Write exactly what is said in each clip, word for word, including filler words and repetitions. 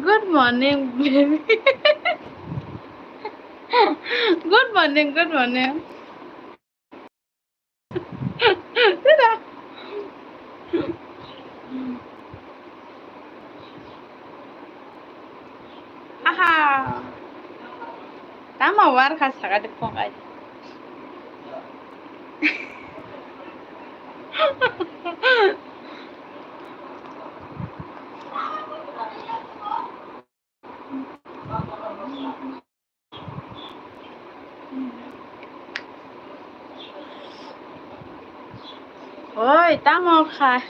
Good morning, baby. Good morning, good morning. Aha. Tamo war kha saka de phone ai. Oi, tamo kha?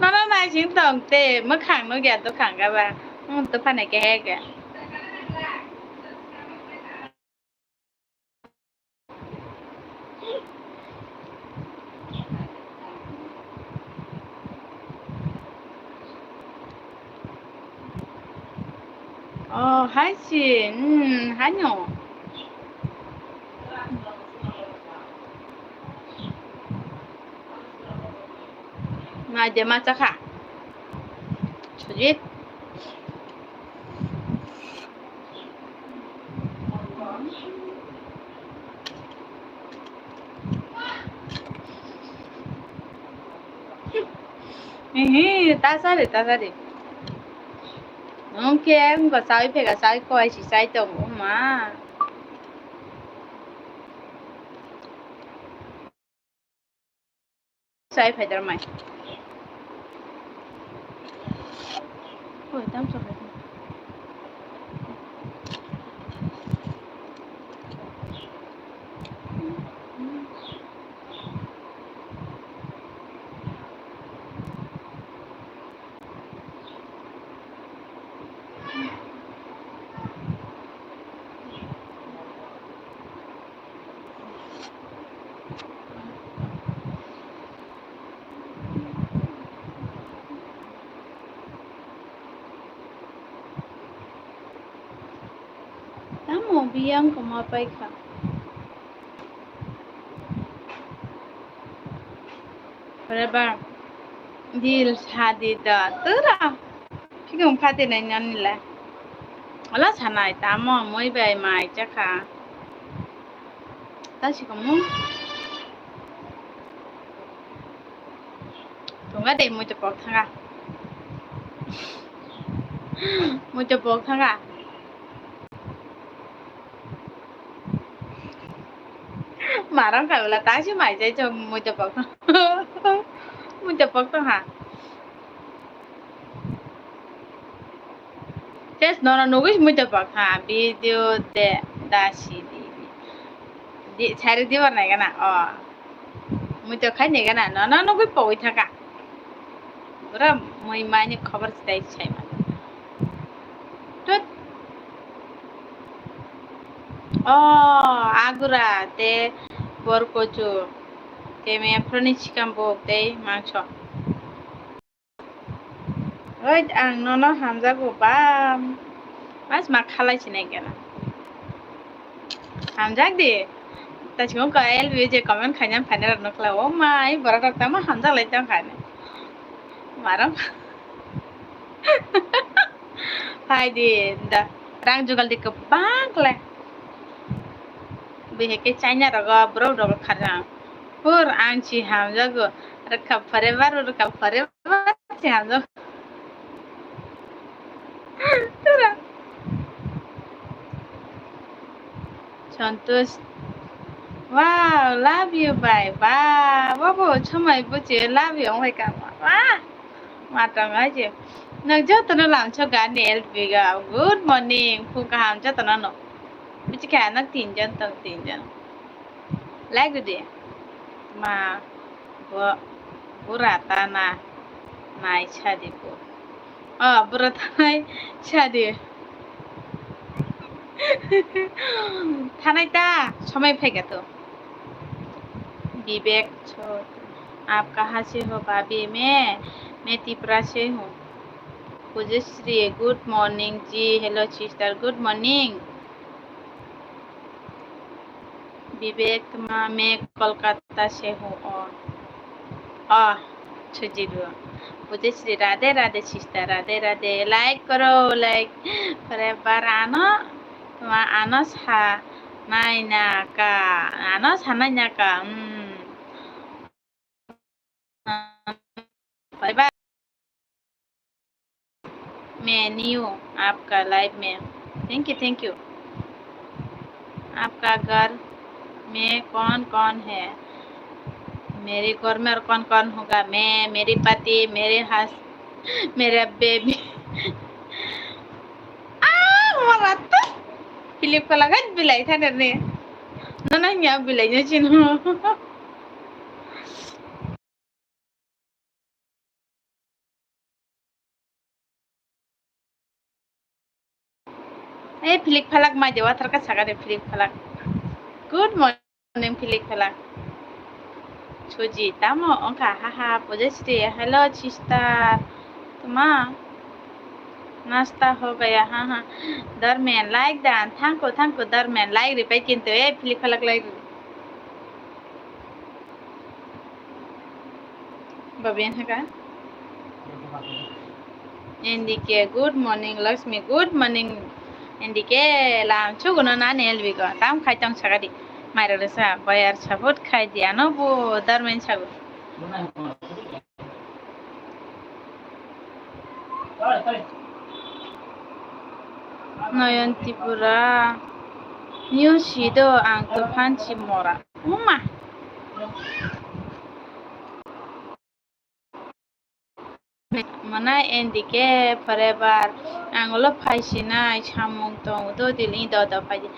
Nono naising tong te, mwkhang nukya dophang gaba. Hmm, dophani kehe khe. Oh, hai si, hmm, haino. Naide ma chakha. Sujit. Ehe, tasari, tasari. Oke, ang ba sai phega, sai koi si sai tong, ma. Sai phaidar mai. Oi, tam sa phaidar. Tamo biyang koma paikha. Forever. Dil sadi da tura. Phikung phati nai nani le. Ola sanai tamo mui bai mai chakha. Ta sikomo. Tunga de mui to pok thanga. Mui to pok thanga. Marang kha bela ta si mai jai chong mui to pok. Mui to pok to ha. Tes nono nugui mui to pok ha. Video de da si di. Di, sari di war nai gana. Oh. Mui to khai nai gana. Nono nugui pogui thaka. Pura mui mani khobor sitai sai ma. Tut. Oh, agura te bor kochu. Te me phroni chikam bo te mangso. Oi, ang nono hamjago ba. Mas ma khalai sinai gana. Hamjak di. Ta chikon ka L B je comment khainam khainai rok nukla. O mai, borok rok tamo hamjak lai tong khainai. Marang. Hai di, da. Rang jugal di kwbang khlai. Biheke China rogo, borok rogo kharjang. Pur ang si hamjago. Rwkha forever, rwkha forever si hamjago. Tura. Santosh. Wow, love you, bye. Ba, bobo, chumai buchi, love you, ongbai kama. Wah, matang aje. Nang jotono lamchok gani L B ga. Good morning, phung kaham jotono no. Buchi kha nang tinjon tong tinjon. Like di. Ma, bo, bura ta na, nai chadi bo. Oh, bura ta nai chadi. Thanai ta, somai phai ga to. Vivek, chho, aap kahan se ho, bhabi? Main, main Tipra se hoon. Pujashri, good morning ji. Hello sister, good morning. Vivek, ma, main Kolkata se hoon. Oh, oh, Sujidu. Pujashri, Radhe Radhe sister, Radhe Radhe. Like koro, like. Forever ano, tuma ano sa nai na ka, ano sa nai na ka. Hmm. Bye bye. मैं न्यू आपका लाइव में। Thank you, thank you. आपका घर में कौन कौन है? मेरे घर में और कौन कौन होगा? मैं, मेरे पति, मेरे हस-, मेरा baby. Ah, mama tu. Pilip phalak hai bilai thaner ni. Nana hingya bilai no chino. Eh, Philip Phalak mai dewa tharka saga de Philip Phalak. Good morning, Philip Phalak. Chuji, tamo ongkha, haha, Pujashri, hello, sister. Tuma, nasta ho gaya, haha. Darmen, like dan, thank you, thank you, Darmen, like ripai kintu, eh, Philip Phalak like. Babi yang haka? N D K, good morning, Lakshmi, good morning. N D K, lam chuguno na N L B go. Tam khai tong sagadi. Mairok resa, bayar sabut khai di, ano bo Darmen sagu. Noyon Tripura, new sido ang tuphan si mora. Uma. Mwnai N D K forever. Ang ulo phai sinai samung tong do dil i do do phai di.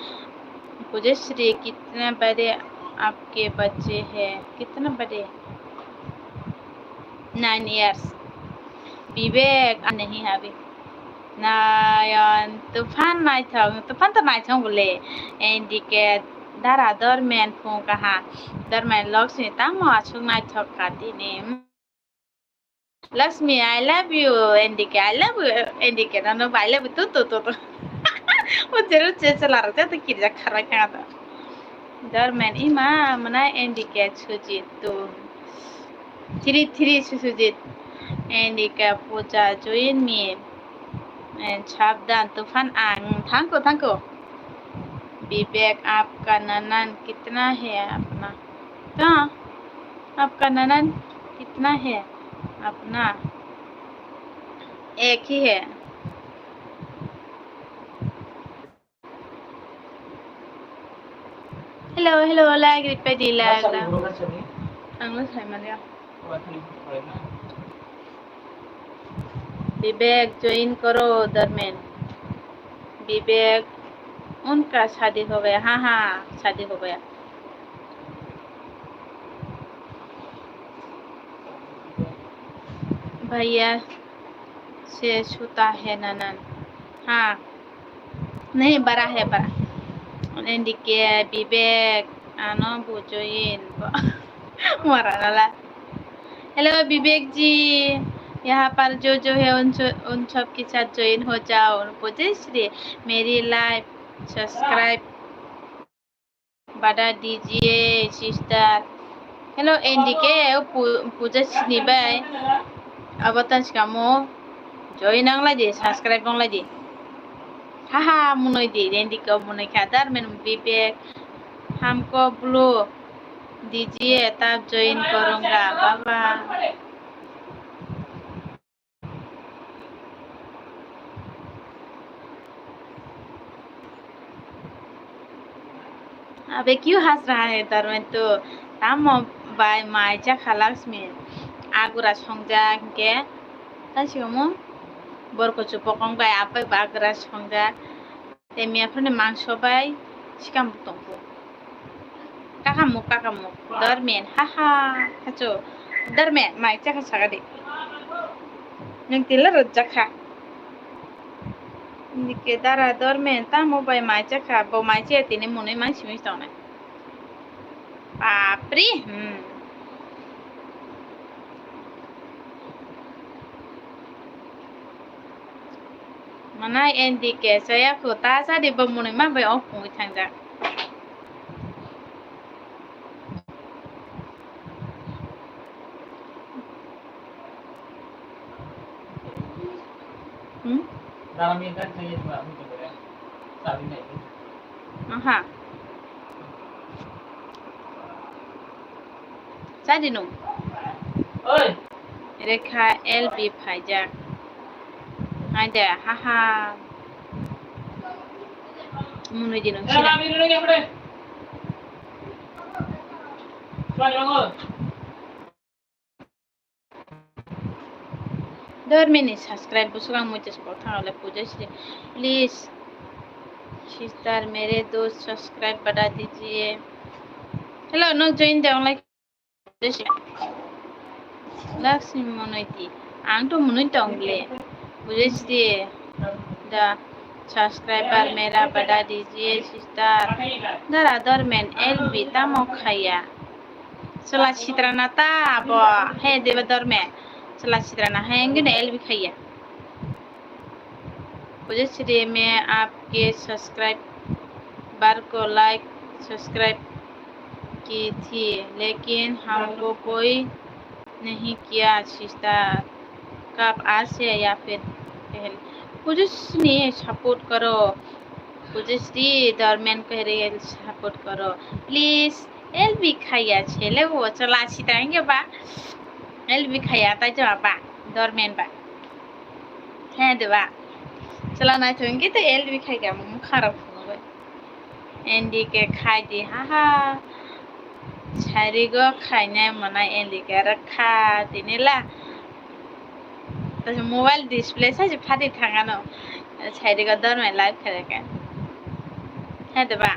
Pujashri, kitna bade aapke bacche hai? Kitna bade? Nine years. Vivek, ah, nahi abhi. Nayan, tuphan naithok, tuphan to naithok bole. N D K dara Darmen phung kaha. Darmen Lakshmi tamo aswk naithok kha tini. Lakshmi, I love you, N D K, I love you, N D K, no, no, I love you, tu, tu, tu, tu. O jeru che che lara che tu kirja khara kha ta. Darmen, ima, mana N D K chuji tu. Three, three, Sujit. N D K puja, join me. And sabdan, tuphan ang, thank you, thank you. Vivek, aapka nanan kitna hai apna? To, aapka nanan kitna hai apna? Ek hi hai. Hello, hello, like ripai di, like da. Ang lo sai manya. Vivek, join koro, Darmen. Vivek, unka shadi ho gaya. Ha, ha, shadi ho gaya. भैया से छोटा है ननन। हाँ, नहीं, बड़ा है, बड़ा। N D K, Vivek, ano bo join. Mara nala. Hello, विवेक जी, यहाँ पर जो जो है उन सब, उन सब के साथ join हो जाओ। Pujashri, मेरी live subscribe बढ़ा दीजिए sister. Hello, N D K, o pu-, puja sini bai. Abo tan sikamo join nang lai di, subscribe nang lai di. Haha, munoi di, N D K munoi kha, Darmen Vivek, हमको blue दीजिए, तब join करूँगा, baba. Abe kyu hasra hai dormen tu tamo bai mai chakha Laxmi. Agura songjak hinkhe tasigomo borko chupokong bai apai ba agura songjak. Tei miyaphurni mangso bai sikam tongkhu. Kakamuk, kakamuk. Dormen, haha, hachu. Dormen, mai chakha sagadi. Nwng tila rwjakha. Nike dara dormen, tamo bai mai chakha. Bo mai chaya tini mwnwi mangsi mangsi tongnai. Bapre, hmm. Manai N D K chaya kho ta chadi bo mwnwi ma bai ok pungwi thangjak. Hmm? Aha. Chadi nung. Oi. Rekha L B phaijak. Haide, haha. Munui di nung sida. Dormeni subscribe busuk ang muitas bol thang le puja sri. Please, sister, mere dost subscribe bada dijiye. Hello, no join de online. Laxmi Monoiti, ang to munui tong le. Puja sri, the subscriber mera bada dijiye, sister. Dara dormen L B tamo khaya. Chwla sitra na ta abo, he deba dorme. Chwla sitra na hai wngkhe no L B khaiya. Pujasri, मैं आपके सब्सक्राइबर को like subscribe की थी, लेकिन हमको कोई नहीं किया, सिस्टर। कब आज से या फिर पहले? Pujasri, support करो। Pujasri, dormen ko support करो। Please, L B khaiya chele bo chwla sitra wngkhe ba. L B khaiya tai jwa ba, dormen ba. He de ba. Chwla naithok wngkhe to L B khaikha mung kharok phunugwi. N D K khai di, haha. Sarigo khainai mwnai N D K rwkha tini la. Mobile display saisi phatwi thangano. Sarigo dormai live khaikha. He de ba.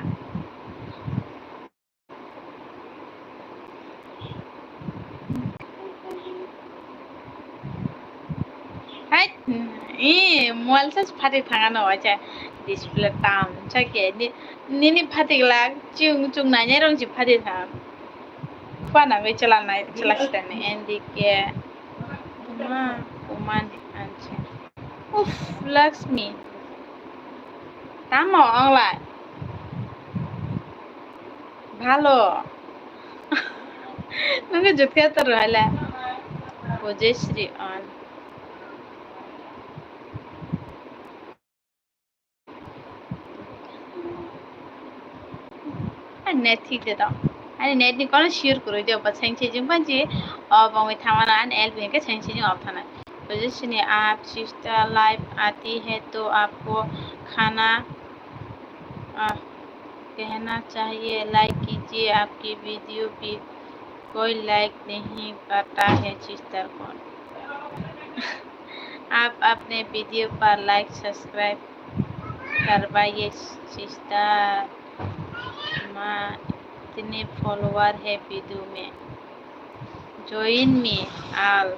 Hai, i mobile saisi phatwi thangano, acha display tam sakhe ni, nini phatwi glak chung chung nainai rong si phatwi thang. Khwa nangwi chwla nai, chwla sitani N D K. Ma, kuman anse. Uff, Laxmi. Tamo onglai. Bhalo. Nungkhe jutkhe toro haila. Pujasri on. Ani net thik de tong. Ani net ni kono sure kwrwi de, obo seng sejing panji. Obo wngwi thangmano ani L B hwnkhe seng sejing off thanai. Pujasri, aap sister live aati hai to aapko khana, ah, कहना चाहिए, लाइक कीजिए, आपकी वीडियो भी कोई लाइक नहीं करता है सिस्टर कौन। आप अपने वीडियो पर लाइक सब्सक्राइब करवाइए सिस्टर। माँ, इतने फॉलोअर है वीडियो में, join me all।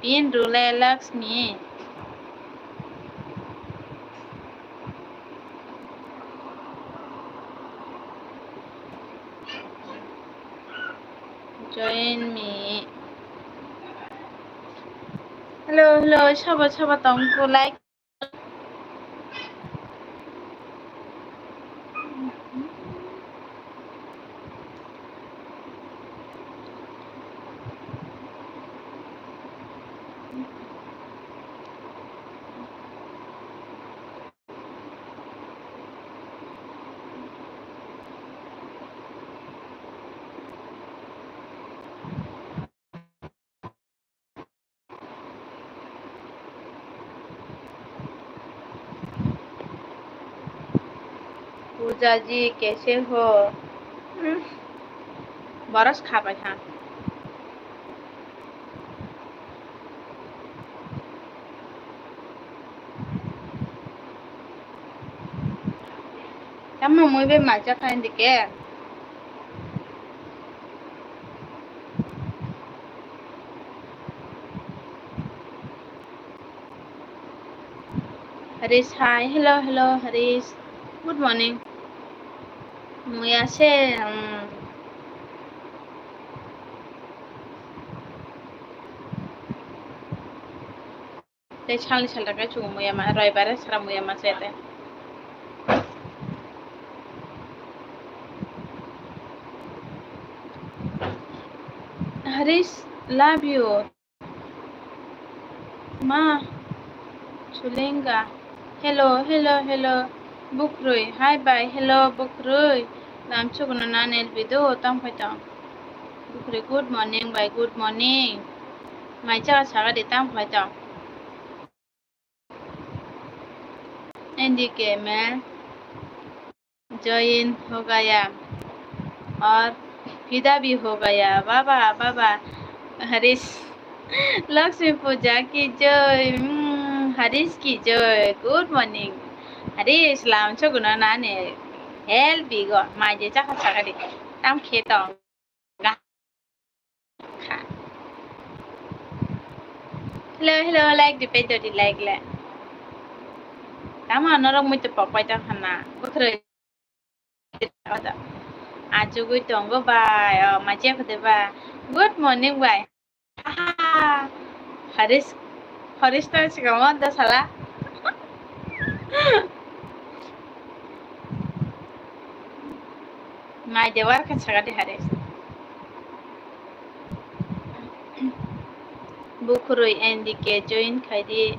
Pin rwlai Laxmi. Join me. Hello, hello, sabo, sabo tongkhu like. Puja ji, kaise ho? Hmm. Boros kha bai kha. Tamo mui bai mai cha kha indike. Harish, hi. Hello, hello, Harish. Good morning. Muya se, um, tei salni salta khe chwng muya ma, roibare sara muya ma se tei. Harish, love you. Ma, Chulenga. Hello, hello, hello. Bukrui, hi bai, hello, Bukrui. Lam chukno nan L B do, tang phai tong. Bukrui, good morning bai, good morning. Mai cha saga de tang phai tong. N D K man. Join ho gaya aur fida bhi ho gaya. Baba, baba. Harish. Lakshmi puja ki joy. Mm, Harish ki joy. Good morning. Harish, lam chukno nani. Help bigo. Mai je chakha chakha di. Tam khe tong. Hello, hello, like di page dodi like le. Tamo norok mui to pok pai tong khana. Bukrui. Achugui tongo bai. Oh, ma je khode ba. Good morning bai. Aha. Harish, Harish to sikamo da sala. Mai de war kha chakha de Harish. Bukrui N D K join khai di.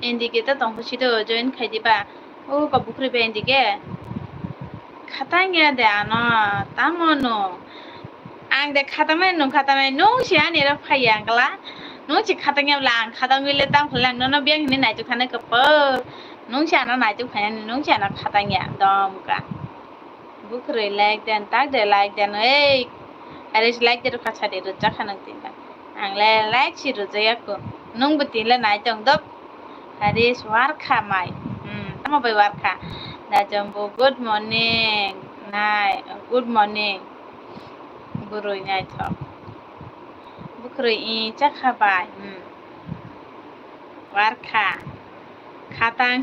N D K ta tongkho si do join khai di ba. O ka bukrui ba N D K. Khatang ya de ano tamo no. Ang de khatamani nung khatamani nung si ani ro phai ya angla. Nung si khatang ya bla ang khatang le tang phai ang nono biyang hini naituk thani kapo. Nung si ano naituk phai ani nung si ano khatang ya dom ka. Bukrui like den, tak de like den, ei. Harish like de rwkha sadi rwjak kha nang tinta. Ang le like si rwjak ya ko. Nung bo tin le nai tong dok. Harish war kha mai. Hmm, tamo bai war kha. Da jong bo good morning. Nai, good morning. Bukrui nai thok. Bukrui i cha kha bai. Hmm. War kha. Khatang,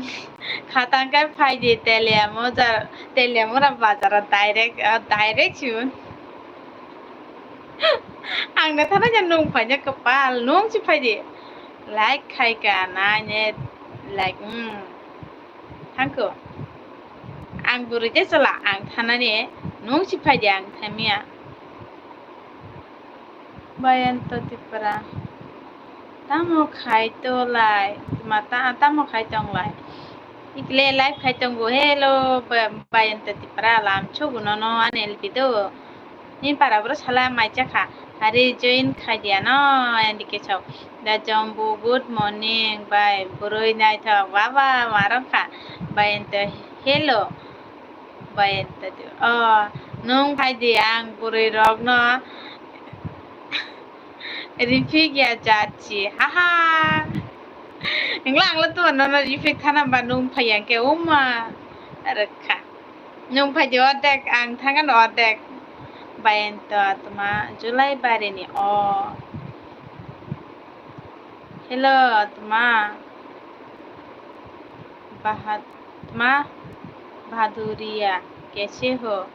khatang khe phai di Teliamura, Teliamura bazar o direct, ah, direct si. Ang na thana jan nung phai na kapal, nung si phai di. Like khai ka na ne, like, hmm. Thangko. Ang bwrwi de chala, ang thanani, nung si phai di, ang thamiya. Bayanta Tripura. Tamo khai to lai, ma ta-, tamo khai tong lai. Ikle live khai tongo, hello, ba-, Bayanta Tripura, lam chogo nono, ani L P do. Ni para bro sala mai chakha, hari join khai dia no, ani ke chok. Da jombu, good morning, bai, bwrwi naithok, baba, marok kha, Bayanta, hello. Bayanta di. Oh, nung phai di ang bwrwi rok no rifik ya jachi. Ha ha. Engla angla tu no no rifik thana ba nung phai yang ke uma. Rekha. Nung phai di ordek ang thangan ordek. Bayanta tuma July barini. Oh. Hello, tuma. Bahat-, tuma. Bhaduria, kaise ho?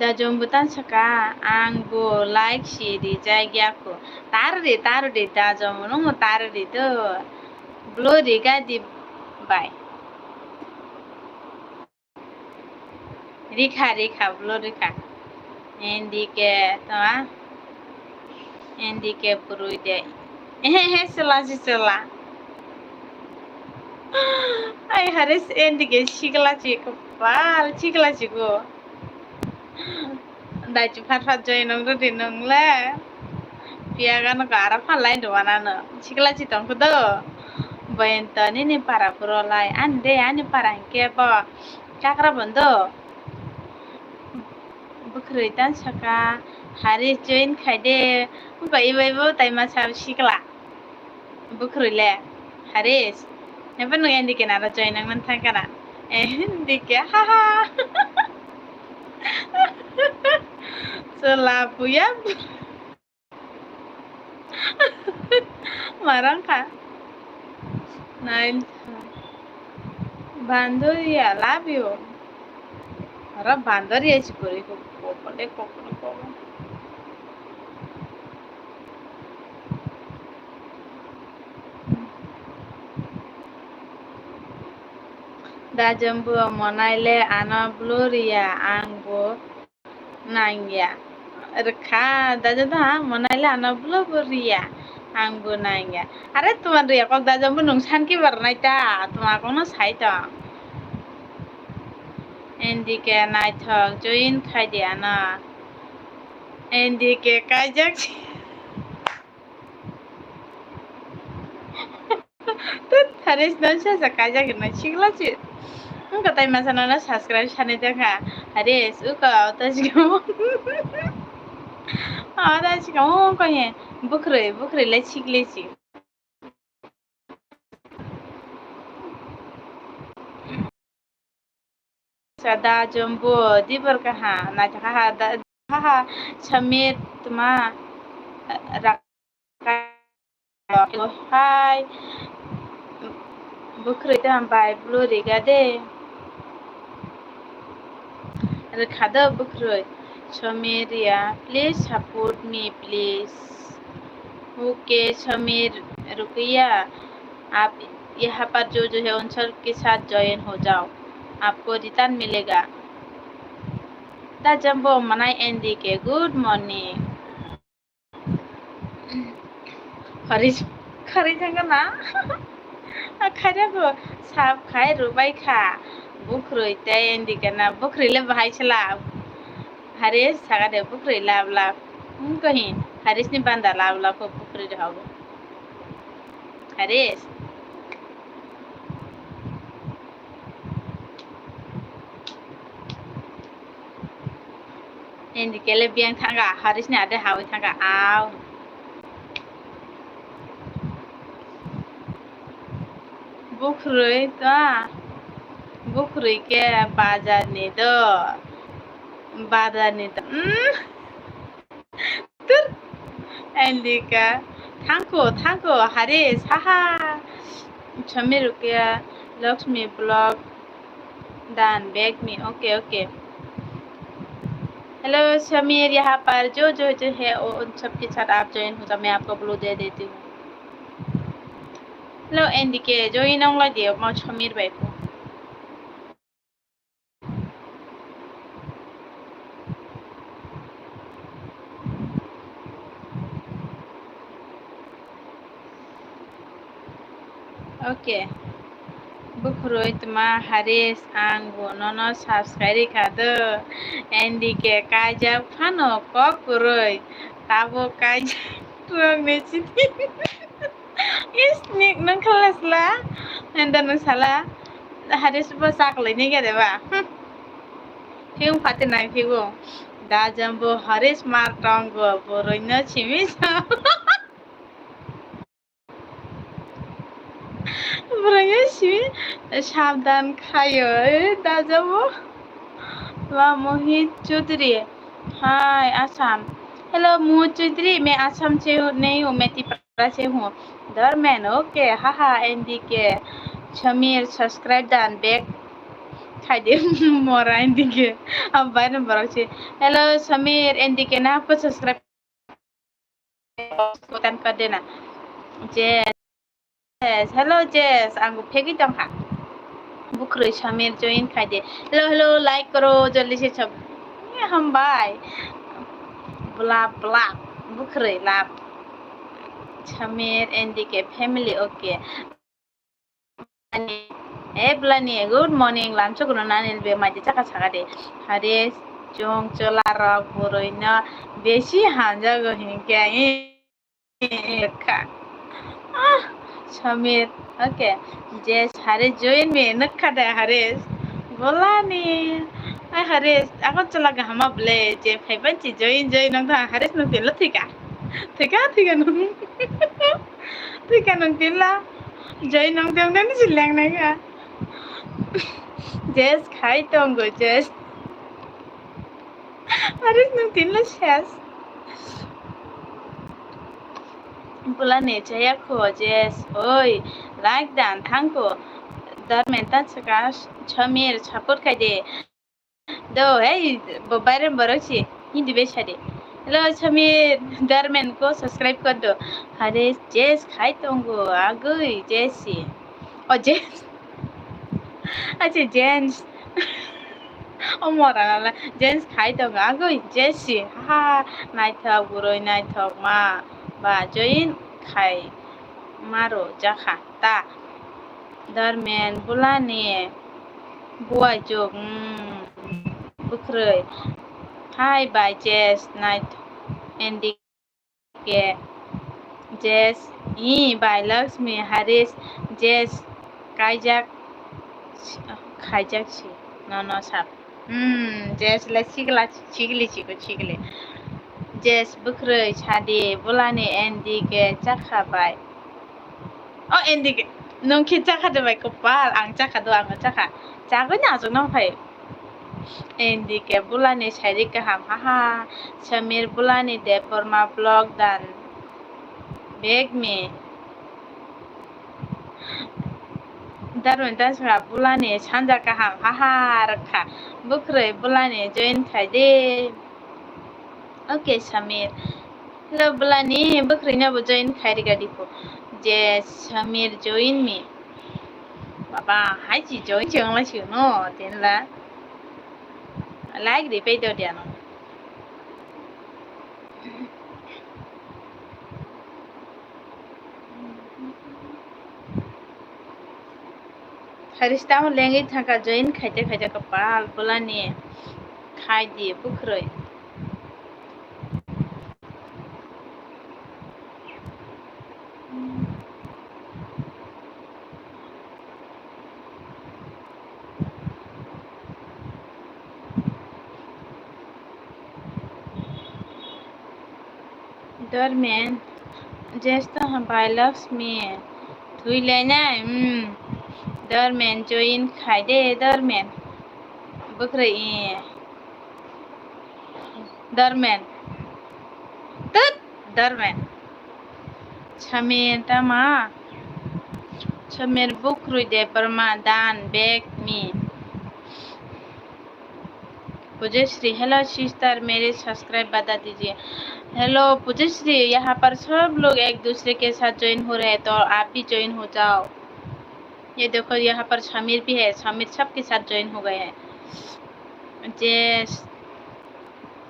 Da jom butan saka, ang bo like si rijak ya ko. Tar ri, tar ri, da jom nung tar ri do. Blo ri ga di bai. Rikha, rikha, blo rikha. N D K, tama? N D K purui de. Ehe, he, sela si sela. Ai, Harish, N D K sikla si kopal, sikla si go. Dai chu phat phat join nung rwdi nung le. Piya gano ka ara phalai do wana no. Sikla si tong khudo. Boyento nini para bwrwlai, ani de ani para hinkhe bo chakra bondo. Bwkhwrwi tan saka, hari join khai de, wngkha ibai bo tai masa sikla. Bwkhwrwi le, Haris, naiba nwng N D K naro join nang man thang kana? N D K, ha ha. Chwla buya. Marang kha. Nine. Bandoria, love you. Ora Bandoria si kori ko, ko, ko, ko, ko, ko. Da jombo monai le ano bwlwriya, ang bo nangya. Rwkha, da jombo ha monai le ano bwlwriya, ang bo nangya. Are tuma riya kok da jombo nwng sanki barnai ta, tuma kokno sai tong. N D K naithok, join khai di ano. N D K kaijak. Tut, Haris, non sa sa kaijak hinwi sikla si. Wngkha tai masa nono subscribe sanai tongkha. Haris, uko auto sikamo. Auto sikamo wngkha he. Bwkhwrwi, bwkhwrwi le sikle si. Sa da jombo dibor kaha, naithok kaha, da, kaha, Samir tuma, rak-, hai, bwkhwrwi tama bai bwlwriga de. Rwkha do bwkhwrwi, Samir ya, please support me, please. Okay, Samir Rukiya, आप यहाँ पर जो जो है उन सब के साथ ज्वाइन हो जाओ, आपको रिटर्न मिलेगा। Da jombo manai N D K, good morning. Haris, khari thangka na? A khari ko sap khai rubai kha. Bwkhwrwi tei N D K na, bwkhwrwi le bahai sela. Haris, saga de bwkhwrwi lab lab. Hmm, ko hin. Haris ni banda lab lab ko bwkhwrwi de hobo. Haris. N D K le biyang thangka, Haris ni ade hawi thangka, aw. Bwkhwrwi ta, bwkhwrwi ke bazar ni do, bazar ni do, hmm? Tur. N D K, thangko, thangko, Haris, haha. Samir Rukia, Lakshmi Vlog, done, back me, okay, okay. Hello, Samir, यहाँ पर जो, जो, जो है, वो, उन सब के साथ आप ज्वाइन हो जाओ, मैं आपको ब्लू दे देती हूँ। Hello, N D K, join ong lai de, mo Samir bai pho. Okay. Bwkhwrwi tma Haris, ang bo nono subscribe rikha do. N D K kaijak phano kok kwrwi. Tabuk kaijak rwngni chini. Is nik nang khalasla. Enda nang sala. Haris bo chaklai ni gede ba. Hmm. Phiyung phati nai phiyung. Da jombo Haris mar tongo, boroi no simi sa. Boroi no simi, sabdan khayo, eh, da jombo. Wa Mohit Chaudhary. Hi, Assam. Hello, Mohit Chaudhary. मैं असम से नहीं हूँ, मैं तिपरा से हूँ। धर्मेन, okay, haha, N D K, Samir, subscribe dan back khai de, mora N D K, abai no borok se. Hello, Samir, N D K na ko subscribe button kar de na. Jess, hello, Jess, ang bo phegwi tong kha. Bwkhwrwi Samir join khai de. Hello, hello, like karo, jaldi se sab. Ye, hambai. Blap, blap. Bwkhwrwi lap. Samir, N D K family, okay. Ani, eh, Blani, good morning. Lamchok no nani be mai de chaka saka de. Hare, chwng chwla rok boroi no besi hamjago hinkhe, eh, eh, kha. Ah, Samir, okay. Jess, Haris join me, nukha de Haris. Bolani. Ai Haris, ako chwla kahama ble, je phaiban chi join, join nang tha Haris nang tinla thika. Thika, thika nang. Thika nang tinla. Join nang tong tong si leng nang ka. Jess, khai tongo, Jess. Haris nang tinla ses. Bolani chaya kho Jess, oi, like dan thangko. Dormen tan saka Samir support khai de. Do, hey, bo Bairam borok si, Hindi bai sadi. Hello, Samir, Dormen ko subscribe kar do. Haris, Jess khai tongo, agoi, Jess si. Oh, Jess. Acha, Jess. O mora nala, Jess khai tongo, agoi, Jess si. Ha, naithok, buroi naithok ma. Ba, join khai maro jakha ta. Dormen, bolani buai chuk, mm, bwkrwi. Hai bai Jess, nait, N D K, Jess, ii, bai Lakshmi, Haris, Jess, kaijak, khaijak si, nono sap. Hmm, Jess le sikla, sikli siko, sikli. Jess bwkrwi sadi, bolani N D K chakha bai. O N D K, nwng khe chakha de bai kopal, ang chakha do, ang chakha. Chagwi na aswk nang phai. N D K bolani sairi kaham, haha. Samir bolani Debbarma vlog dan. Beg me. Darwin ta saka bolani sanja kaham, haha, rwkha. Bwkrwi bolani join khai de. Okay, Samir. Hello, bolani bwkrwi no bo join khai rwga dipo. Je Samir join me. Baba, hai chi join chi ongla chi no, tenla. Like ri pei do dia no. Haris tamo lengwi thangkha, join khaite khaite kapal bolani khai di bwkrwi. Dormen, Jess to hambai Lakshmi. Thwi lainai, hmm. Dormen, join khai de, Dormen. Bwkrwi, eh. Dormen. Tut, Dormen. Samir tama. Samir bwkrwi Debbarma dan beg me. Pujashri, hello sister, मेरे subscribe बता दीजिए। Hello Pujashri, यहाँ पर सब लोग एक दूसरे के साथ join हो रहे हैं, तो आप भी join हो जाओ। ये देखो, यहाँ पर समीर भी है, समीर सबके साथ join हो गए हैं। Jess,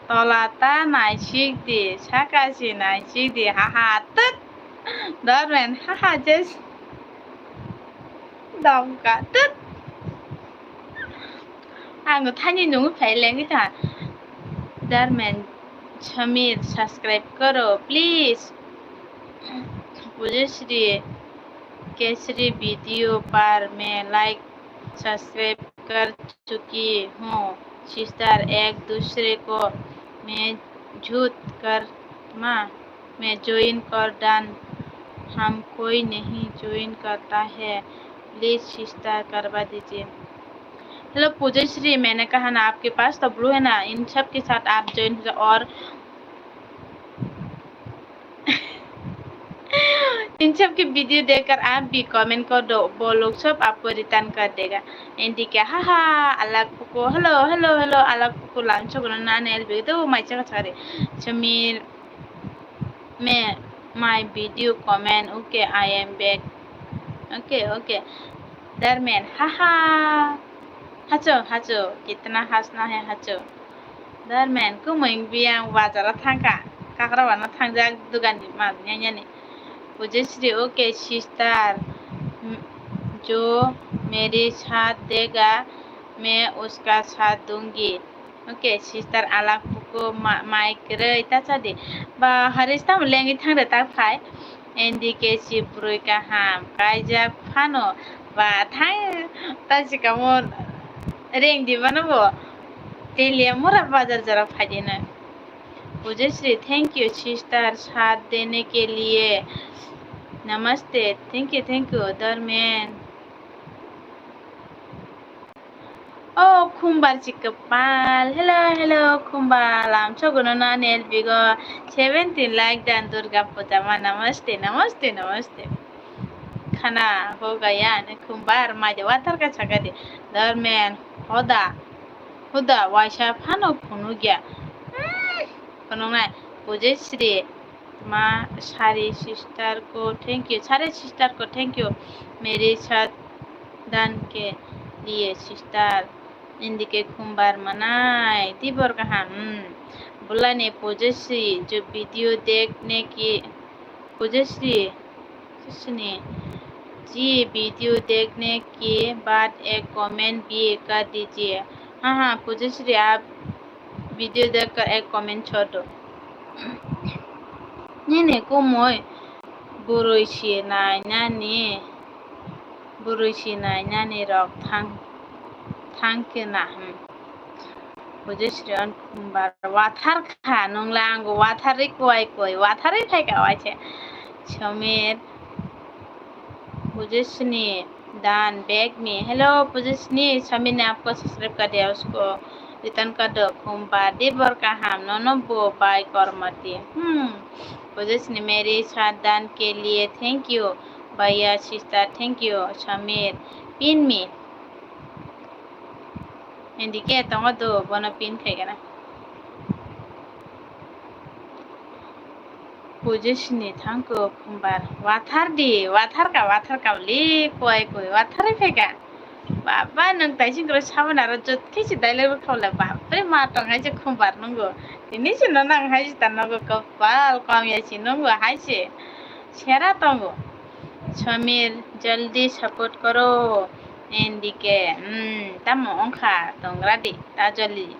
tola ta naisik di, saka si naisik di, haha, tut. Dormen, haha, Jess. Dongka, tut. Ang thani nung phai lengwi ta. Dormen, Samir, subscribe karo, please. Pujashri, Kesari video पर मैं like subscribe कर चुकी हूँ। Sister, एक दूसरे को मैं झूठ कर मा मैं join कर दान, हम कोई नहीं join करता है, please sister करवा दीजिए। Hello पूजश्री, मैंने कहा ना आपके पास तो blue है ना, इन सब के साथ आप join हो जाओ। और इन सब के video देखकर आप भी comment कर दो, वो लोग सब आपको return कर देगा। एनडीके, हाँ हाँ, अलग पुको, hello hello hello, अलग पुको लांचो गुना ना नेल भी तो माइचा का सारे। समीर, मैं, my video comment, okay, I am back, okay okay। दरम्यान, हाँ हाँ। Hacho, hacho, kitna hasna hai hacho. Darmen, kumui biyang bazar o thangkha. Kakrawan o thangjak dugan ni mal nyangyani. Pujashri, okay sister, m-, jo mere saath dega, main uska saath dungi. Okay sister, alak puku ma-, mai kwrwi ta chadi. Ba, Harish tamo lengwi thangre ta phai. N D K si bwrwi kaham kaijak phano ba thang ta sikamo reng di mano bo Teliamura bazar jora phaidi na. Pujashri, thank you sister, saath dene ke liye. Namaste, thank you, thank you, Dharmen. Oh, Khumbar si kwpal. Hello, hello, Khumbar. Lamsogo no na N L B go. Seventeen like dan Durga Puja ma. Namaste, namaste, namaste. Khana ho gaya ne Khumbar mai de wathar ka chakadi. Dharmen, hoda, hoda, waisa phano phunugya. Hmm, phunuknai. Pujashri, ma, sari sister ko thank you. Sari sister ko thank you. Meri saath dan ke liye sister. N D K Khumbar manai. Tibor kaham. Hmm. Bulane Pujashri, jo video dekhne ki, Pujashri, Sini, जी वीडियो देखने के बाद एक कमेंट भी कर दीजिए। हाँ, हाँ, Pujashri, आप वीडियो देखकर एक कमेंट छोड़ दो। Nini kumui bwrwi si nainani, bwrwi si nainani rok thang, thang khe na, hmm. Pujashri, on Khumbar wathar kha, nungla ango watharwi kuai kuai, watharwi phaika waise. Samir, Pujashri, dan bag me. Hello, Pujashri, Samir ne aapko subscribe kar diya, usko return kar do. Khumbar, tibor kaham, nono bo bai kormoti. Hmm. Pujashri, meri saath dan ke liye thank you. Bhaiya, sister, thank you. Samir, pin me. N D K tongo do, bono pin khaigana. Pujashri, thangko Khumbar. Wathar di, wathar ka, wathar ka li, kuai kuai, watharwi phaika. Baba, nwng taising kwrwi saboni aro jot khe si dialogue rwkha le, bapre ma tong hai se Khumbar nungo. Tini se no nang hai se ta nogo kwpal, kom ya si nungo hai se. Sera tongo. Samir, jaldi support karo. N D K, hmm, tamo wngkha, tongra di, ta jali.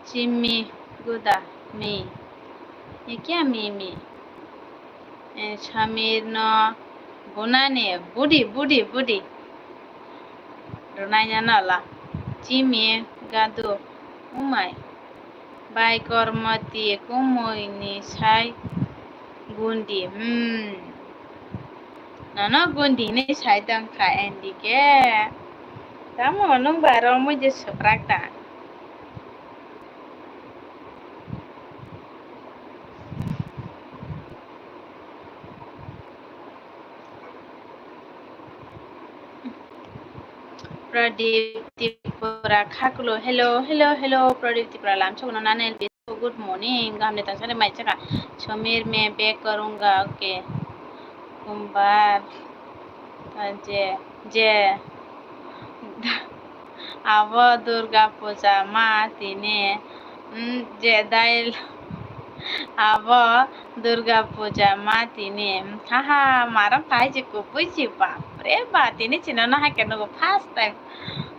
Chimi guda mi. Ye kya mi mi? Eh, Samir no bunani budi, budi, budi. Runai na no la. Chimi gadu umai. Bai kormoti kumui ni sai gundi. Hmm. Nono gundi ni sai tong kha N D K. Tamo nung ba romwi je swprak ta. Pradip Tripura khaklo. Hello, hello, hello, Pradip Tripura lamsogo no nana L B. Good morning. Gam de tang sare mai chaka. Samir me bag karunga. Okay. Khumbar. Je, je. Abo Durga Puja ma tini, mm, je dai abo Durga Puja ma tini, haha, maram kahai je kubui si, bapre ba, tini chino no hai khe nugo first time.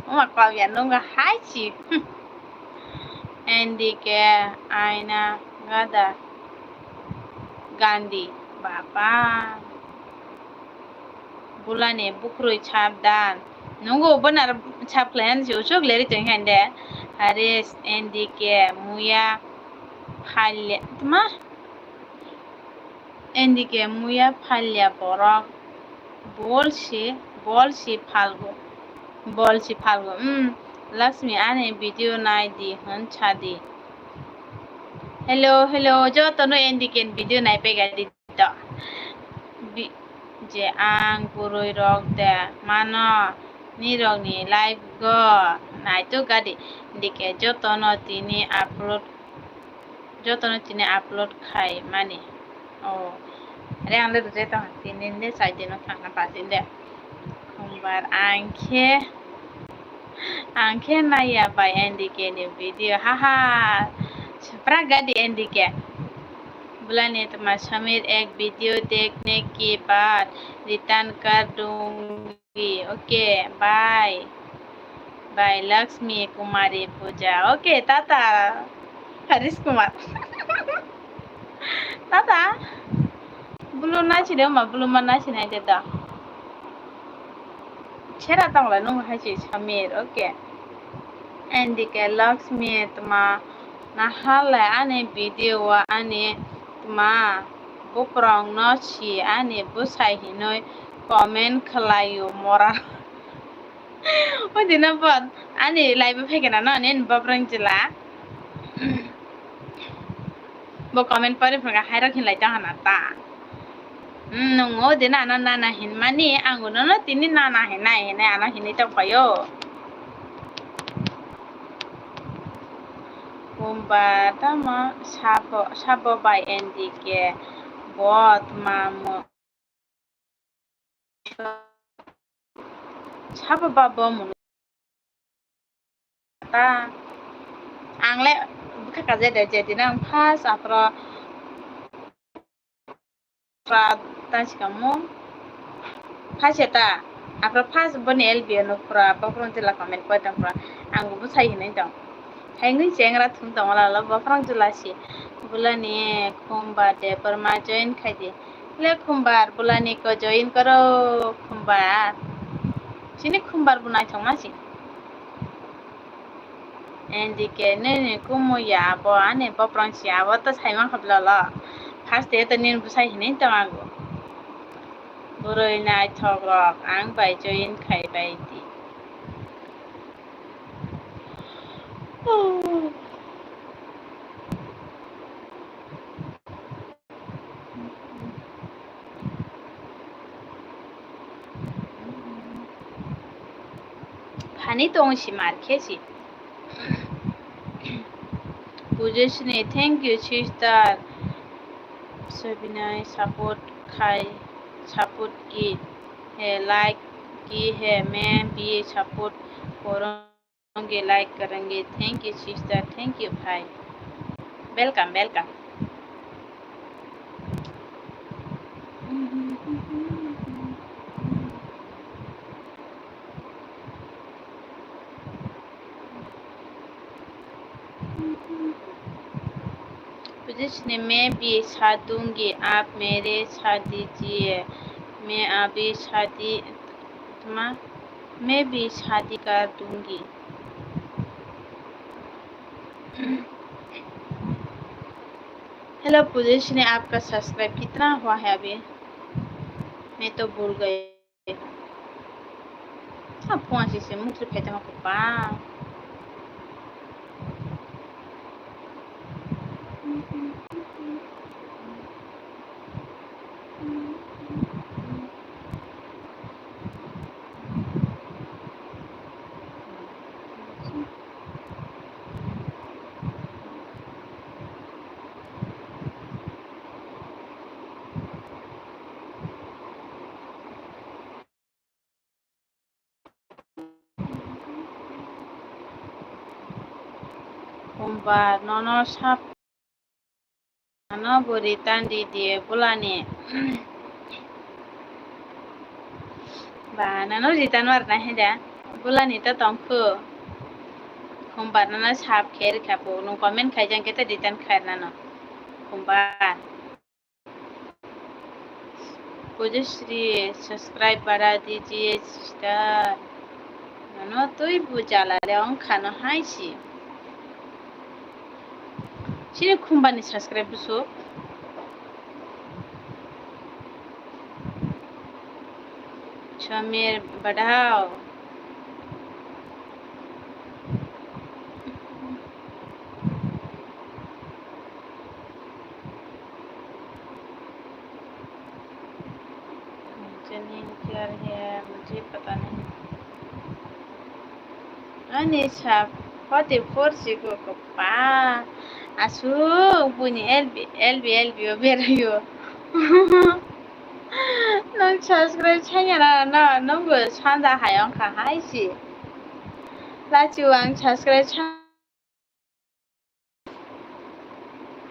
Oma kok ya nugo hai si. N D K aina gada gandi, baba. Bulani bukrui chap dan. Nungo bonar chap khlai han si usuk leri tong han de. Haris N D K muya phalya. Tma? N D K muya phalya borok. Bol si, bol si phalgo. Bol si phalgo. Hmm. Lakshmi ani video nai di hwn cha di. Hello, hello. Joto no N D K ni video nai pega di. To, bi-, je ang kwrwi rok de mano nirok ni live go naituk gadi, dike jotono tini upload, jotono tini upload khai mani. O, are ang le rwjai tong tini de saidino thangna patin de. Khumbar ang khe, ang khe naiya bai N D K ni video, haha, swprak gadi N D K. Bulani tma Samir ek video dekhne ke baad return kar dungi. Okay, bye. Bye, Lakshmi Kumari Puja. Okay, tata. Harish Kumar. Tata. Bulu nasi de ma, bulu ma nasi nai de da. Sera tong la nung hai si Samir, okay. N D K Lakshmi tma nahale ani video o ani tma bukrok no si ani bwsai hinui comment khlaio mora. O dina bo ani live o phaikhe na no ani babrang jila. Bo comment pori phanga hairok hinlai tong hana ta. Hmm, nung o dina ano nana hinmani, ang uno no tini nana hinai hinai ano hinui tong paio. Kumba tamo sabo, sabo bai N D K bo tma mo. Sabo ba bo mung ta. Ang le bwkha kaje de, je din ang first aphro pra ta sikamo. First eta aphro first boni L B no pra, bokrong jila comment koi tong pra. Ang bo sai hinai tong. Haingwi chengra thum tong la la bokrong jila si. Bulani Kumba Debbarma join khai di. Le Khumbar, bulani ko join koro Khumbar. Chini Khumbar bo naithok ma si. N D K nini kumu ya bo ani boprong si abo to saimang kha bla lo. First day to nini bwsai hinui tong ago. Bwrwi naithok rok ang bai join khai bai di. Phani tong si mar khe si. Pujosni, thank you sister. Sabinai support khai, support ki hai, like ki hai, main bhi support koro. Kongge like karenge. Thank you sister, thank you bhai. Welcome, welcome. Pujosni, मैं भी साथ दूंगी, आप मेरे साथ दीजिए, मैं अभी शादी, मैं भी शादी कर दूंगी। Hello Pujosni, आपका सब्सक्राइब कितना हुआ है अभी? मैं तो भूल गई। Sa phone si se mukti phaitama ko pa. Khumbar nono sap ano bo return di di bulani. Ba nano return war na heda bulani to tongkhu. Khumbar nono sap khe rikha po nung comment khai jang khe to return khai nano. Khumbar. Pujosri, subscribe bara dijiye sister. Nono twi bu jala le ong khano hai si. Chini Khumbani subscribe buso. Chomer badhao. मुझे नहीं कर है, मुझे पता नहीं। Ani sa forty four si ko ko pa. Asuk buni L B, L B, L B o berayo. Nang subscribe chaya na, na, nang bo sanda hayong kha hai si. Lachu ang subscribe cha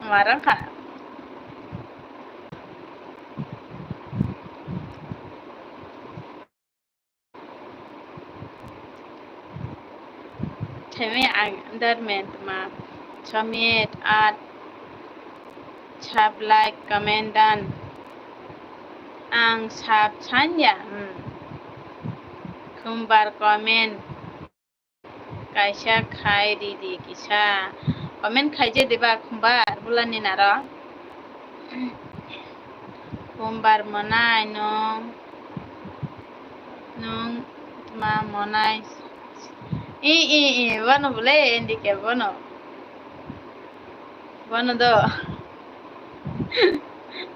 Marang kha. Semi ang Underman tma. Chomit at sub like comment dan. Ang sub sanya. Hmm. Khumbar comment kaisa khai ridi kisa. Comment khaije diba khumbar bulani naro. Khumbar monai nung, nung ma monai. I, i, i, bono bole, endike bono. Bono do.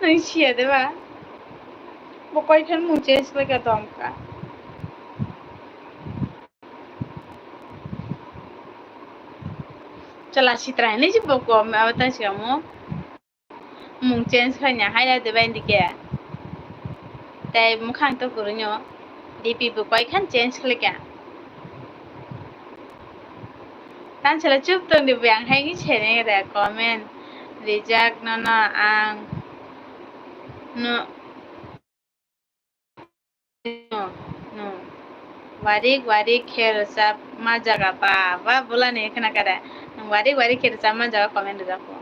Nung siya de ba? Bo koi khan mung change khlai ka tong ka. Chwla sitra hinwi se bo kom abo ta siya mo. Mung change khaina hai ya de bai dike. Tei mukhang to kwrwino D P bo koi khan change khlai kha. Tan sala chup tong di bwang hai ni sene re comment rijak nono ang no. No, no. Warik warik khe rwchap ma jaga ba, ba bulani khna kare. Warik warik khe rwchap ma jaga comment rwjak kho.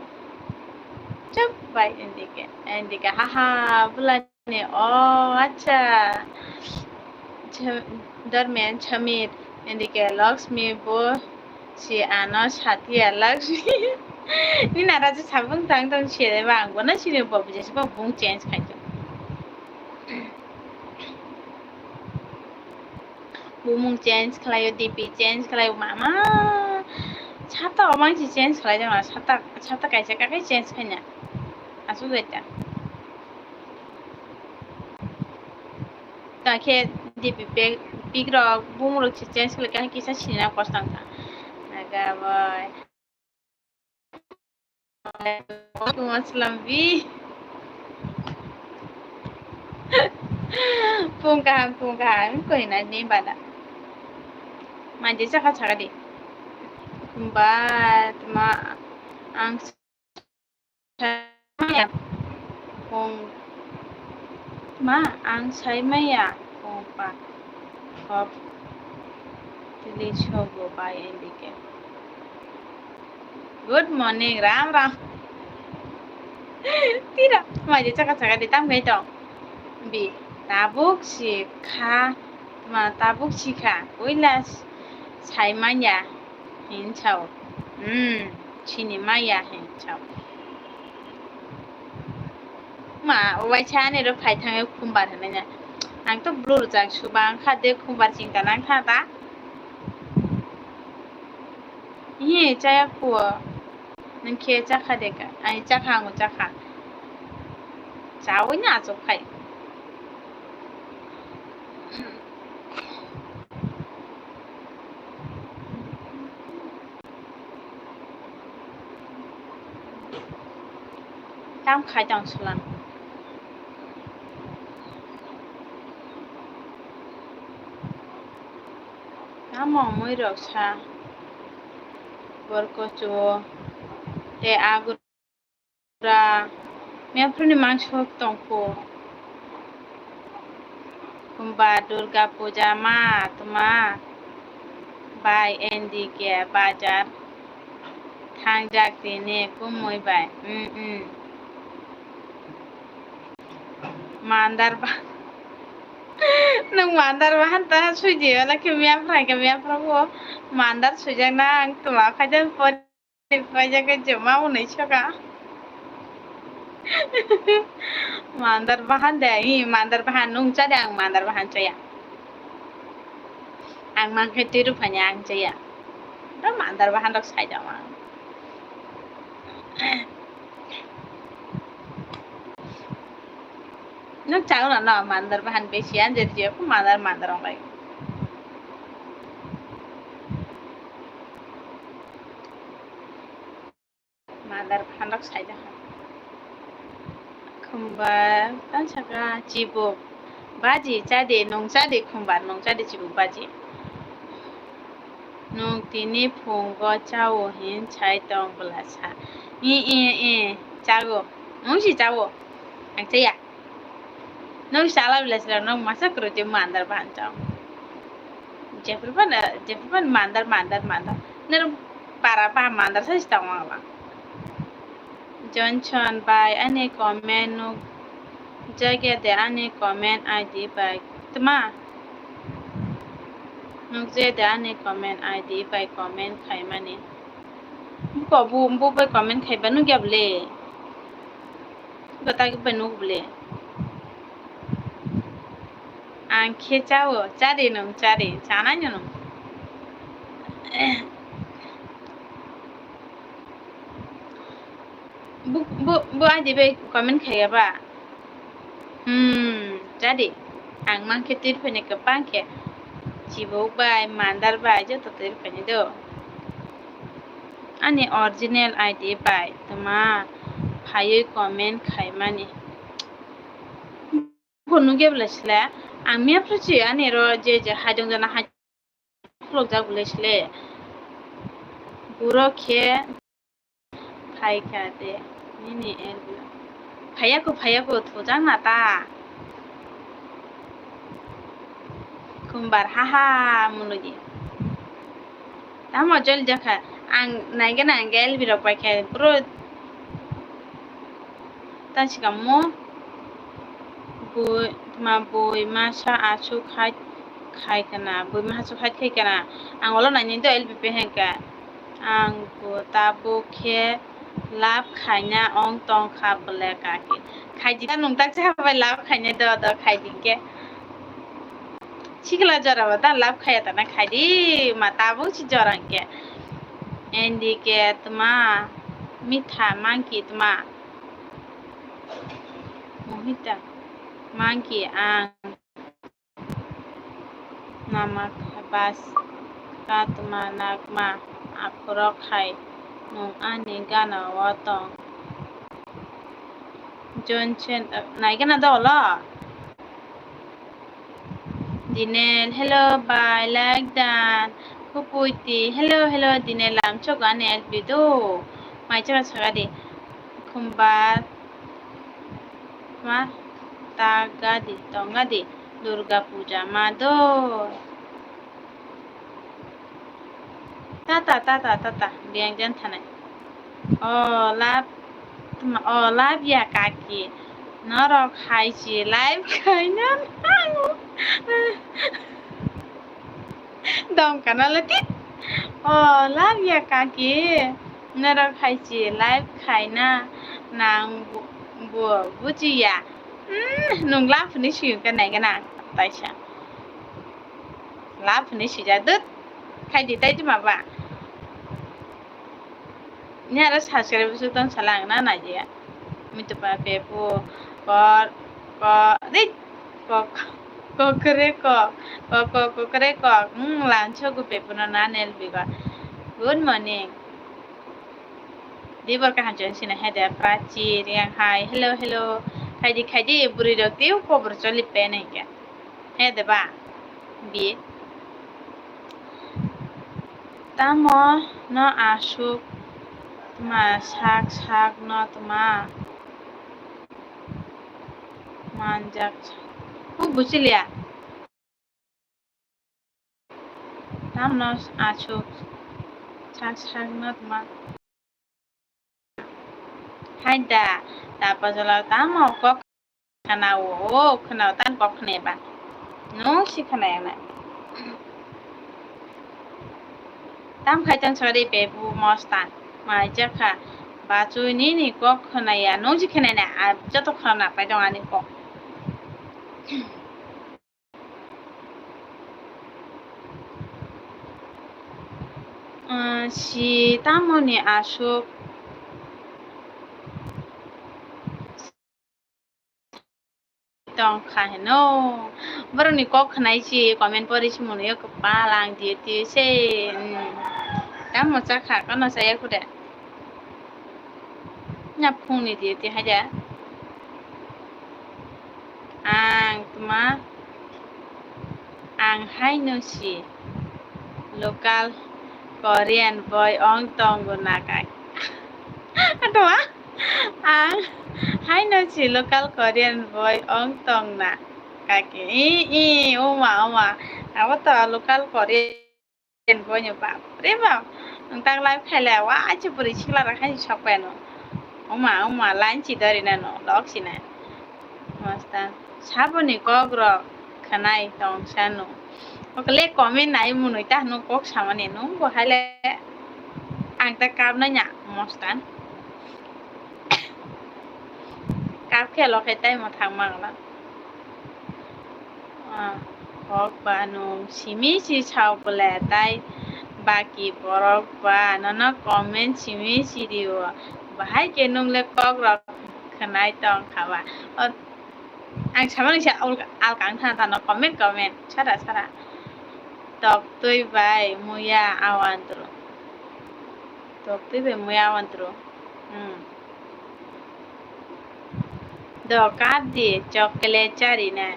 Chup bai endike, endike, ha ha, bulani, oh, acha. Cham-, Dormen, Chamit, endike, Lakshmi, bo, si ano, Satya, Lakshmi. Ni nara je sabung tang tang sire ba, ang bono sini bo, bijesi bo, bung change khai. Bumung change khlaio, D P change khlaio, mama. Sata o mangsi change khlai jana, sata, sata kaisa kakai change khaina. Asuk jaita. Ta khe D P pe-, pik rok, bumung rok se change khlai kha, kisa sinina kosong kha. Aga boy. Assalamu alaikum, Aslam bi. Pung kaham, pung kaham, koi na ni bada. Manje chakha chakha di. Ba, tma, ang sai maya. Pung, ma, ang sai maya. Pung pa. Hop. Tili sogo bai endike. Good morning, ram ram. Tira, mai de chaka chaka de tam gai tong. Bi, tabuk si kha, ma tabuk si kha, koila sai manya hin chao. Hmm, sini maya hin chao. Ma, waisa ani ro phai thangwi khumbar hinwi na. Ang to blue rwchak subang kha de khumbar chingta nang kha ta. Hi, chaya khuo. Nang khe chakha de ka. Ai, chakha, ang chakha. Chawi na achuk khai. Tam khai tong sulang. Tamo mui rok sa. Borkocho. Te agur. Pura mephruni mangso tongkho. Kumba Durga Puja ma tma bai N D K bazar thangjak tini kumui bai. Mm, mm. Mandar ba. Nwng mandar bahan ta suidi, wala khe mephrang khe mephrang bo mandar suijak na ang tma khaida pori. Paijak khe joma unui soka. Mandar bahan de, hi mandar bahan nung cha de, ang mandar bahan chaya. Ang mankhe twi ruphani ang chaya. Ro mandar bahan rok sai da ma. Nung chao na no mandar bahan besi an je je mandar mandar onglai. Mandar phanrok saida ha. Khumba, tang saka, chibuk. Baji, chadi, nung chadi, khumba, nung chadi, chibuk, baji. Nung tini phungo chao hin sai tong bwla sa. I, i, i, chago. Nung si chao. Ang chaya. Nung sala bila sila nung masa kwrwi twi mandar bahan chao. Jephru ban, jephru ban mandar, mandar, mandar. Nero para ba mandar sai tongo aba. Johnson bai ani comment nukjakya de ani comment I D bai. Tma? Nukjakya de ani comment I D bai comment khaimani. Buko bu, bu bai comment khaiba nukya bole. Buko tagi bai nuk bole. Ang khe chao, chari nung chari, chanai no nung. Bu, bu, bu I D bai comment khaiya ba? Hmm, chadi. Ang mankhe Tiriphaini kwbang khe. Chibuk bai, mandar bai, joto Tiriphaini do. Ani original I D bai, tma phaiwi comment khaimani. Bo nugya bwlai sle, ang mia phuru si ani ro je je haidong jana hai khulukjak bwlai sle. Buro khe phaikha de nini L B. Phaiya ko, phaiya ko, thujak na ta. Khumbar, haha, mwnwi di. Tamo jol jakha, ang naigena ang L B rok bai khe, bro. Ta sikamo bui, ma bui masa aswk hai khai kana, bui masa aswk hai khai kana. Ang olo naini do L B P hengka. Ang bo tabuk khe love khaina ong tong kha bole kaki. Khaidi ta nung tak cha bai love khaina do do khaidi khe. Sikla jora ba ta love khaya ta na khaidi ma tabuk si jora hingke. Endi ke tma mitha mangki tma. Mohita mangki ang. Namak bas katma nakma aphurok hai nwng ani gana o tong. Johnson, naigana dolo? Dinel, hello bai, like dan. Kupuiti, hello, hello, Dinel, lamchok ani L B do. Maichara sagadi. Khumbar. Ma, ta gadi, tong gadi, Durga Puja ma do. Tata, tata, tata, biyang jan thanai. O lab, o lab ya kaki. Norok hai si live khaina nango. Dong kana le tit. O lab ya kaki. Norok hai si live khaina nang bu, bu, bujiya. Hmm, nung lab ni si ka nai kana taisa. Lab ni si ja dut. Khai di tai ma ba. Ni aro subscribe su tong salang na na je. Mitu pa pe pu kor, kor, di, kok, kokre kok, kok, kok, kokre kok. Hmm, lancho gu pe pu no na nel biga. Good morning. Di bor kaham chon sina hede prachi riang hai. Hello, hello. Khai di, khai di, buri rok tiu kobor choli pe nai ke. Hede ba. Bi. Tamo no aswk tma sak sak no tma manjak. Kuk buchiliya. Tamo no aswk sak sak no tma. Hai da, da pajala tamo kok khana o, o khana o tan kok khana ba. No si khana ya na. Tam khai tang sari pe bu mostan. Mai jakha. Ba chui ni ni kok khana ya. No si khana na. A joto khana pai dong ani kok. Ah, si tamoni aswk tong kha heno. Borokni kok khnai si comment pori si mwnwi o kwpal ang diye tiye se. Hmm. Tamo cha kha, kano chaya khude. Na phungni diye ti haida. Ang tma, ang haino si local Korean boy ong tongo na kaki. Atwa, ang haino si local Korean boy ong tong na kaki. I, i, oma, oma. Abo to local Korean. Boino bapre bap. Nwng tak live khaile, wa, achi bwrwi sikla rok hai sok pai no. Oma, oma, line chi dori na no, lok si na. Masta, saboni kok rok khwnai tong sa no. Okle comment nai munui ta no kok samani no, bo haile ang ta kap na nya, masta. Kap khe lo khe tai mo thang mang la. Ah, kok ba nwng simi si sao bole tai baki borok ba nono comment simi si rio. Bahai khe nwng le kok rok khwnai tong kha ba. O, ang samani se al-, alkang thana thana comment comment sara sara. Tok twi bai muya awantro. Tok twi bai muya awantro. Hmm. Do kap di chocolate chari na.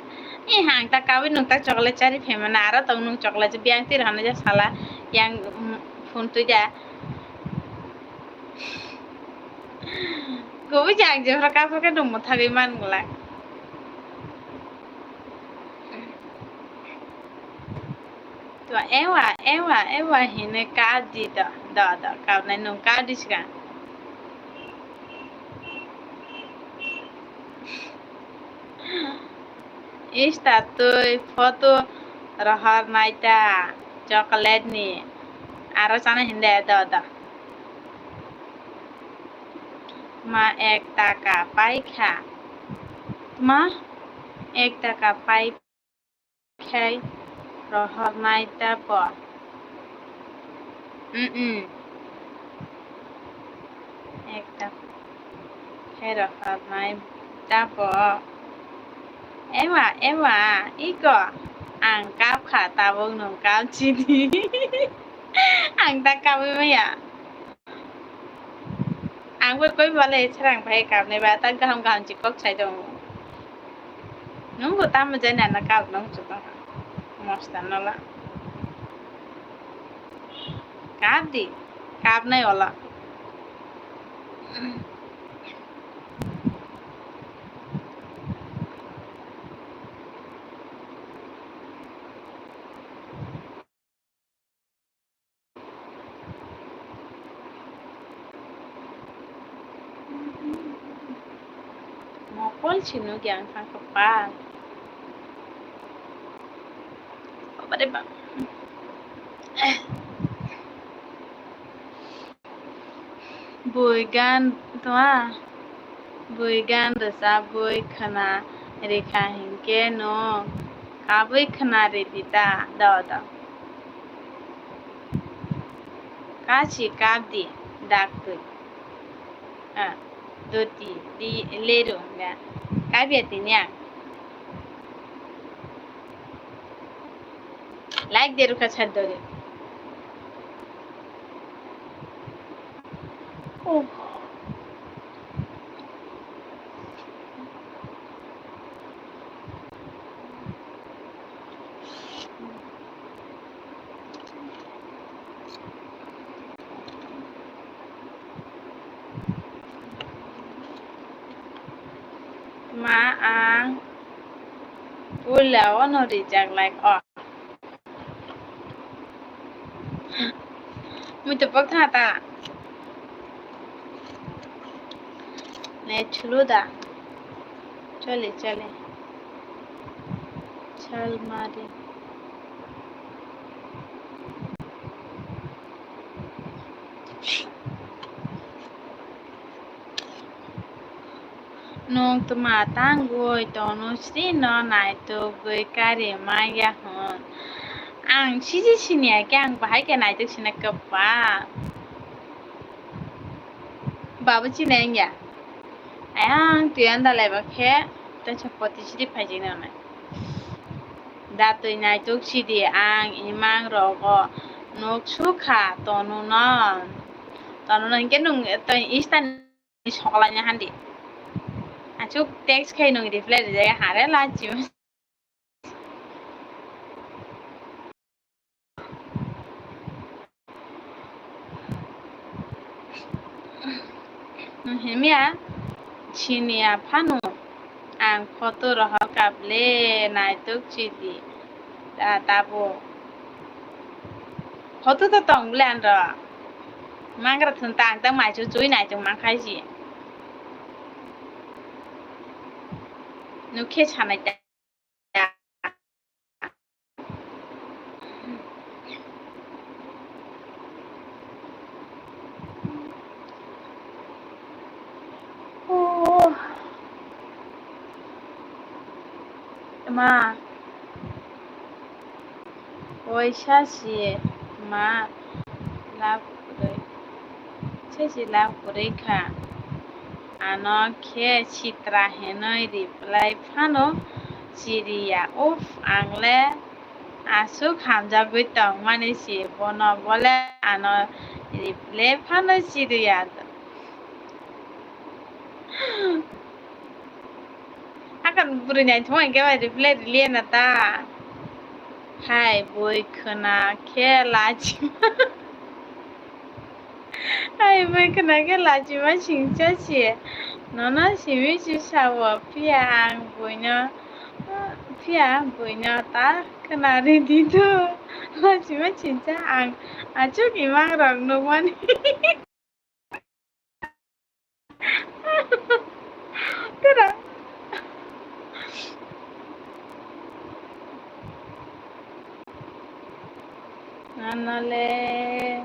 Eh, hang ta kawi nung ta chocolate chari phe mana aro tong nung chocolate biang tir hana ja sala yang, mm, phun tu ja. Kuwi jang je hora kap ke nung mo thagwi man gula. To ewa, ewa, ewa hinwi kap di do, do, do, kapnai nwng kap di swkang. Insta twi photo rohor nai ta chocolate ni. Aro chana hinde do, do. Ma ek taka pai kha. Ma ek taka pai khai rohornai ta bo. Mm-mm. Ekta khai rohornai ta bo. Ewa, ewa, iko ang kap kha tabuk nwng kap chini. Ang ta kabwi maya. Ang bo koi bale serang bai kapnai ba ta gaham gaham chi kok sai dong. Nung bo tamo jani ana kap nung chuba. Mosta nola. Kap di. Kapnai ola. Mokol si nukya wngkha kwpal. Baba re baba. Bui gan tongma, bui gan rwchapwi khwna rikha hinkhe nwng kabwi khwna ridi ta, do do. Kachi kap di, daktwi. Ah, doti, di, leru, ya. Kap ya tini ang. Like de rukha chhar dori. Oh. Ma ang puila ono rijak like o. Mui to bok thana ta. Ne chulu da. Chale, chale. Chal mari. Nwng twma tangwi Tanushrino naitugwi kari manya hwn. Ang siji siniya khe, ang bahai khe naituk sina kwpal. Babu chini wngya. Ayang twi anda laiba khe, tei sa poti sidi phaijini hwnwi. Da twi naituk sidi ang imang rogo nuk sukha Tanu no. Tanu no hinkhe nwng twi Insta ni sokolaina handi. Achuk text khai nwng reply rijak hare lachi. Himya chini aphano ang photo rohor kable naituk chidi ta tabuk. Photo to tong ble anro. Mangra thun ta ang tang mai chu chui nai chung mang khai ji. Nukhe sanai ta. Oh. Ma. Waisa si ma love kwrwi, waisa si love kwrwi kha. Ano khe sitra hinwi reply phano chiriya. Uff, ang le aswk hamjagwi tongmani si bono bole ano reply phano chiriya. Hakan bwrwi naithok hinkhe bai reply riliya na ta. Hai bui khwna khe lachima. Hai bui khwna khe lachima singcha si. Nono simi si sao phiya ang buino, phiya ang buino ta khwna ridi do. Lachima singcha ang achuk imang rok nukmani. Kara. Nanale.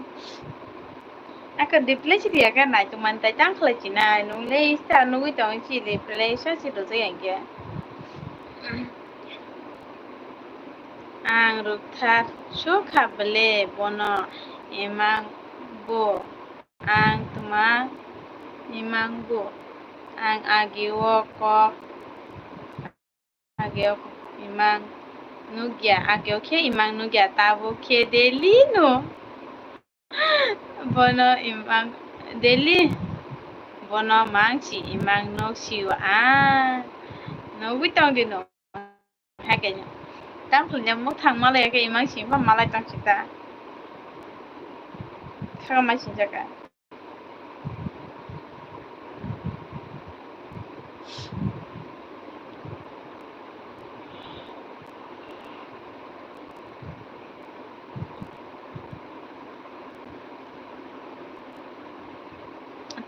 Aka reply si riya ka nai to man tai tang khlai si nai nung le ista nugui tong si reply sa si do jai ang ke. Ang rwkthar sukha bele bono imang bo. Ang tma imang bo. Ang agi o kok, agi o kok imang nugya, agi o khe imang nugya, tabuk khe daily no. Bono imang daily. Bono mang si imang nuk si o ang. Nugui tong di no. Hakhe tam khulnya muthang malai khe imang singpa malai tang sita. Kha mai singjaka.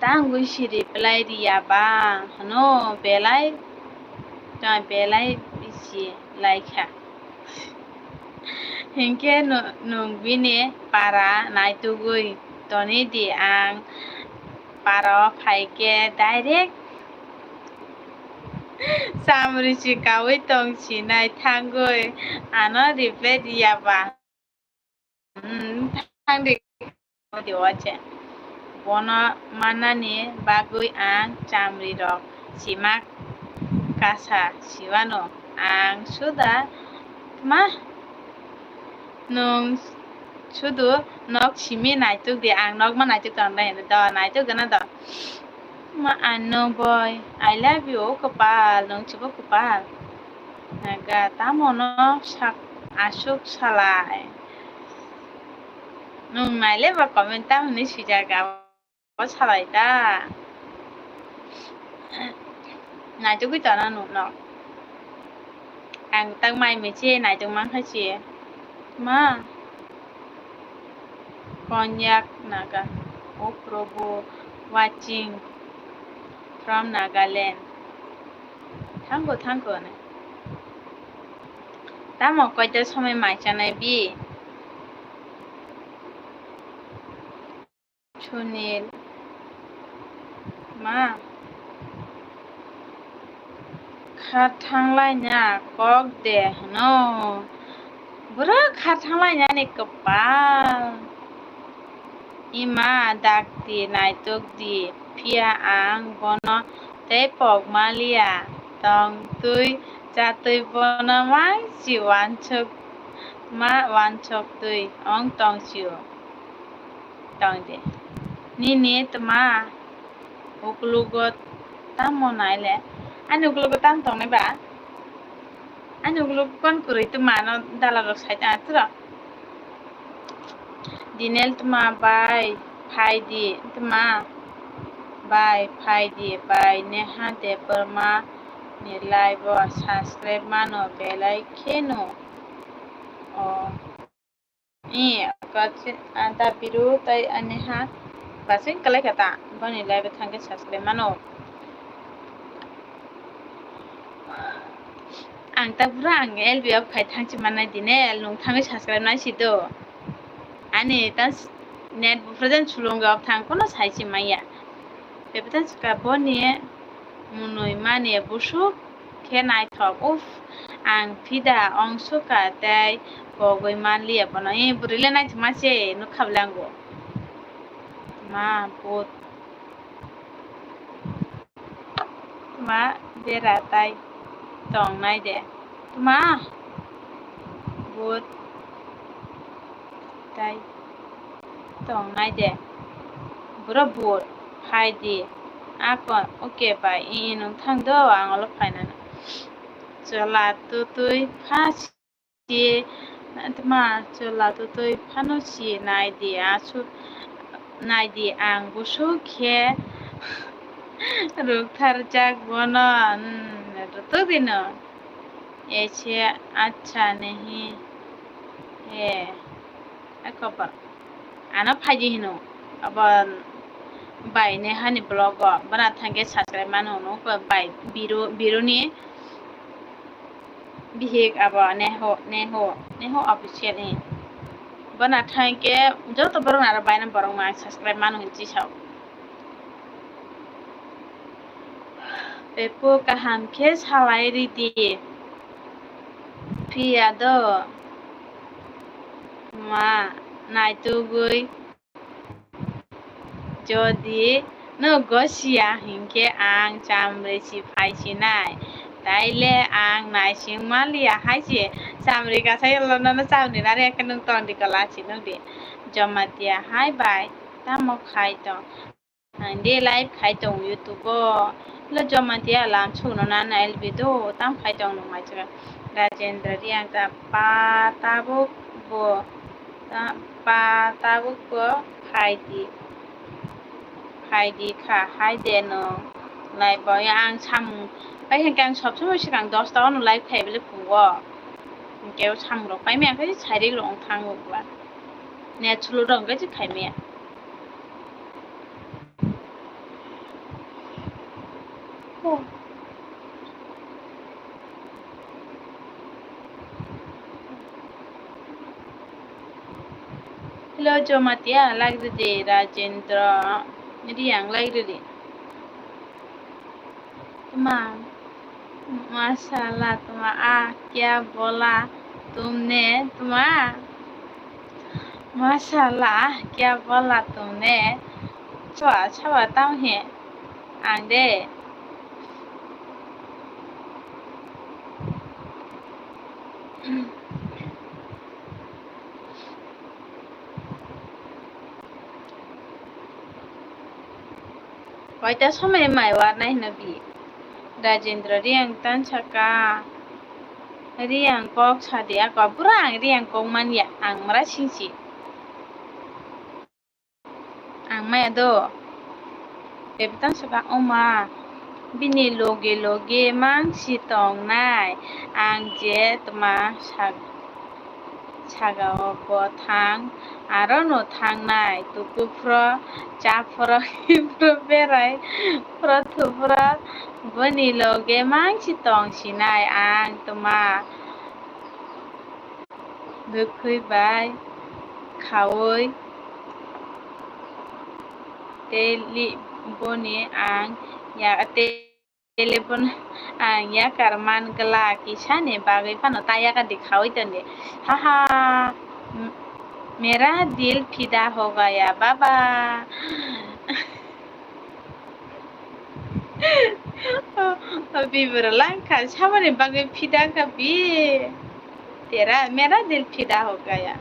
Tangwi si reply riya ba hwno belai, tei belai bisi laikha. Hinkhe no-, nwng bini para naitugwi toni di, ang para o phaikhe direct chamri si kaui tong sinai thangwi ano reply riya ba. Hmm, thang di, di o je. Bono manani bagwi ang chamri rok sima kasa siwano. Ang suda ma nwng sudu nok simi naituk di, ang nok ma naituk tong dai do, naituk gana do. Ma ano boy, I love you, o kwpal, nwng chubo kwpal. Naga, tamo no sak asuk salai. Nwng naile ba comment tamo hinwi swijak, abo salai ta. Naitugwi tongna nwng no. Ang tak mai meche naituk mankha se. Ma. Konyak Naga. O Prabhu, watching from Nagaland. Thank you, thank you. Tamo koita somoi mai chanai bi? Sunil. Ma. Kha thanglaina kok de hwno. Bwrwk kha thanglainani kwpal. Ima dakti naitukdi, phiya ang bono tei pok maliya. Tongtwi chatwi bono mangsi wansuk ma wansoktwi ong tongsio. Tongdi. Nini tma ukulugo tamo naile? Ani ukulugo tam tongnai ba? Ani ukulugo kon kwrwi tma no dalarok sai tong atwrok? Dinel tma bai phaidi, tma bai phaidi bai Neha Debbarma ni live o subscribe mano belai kheno. O. I, kachi, a, da biru tai aneha. Basing kalai kha ta, boni live thangkhe subscribe mano. Ang ta bura ang L B off khai thangchi manai dine, nung thangwi subscribe nai si do. Ani ta s-, net bufra jan sulung off thang kono sai si maya. Bebeta sika boni munui mani busuk khe naithok. Uff, ang phida ong suka tei pogwi manliya bono. E bwrwi le naithok ma se nukha bwle ango. Ma bot. Tma bera tai tong nai de. Tma bot tai tong nai de. Bro bot hai di. Ako oke bai i nung thang do ang olo phainani. Chola tutui pha si, tma chola tutui phano si nai di asu, nai di ang busu khe ruk thar jak bono, hmm, rutuk di no. Ese acha nahi hai. Ako ba. Ano phaidi hino. Abo bai ne hani vlog o. Bana thangke subscribe mano no ko bai biru, biru ni bihik abo Neho, Neho, Neho official ni. Bana thangke joto borok naro bai na borok ma subscribe mano hin chisao. Pepo kaham khe salai ridi. Phiya do. Ma, naitugwi. Jodi no gosia hinkhe ang chamri si phai sinai. Taile ang naising maliya hai se chamri kasai lono no chamri nari khe nung tongdi kola si nungdi. Jomatia hai bai tamo khai tong. Ang de live khai tong YouTube o. Lo Jomatia lam suno na na L B do tam khai tong nung mai chaka. Rajendra Riang ta pa tabuk bo ta pa tabuk bo khai di. Khai di kha hai de no. Live o ya ang samung pai khe ang sob somoi sikang dos ta ono live khai bele phungo. Hinkhe samung rok pai maya khe sairik rok thang o ba. Net slow rok khe khai maya. Hello, Jomatia, like ridi, Rajendra, Riang, like ridi. Tma, mashallah, tma, ah, kya bola tumne, tma, mashallah, ah, kya bola tumne, chua, chua, tam he, ang de. Waita somai mai warnai hino bi. Rajendra Riang tan saka. Riang kok sadi ako. Pura ang Riang kok manya. Ang mara singsi. Ang maya do. Bebtang saka oma. Bini loge loge mang si tong nai. Ang je tma sak. Saka o bo thang, aro no thangnai, tuku phro, cha phro, him phro, berai phro, thu phro, boni loge mang si tong sinai ang tma, bwkhwi bai khaui tei li-, boni ang ya tei. Telephone ang yakar man glak, kisani bagwi phano ta yakar di khaui tongdi. Haha, m-, mera dil fida ho gaya, baba. O bibro langkha, saboni bagwi fida kha bi. Tera, mera dil fida ho gaya.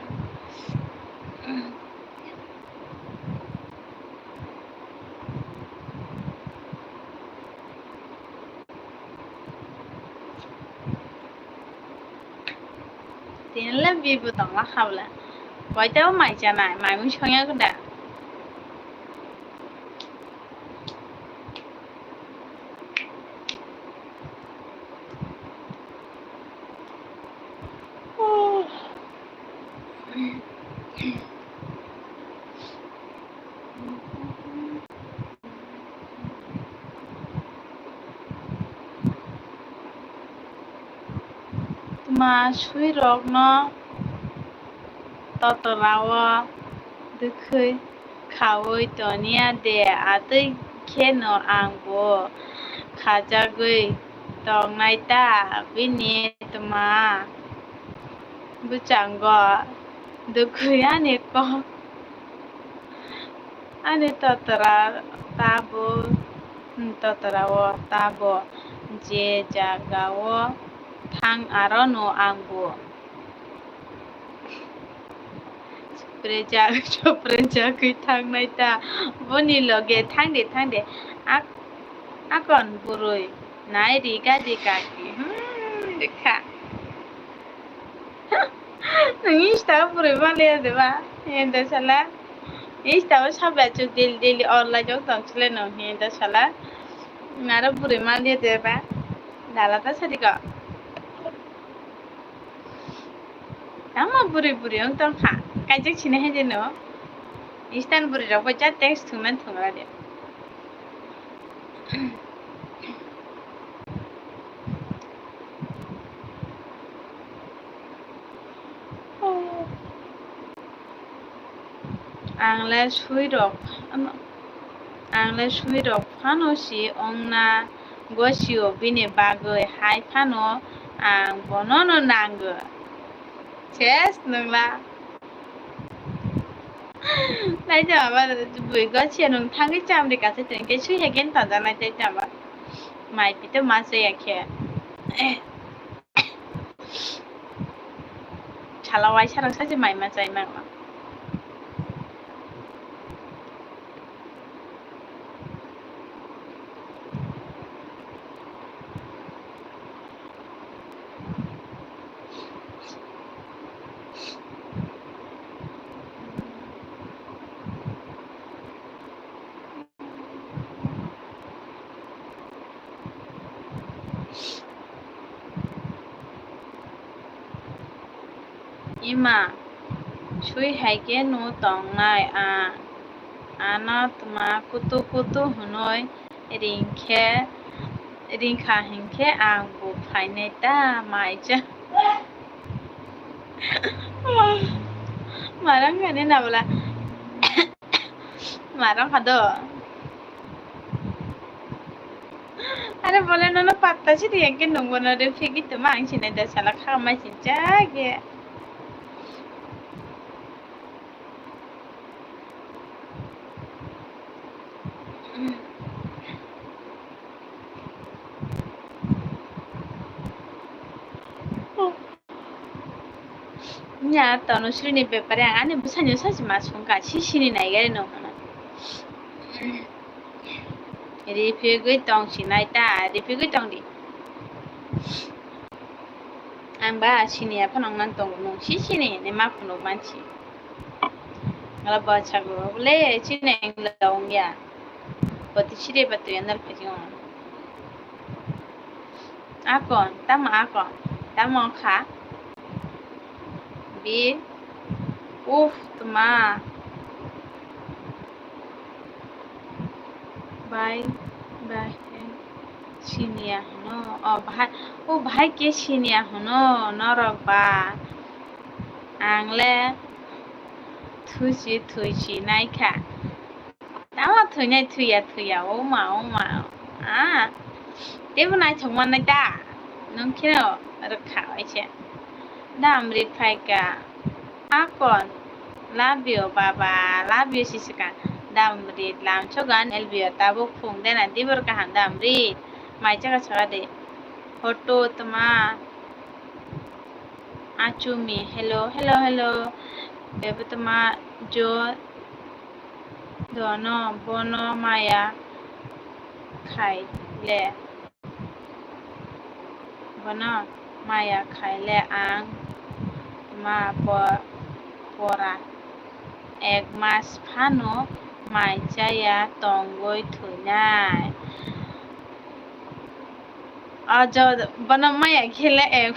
Tinle bibo tongla khabla. Boiteo mai chanai, mai mui songya kunda. Ima suirokno totorao dwkhwi khaui toniya de, atwi kheno angbo khajagwi tongnai ta? Bini tma bwchango dwkhwi ani kok, ani totora tabo, totorao tabo je jagao thang arono angbo. Suprejak, suprejagwi thangnai ta. Boni loge thangde, thangde. Ak-, akon bwrwi nai ri gadi kaki. Hmm, dekha. Nang Insta o bwrwi manliya de ba? Hende sala. Insta o sabya chu daily, daily online o tong chile no hende sala. Naro bwrwi manliya de ba? Dala ta sadi ko. Tamo bwrwi bwrwi wng tong kha. Kaijak sini hai de no. Instant bwrwi rok bai ja text thwngmani thwngra de. Ang le sui rok, ang le sui rok phano si ongna gosio, bini bagwi hai phano ang bonono nango. Ses nungla. Naitama ba bui gosio nung thangwi chamri kasa tongkhe sui hai khe tonjaknai tei tama. Mai pito ma chaya khe. Sala waisa rok sachi mai ma chai mangma. Ima, sui hai khe no tongnai a, ano tma kutu kutu hwnwi ring khe, ring kha hinkhe ang bo phainai ta mai cha. Marang kha ni na bwla. Marang kha do. Are bole nono patta si riya khe nungbo no re phegi tuma ang sinai da sala kha mai sincha ge. Nya Tanusri ni bepare ang ani bwsani sachi ma sungkha, si sini naigari no hwnwi. Riphiugwi tong sinai ta, riphiugwi tong di. Ang ba sini ya phano nang tongo, nung si sini ni ma phunuk mansi. Ngala ba chago le sini ang la ongya. Bati sire batu ya nal phaji ong. Akon, tamo akon, tamo kha? Bi, uf, tma. Bai, bai, siniya hwno. O, bahai, o, bahai khe siniya hwno, norok ba. Ang le thusi, thuisi naikha. Tamo thwinai thwiya thwiya, o ma, o ma, a. Teibo naithok mannai da, nwng kheno rwkha waisa. Damri phaikha, akon, love you baba, love you si swkang. Damri lamsogo ani L B O tabuk phung dena dibor kaham damri. Mai chaka saka de. Photo tma. Achumi, hello, hello, hello. Bebotoma jo dono, bono maya khai le. Bono maya khai le ang ma po-, pora. Ek mas phano mai chaya tongwi thwinai. O jo, bono maya khe le, eh,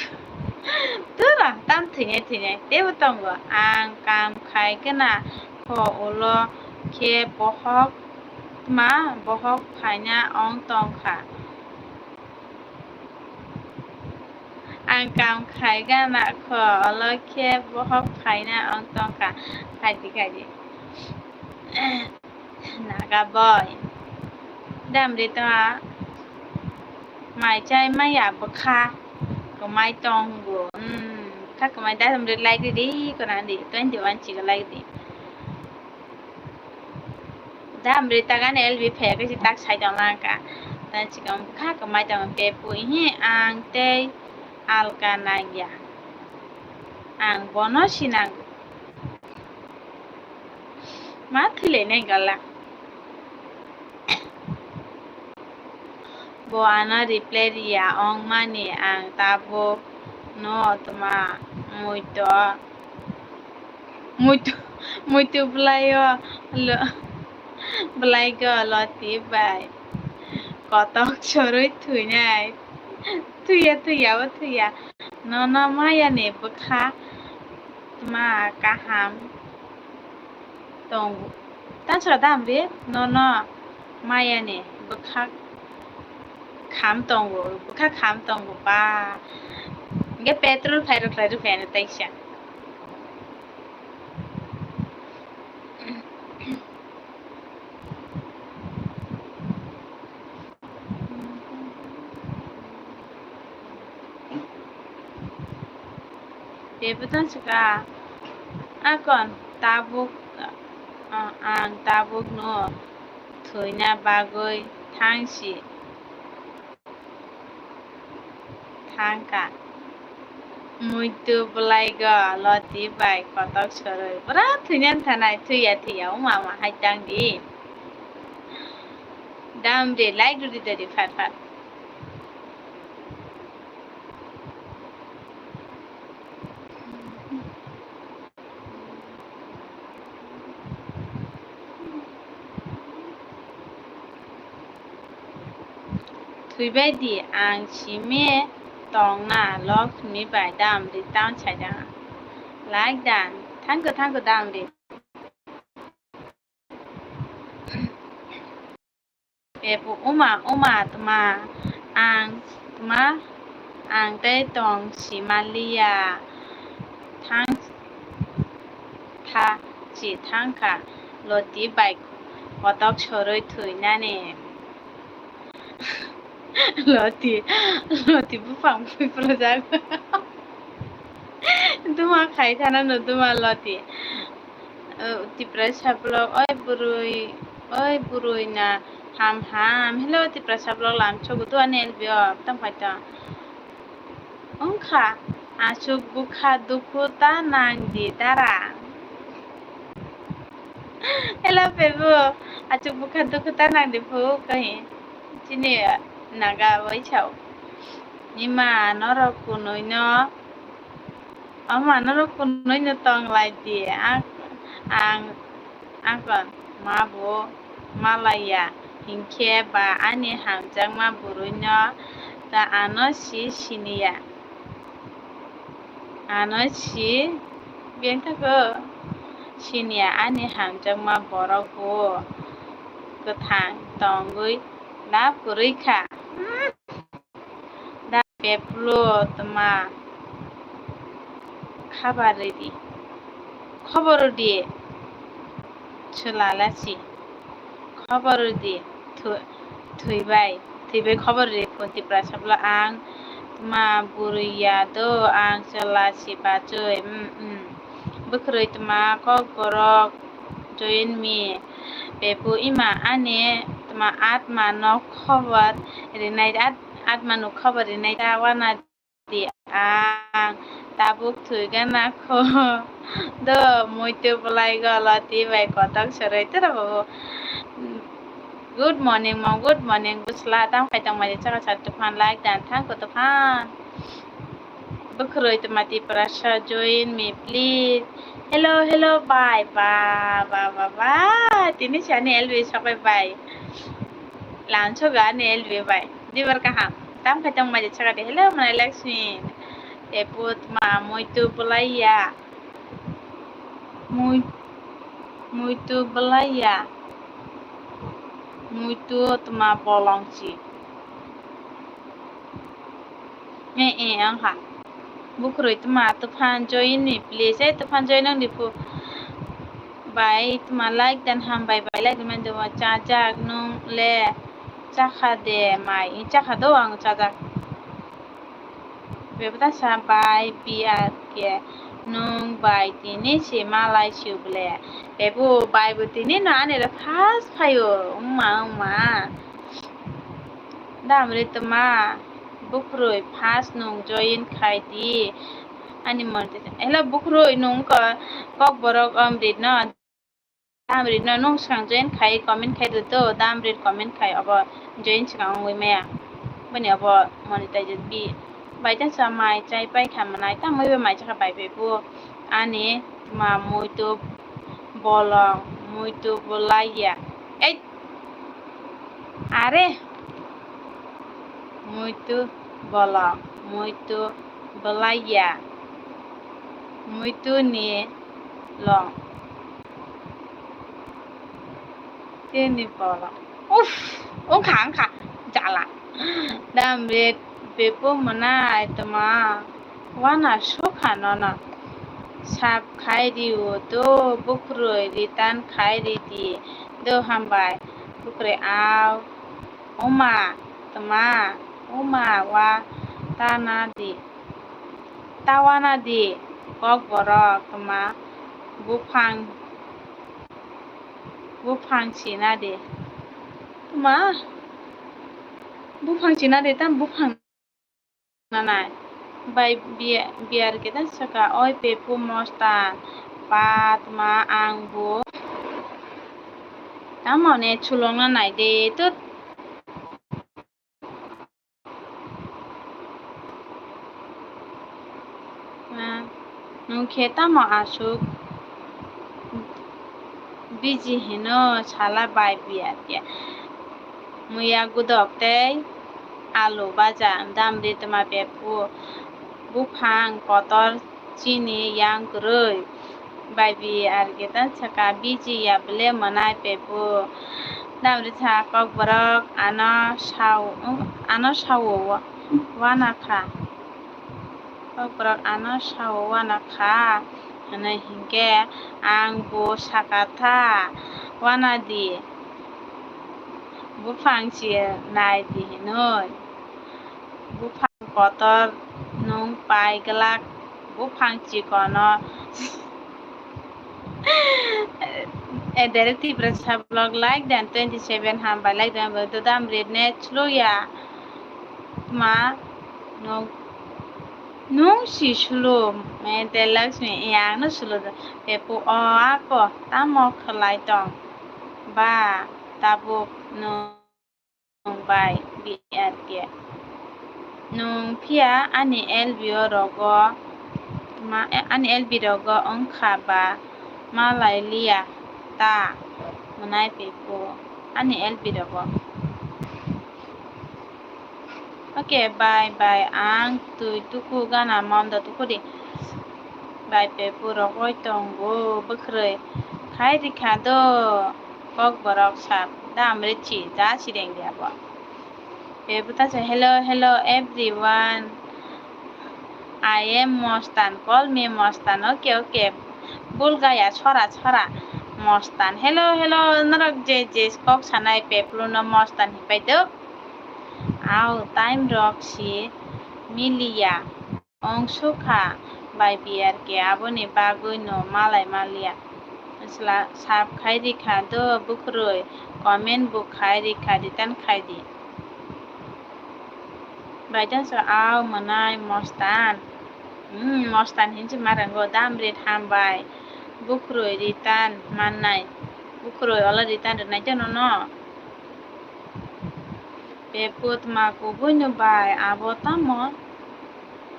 tura tam thwinai thwinai teibo tongo. Ang kam khai gana kho ulo khe bohok ma bohok phaina ong tong kha. Ang kam khai gana kho, olo khe bohok phaina ong tongkha. Khaidi, khaidi. Naga boy. Damri to mai chai maya bwkha kwmai tongo. Hmm, bwkha kwmai damri like ridi, konan di twenty one chigo like di. Damri tagani L B phaya khe tak sai tong langkha. Tani chikon bwkha kwmai tongo pepu hi ang tei alka nangya. Ang bono sinango. Ma thwilainai gala. Bo ano reply riya ongmani ang tabuk no tma muito muito muito bwlaio lo bwlaigo loti bai kotok chorwi thwinai. Thwiya, thwiya, o thwiya. Nono mayani bwkha tma kaham tongo. Tansra damri nono mayani bwkha kham tongo, bwkha kham tongo ba. Hingke petrol phai rwkhlai rwkha ani taisa. Tei bwtang swka, akon tabuk, ang tabukno thwina bagwi thangsi thangkha. Muitu bwlaigo loti bai kotok sorwi. Bwra thwina thanai, thwiya thwiya, o mama hai tang di. Damri like rwdi dadi phat phat. Thwibai di, ang simi tongna lok hwnwi bai damri town saida. Like dan, thank you, thank you damri. Pepu uma, uma tma, ang tma, ang tei tong si manliya. Thang tha, si thangkha, loti bai kotok sorwi thwinani. Loti, loti buphang pui projak. Duma khai thana no duma loti. O Tiprasa vlog, oi bwrwi, oi bwrwi na ham ham. Hello Tiprasa vlog, lam chogo tu ani L B o, tang phai tong. Wngkha, aswk bwkha dukhu ta nang di dara. Hello pebu, aswk bwkha dukhu ta nang di phu kahi. Chini naga bai sao. Ima norok kunui no. Ama norok kunui no tong lai di. Ang, ang, ang kon ma bo malaya hinkhe ba ani hamjakma bwrwi no ta ano si siniya. Ano si beng tako siniya ani hamjakma borok bo kwthang tongwi lab kwrwi kha. Da peplo tma khabar ridi. Khobor ridi. Chwla lasi. Khobor ridi. Thwi-, thwibai. Thwibai khobor ridi. Kunti prasablo ang tma bwrwi ya do ang chwla si bachwi. Mm, mm. Bwkhwrwi tma kokborok join me. Pepu ima ani tma atma no khobor rinai at-, atma no khobor rinai ta wana di ang tabuk thwi gana kho do muitu bwlai golo twi bai kotok soroi tera babu. Good morning mom, good morning bwsla, tamo khai tong mai chaka sa tuphan like dan thang ko tuphan. Bwkhwrwi tma Tiprasa join me please. Hello, hello, bye, ba, ba, ba, ba. Tini si ani L B sok bai, bye. Lam sok ani L B bai. Dibar kaham. Tam khai tong mai chaka de. Hello, mana Lakshmi. Te put ma muitu bwlai ya. Mui, muitu bwlai ya. Muitu tma bolong si. Eh, eh, ang ha. Bukrui tma tuphan join ni please, ei tuphan join nang di phu. Bai tma like dan ham bai bai like man do chajak nung le chakha de mai, chakha do ang chajak. Bebda sa bai biya ke nung bai tini si malai siu ble. Bebu bai bu tini no ani re first phayo, wngma wngma. Damri tma bukrui first nung join khai di. Ani monti hello bukrui nung ko kok borok omrit no. Damri no nung swkang join khai comment khai do to, damri comment khai obo join swkang wngwi maya. Bini obo monetize bi. Bai tang sa mai chai pai kha manai, tamo ibo mai chakha bai bai bo ani ma muitu bolong, muitu bolai ya. Ei! Are! Muitu bolong, muitu bolai ya. Muitu ni long. Tini bolong. Uff, wngkha, wngkha. Jala. Damri bepo mwnai tma. Wana sukha nono. Sap khai rio do bukrui return khai ridi. Do hambai. Bukrui au. Uma, tma, uma wa ta na di. Tawana di, kok borok, tma, buphang, buphang sina di. Tma, buphang sina di, tam buphang nanai. Bai biya-, biyar khe ta saka, oi pepu mostan, pa tma ang bo. Tamo ne chulong nanai de, tut. Nwng khe tamo aswk busy hino sala bai biya khe? Muya gudok tei alu baja damri tma bephu buphang kotor chini yang kwrwi. Bai bi R K ta saka, biji ya bele mwnai pepu. Damri sa kokborok ano sao, ano sao wana kha. Kokborok ano sao wana kha. Hwnwi hinkhe ang bo saka tha, wana di. Buphang si nai di hinwi. Buphang kotor nwng pai glak, buphang chikono. A direct Tiprasa vlog like dan twenty seven hambai like dan bo dodam red ne chlo ya. Ma nwng, nwng si sulo, me te Lakshmi yang no sulo, pepu o ako tamo khlai tong ba tabuk nwng. Nwng bai B R K. Nwng phiya ani L B O rogo ma, ani L B rogo wngkha ba malai liya ta mwnai pepu ani L B rogo. Okay, bye bye, ang twi tuku gana mondo tuku di. Bai pepu rogoi tongo bwkhrwi khai rikha do. Kokborok sap da amre chi ja sireng dia bo. Pepu ta se, hello, hello everyone. I am Mostan, call me Mostan. Okay, okay. Bulgaya sora sora. Mostan. Hello, hello. Norok je je kok sanai peplu no Mostan hipai do. Au time rok si miliya. Ong sukha bai B R K, aboni bagwi no malai maliya. Sla-, sap khai rikha do bwkhrwi, comment bo khai rikha, return khai di. Bai tang so, au mwnai Mostan. Hmm, Mostan hinsi marango dam rit hambai. Bwkhrwi return mannai. Bwkhrwi ola return rwnai jano no. Beput ma kubui no bai abo tamo?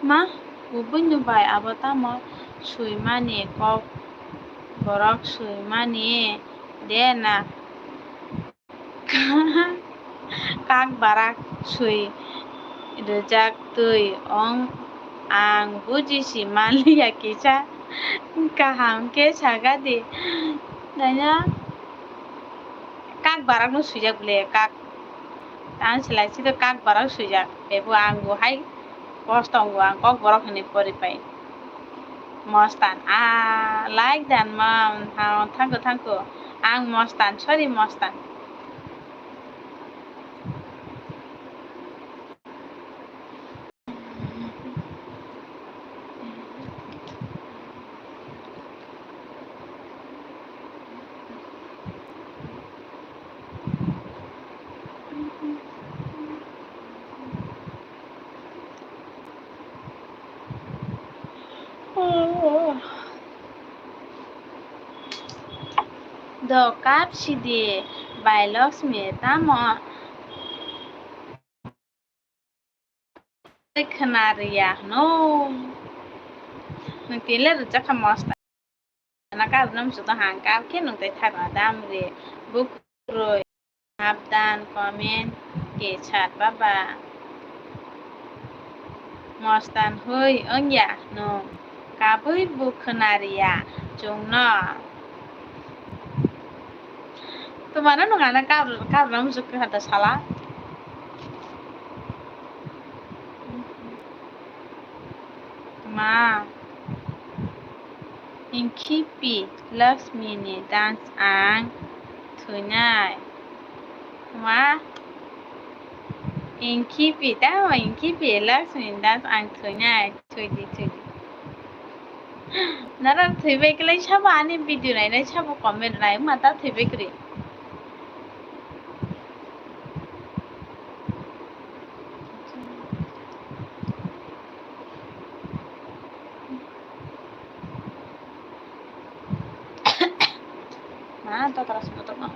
Ma kubui no bai abo tamo? Swimani kok borok swimani de na. Kak barak swi rwjak twi ong ang buji si manliya kisa kaham khe sagadi. Nanya kak barak no swijak bwle kak. Ang se lai sito kak barak swijak. Bebo ang bo hai Post tongo ang Kokborok hinwi pori pai. Mostan, ah, like dan ma, ha, thank you, thank you. Ang Mostan, sorry, Mostan. Do cup sidi bai Lakshmi tamo khwnariya hwno. Nwng tile rwchapkha Mostan. Ana kap nang sudo hang kap khe nwng tei thakna dam re. Bukrui hapdan comment ke chat baba. Mostan hoi wngya nwng kabui bo khwnariya chwngno. Twmano nwng ano kap, kap nang muchuk kha da sala. Ma, inkhipi Lakshmi ni dance ang thwinai. Ma, inkhipi, tamo inkhipi Lakshmi ni dance ang thwinai, thwidi, thwidi. Nara thwibai kwlai sabo ani video nainai sabo comment nai, ma ta thwibai kwrwi. Ma, to tara sabo to ma.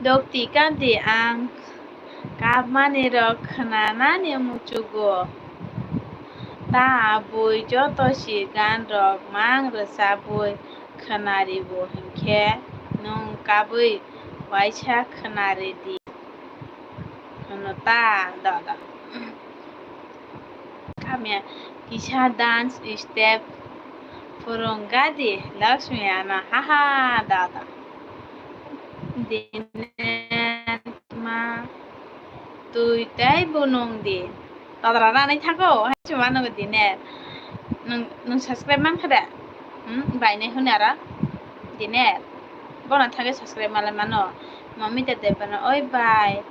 Dokti kapdi ang kapmani rok khwnanani muchugo. Ta bui joto si gan rok mang rwchabwi khwnaribo hinkhe nwng kabwi waisa khwnaridi. Hwno ta, da, da. Kamya kisa dance step phwrwngkha di Lakshmi ano, haha, da, da. Dine ma twi tei bunung di. Todra ranai thago, hai chuma nungo dine. Nung, nung subscribe mankha da? Hmm, bainai hwnwi aro. Dine. Bono thangwi subscribe malai mano. Mamita Debbarma, oi bai.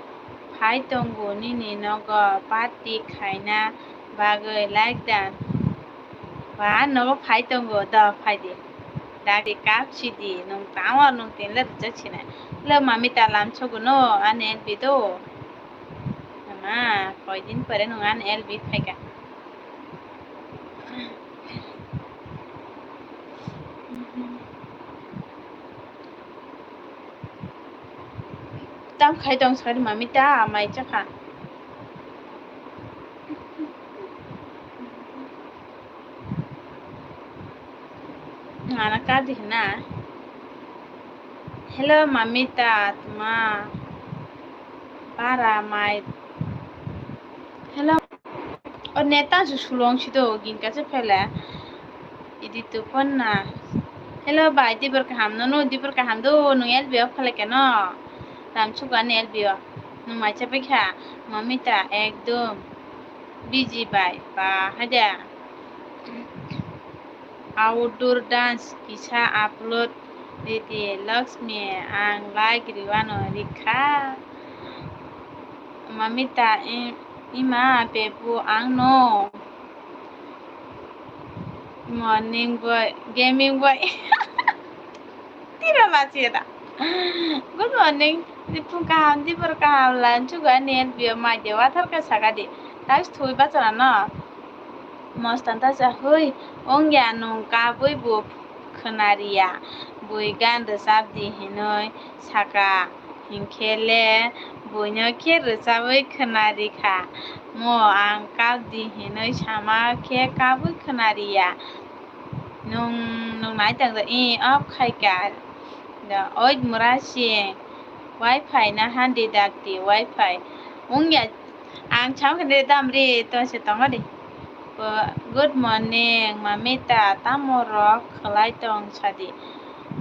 Phai tongo nini nogo party khaina bagwi like dan. Ba nogo phai tongo, do phai di. Dagdi kap sidi, nung tamo nung tinle rwchak sinai. Le Mamita lamsogo no ani L B do. Ama, koidin pore nung ani L B phaika. Tam khai tong sari Mamita, mai chakha. Ngana kadi hina. Hello, Mamita, tma. Para mai. Hello. O neta su sulong si do, gin kache phele. Idi tu phone na. Hello, bai, dibor kaham, nono dibor kaham do, nung L B o phale keno. Ram chuka ni L B o. Nung mai chapai kha, Mamita, ekdom. Busy bai, ba, haja. Outdoor dance kisa upload ridi Lakshmi, ang like riwano rikha. Mamita, i-, ima bebu ang no. Morning boy, gaming boy. Tira bachi da. Good morning. Dipung kaham, dibor kaham, lan chugo ani L B o mai de wathar ka saka di. Tais thui bachana no. Mostan ta sa hui, ongya nung kabui bo khwnariya. Bui gan rwchap di hinoi saka. Hinkhe le buino khe rwchabwi khwnarikha. Mo ang kap di hinoi sama khe kabui khwnariya. Nung, nung nai tong do, i, off khai ka. Da, oit mura sing. Wi-Fi na handi dakti Wi-Fi. Wngya ang cham khe dam ri to se tongo di. Good morning, Mamita, tamo rok khlai tong sadi?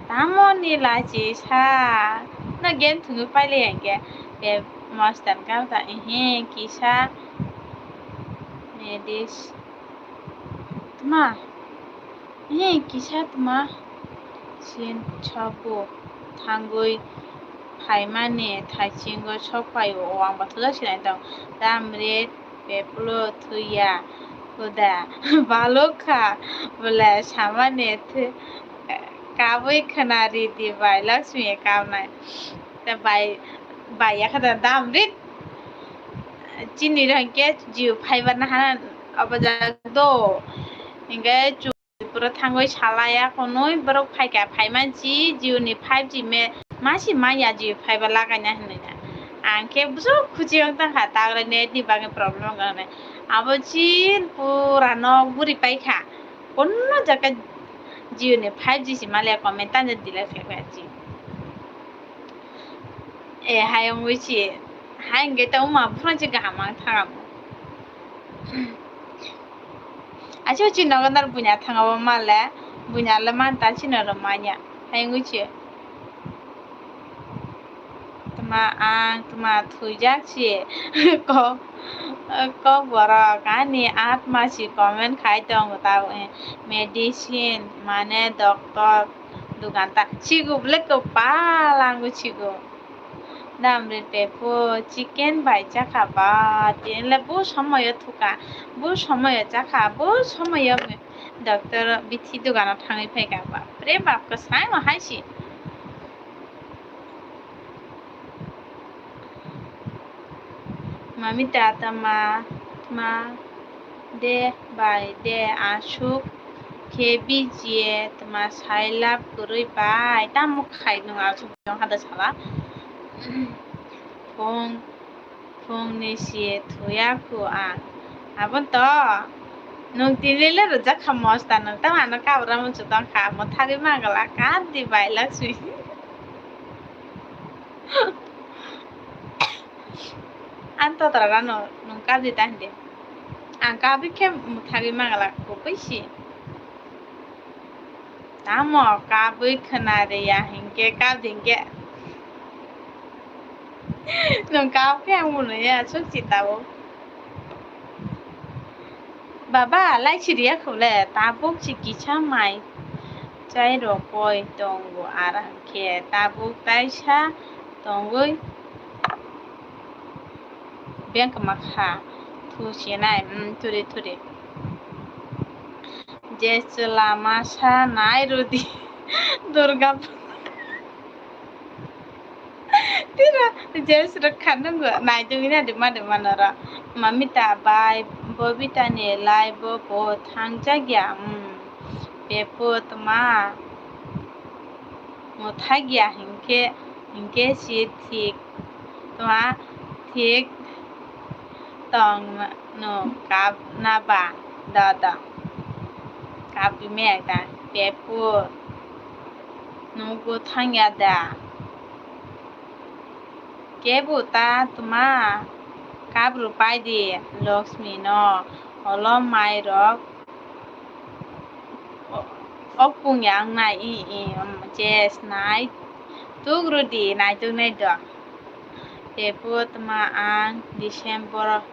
Tamo ni lachi sa? No game thungwi paile hwnkhe. Be mostan kar ta, ehe, kisa. Medis. Tma. Ehe, kisa tma. Sin chobo. Thangwi phaimani thaisingo sok phaio. O ang bathuda sinai tong. Dam ret. Peplo thuya huda balok kha bole samani kabui khna ridi bai Lakshmi kabnai. Te bai bai yakha da dam rit chini rang ke jiu fiber na hana abajak do. Hinge chu Tripura thangwi salaya hwnwi borok phaikha, phaimansi Jio ni five G me masi manya Jio fiber lagaina hwnwi na. Ang khe bwswk khuchi wng tangkha, tagra net ni bagwi problem wng kha hwnwi. Abo chin pura nok buri paikha, kunno jaga Jio ni five G si maliya comment tanja delete khlai kha chi. E hai wngwi si, hai hwnkhe ta wngma buphang si kaham wng thangamo. Achu chini nogo nang buina thangabo male, buina le manta chini rw manya. Hai wngwi se. Tma ang tma thwijak se. Kok, kok borok ani atma si comment khai tongo ta, medicine mane doctor dugan ta. Sigo bole kopal ang bo sigo. Damri pepo chicken bai chakha ba, tini le bo somoyo thuka, bo somoyo chakha, bo somoyo doctor bithi dogano thangwi phaikha ba. Pre bap kwsang no hai si. Mami tata ma, ma de bai de asuk khe bijiye tma sai lab kwrwi bai tamo khai nung asuk hada sala. Phung, phungni si thuya khu ang. Abon to, nung tini le rwjak kha mosta, nung tamo ano kabra muchung tong kha, mwthagwi mangala kandi bai Lakshmi. Ang totra rano nung kabdi ta hindi. Ang kabdi khe mwthagwi mangala kubui si. Tamo kabwi khwna rwya hinkhe kabdi hinkhe. Nwng kap khe ang mwnwi ya, aswk chita o. Baba, lai siriya khole, tabuk si kisa mai chai rokoi tongo, ar hwnkhe tabuk taisa tongwi bengkma kha, thusinai, mm, thuri thuri. Je chwla masa nai rwdi Durga Puja. Tira je srwk kha nwngo naitugwi na dima dima noro. Mamita bai Bobita ni live bo bo thangjak ya, mm, beput ma. Mwthagya hinkhe, hinkhe si thik tma thik tong no kap na ba da da. Kap di me da pepu nugo thangya da. Kebu ta tma kap rupai di Lakshmi no olo mai rok. O, o pung yang nai i, i, um, je snai. Tuk rudi, nai tuk nai do. Tebot ma ang December,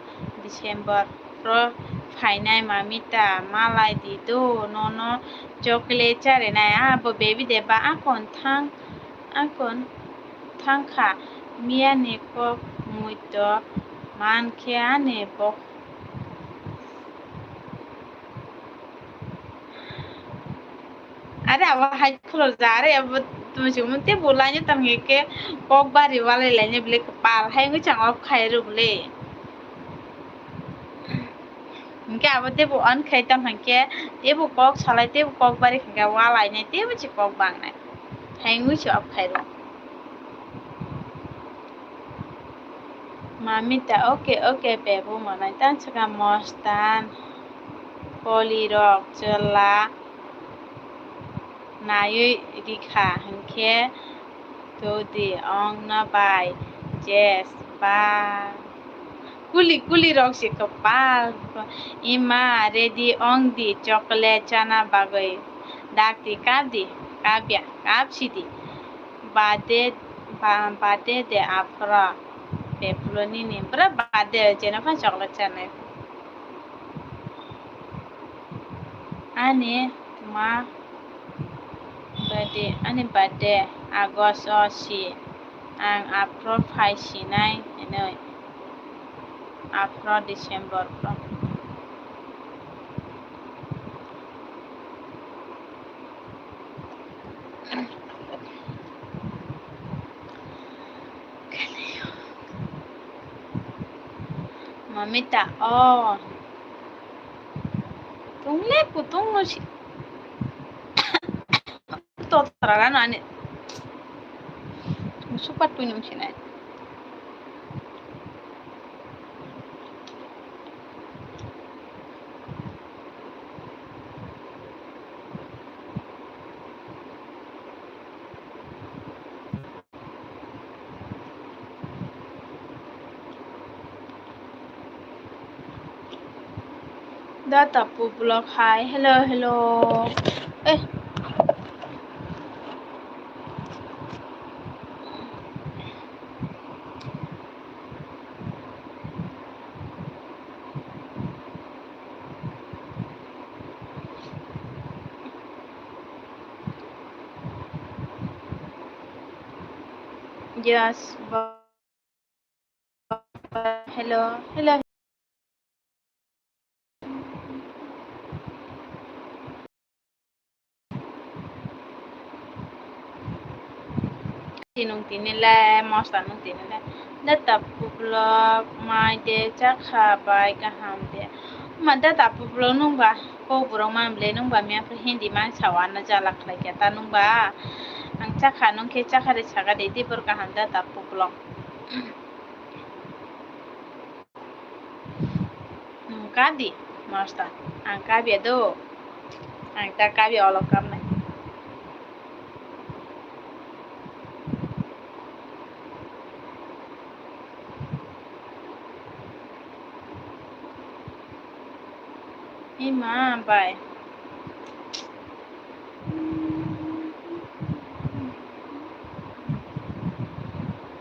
December pro phainai Mamita malai di do, nono chocolate charinai. A bo baby de ba akon thang, akon thang kha. Miya ni kok mui to man khe ani bok. Are abo hai khulok ja, are abo tumi chukmung tei bo laino tamo khe kok bari walai laino bile kwpal hai wngwi chang off khai rw bole. Hinkhe abo tei bo on khai tamo hinkhe tei bo kok salai tei bo kok bari hinkhe walai nai tei bo se kok bang nai hai wngwi se off khai rw. Mamita, okay, okay, pebu manai tang chwkha mostan, polirok, chwla naiwi rikha hinkhe Thudi ongna bai, jes ba. Kuli kuli rok si kwpal. Ima ready ong di chocolate chana bagwi. Dakti kapdi, kapya, kapsidi. Bade, ba-, bade de aphro. Beplo nini bwrw bade, jeno phan chocolate chanai. Ani ma birthday, ani birthday August o si, ang aphro phai sinai hinwi, aphro December pro. Mamita, oh. Tungle kutung no si. Totra no ani. Super tu nyung sinai. Data pu block hai. Hello, hello. Eh. Yes, but hello, hello. Tinung tini le, mosta nung tini le. Data publok mai de chakha bai kaham de. Ma data publok nung ba, ko borok man ble nung ba, miya phi hindi man sawa na jala khlai khe ta nung ba. Ang chakha nung khe chakha de saga de, di bor kaham data publok. Nwng kap di, mosta. Ang kap ya do. Ang ta kap ya, olok kap nai. Ima bai.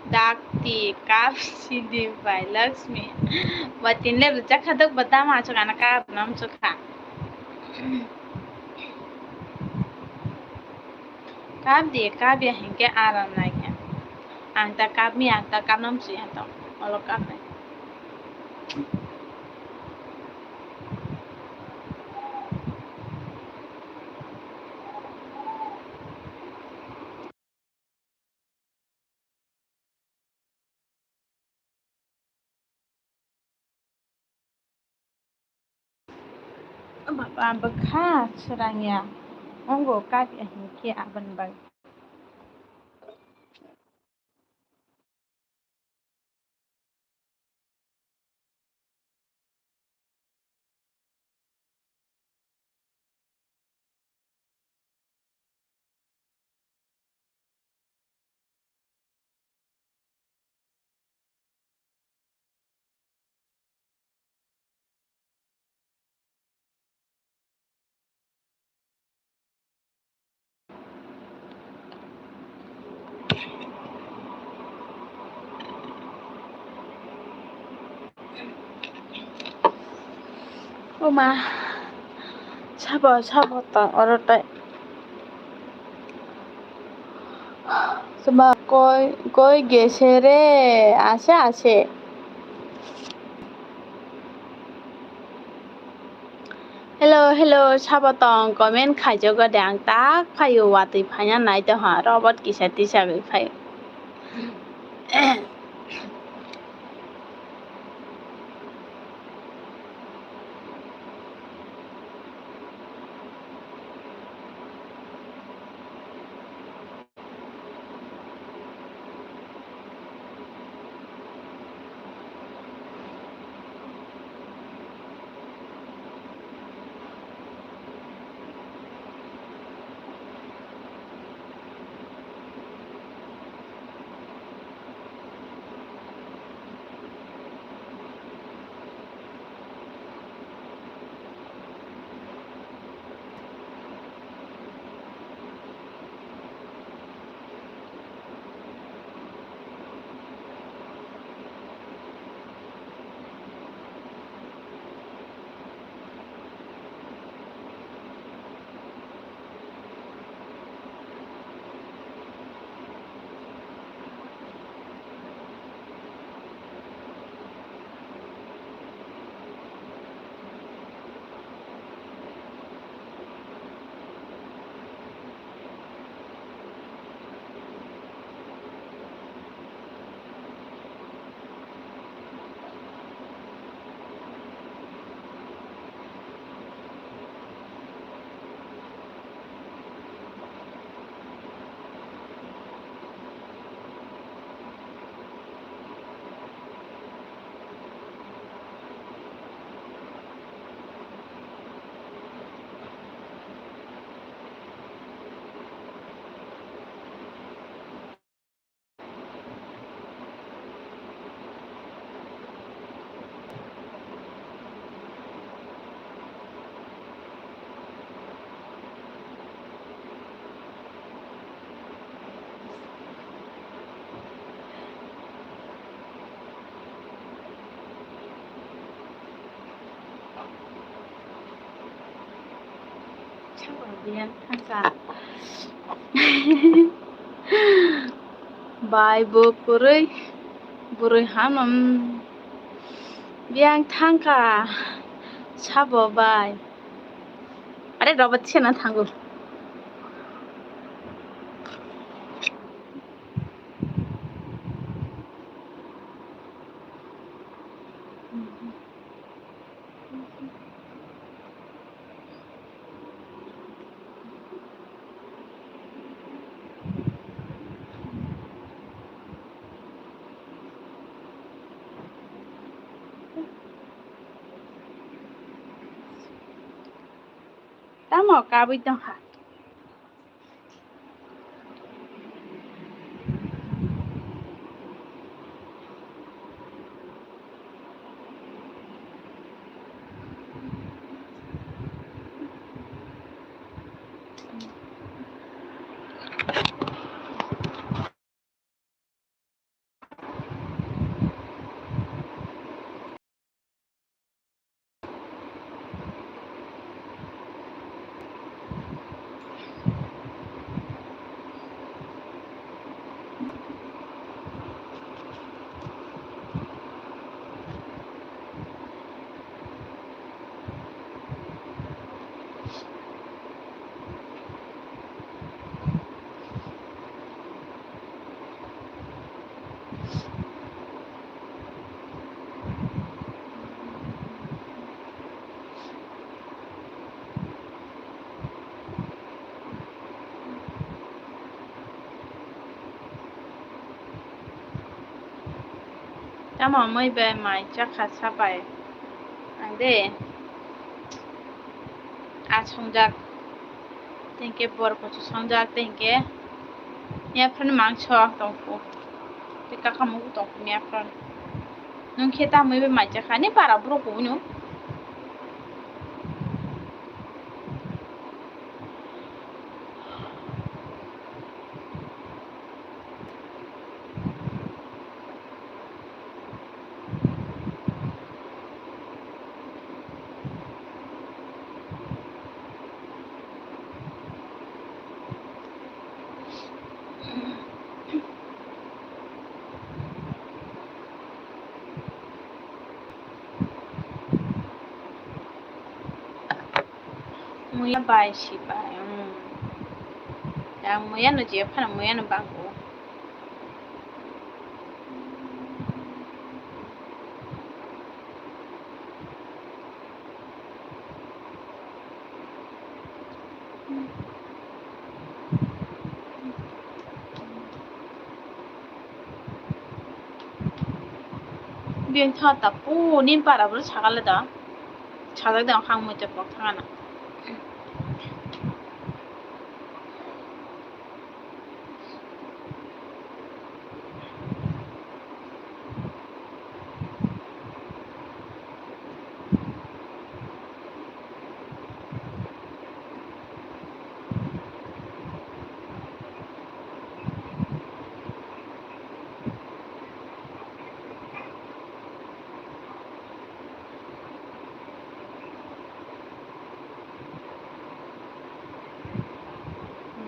Dakti kap sidi bai Lakshmi. Ba tin level chakha dok ba dama chukha na kap nam chukha. Kap di, kap ya hinkhe aram nai khe. Ang ta kap mi, ang ta kap nam chukha to. Olo kap nai. Bwkha swrang ya, wngo kap ya hinkhe aboni bagwi. Oma, sabo, sabo tong oro tai. Suma koi, koi gese re, ase, ase. Hello, hello, sabo tong comment khaijago de, ang tak phaio, watwi phaina nai tongha, robot kisa tisagwi phaio. Biyang thangkha. Bai bo kwrwi, bwrwi hano, mm, biyang thangkha sabo bai. Are robo sena thango. Tamo kabui tongkha. Tamo mui bai mai chakha sapai ang de. A songjak tengke bor kuchu songjak tengke yapran mangso tongku. Tei kaka mugu tongku yapran. Nung khe ta mui bai mai chakha ni para bro kubunu. Muya bai si bai, um. Yang muya no je phano muya no bangko. Biyang tha ta pu ni para bro sakala da. Sajak da khang mui te pok thangana.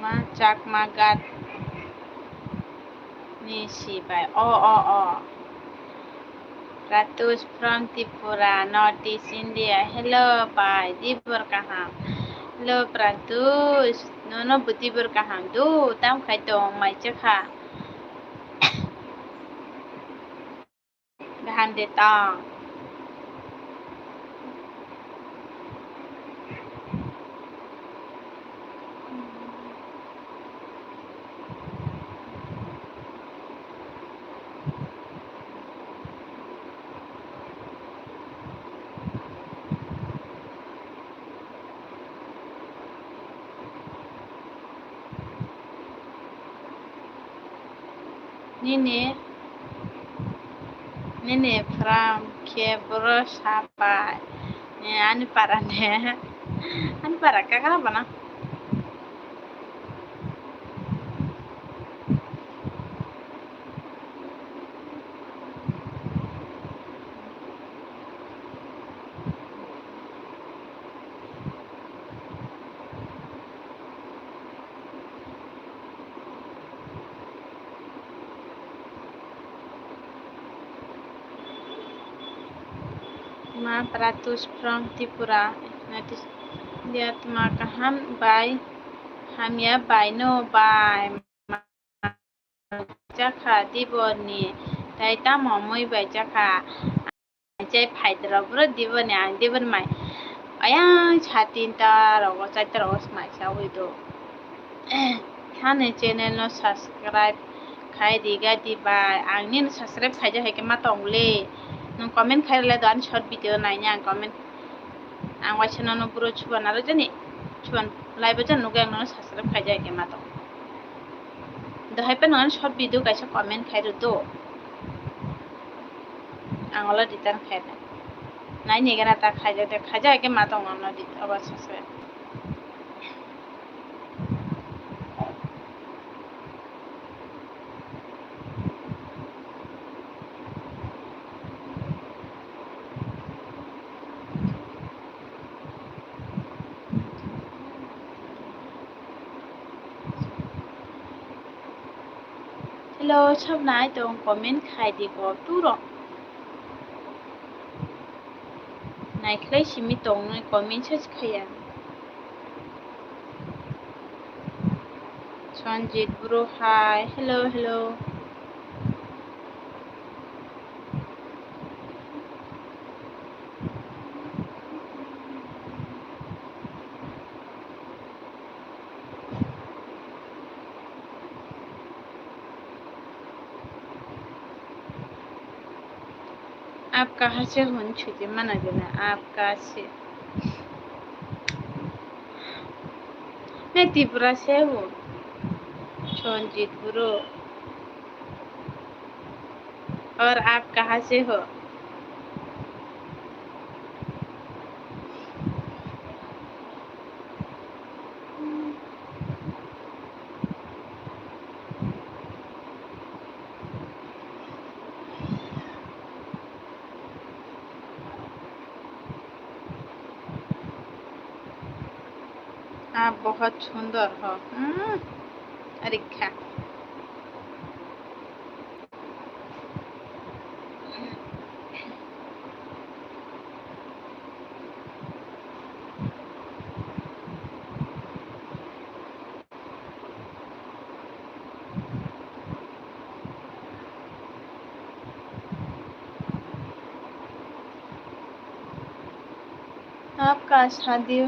Ma Chakma Gat ni sibai. O, o, o. Pratush from Tripura, North East India. Hello, bai. Dibor kaham. Hello, Pratush. Nono bo dibor kaham. Do, tam khai tong, mai chakha. Gaham de tong. Nini, nini pram khe boro sabai. Ani para ne. Ani para kagra bana. Pratus from Tripura. Notice dia tma kaham bai hamya bai no bai. Chakha diboni tai tamo mui bai chakha. Chai phaidra bro diboni ang diboni mai. Ayang satin ta rogo chaita rogo smai sa ui do. Hani channel no subscribe khai di ga di bai. Ang nini subscribe khaijak hai khe ma tong le. Nung comment khai rwlai do ani short video naini ang comment. Ang waisa nono bro chuban aro jani chuban live o jani nugwi ang nono subscribe khaijak hai khe ma tong. Dohai phano ani short video kaisa comment khai rw do. Ang olo return khai nai. Naini gana ta khaijak de khaijak hai khe ma tong nono di obo subscribe. Hello, sabnai tong comment khai di bo turo. Naikhlai simi tongnai comment search khaiya. Sanjit bro, hi. Hello, hello. आप कहाँ से हो? छुट्टी मना देना, आप कहाँ से? मैं त्रिपुरा से हूँ। संजीत ब्रो। और आप कहाँ से हो? आप बहुत सुंदर हो। हम्म, अरे खा। आपका शादी,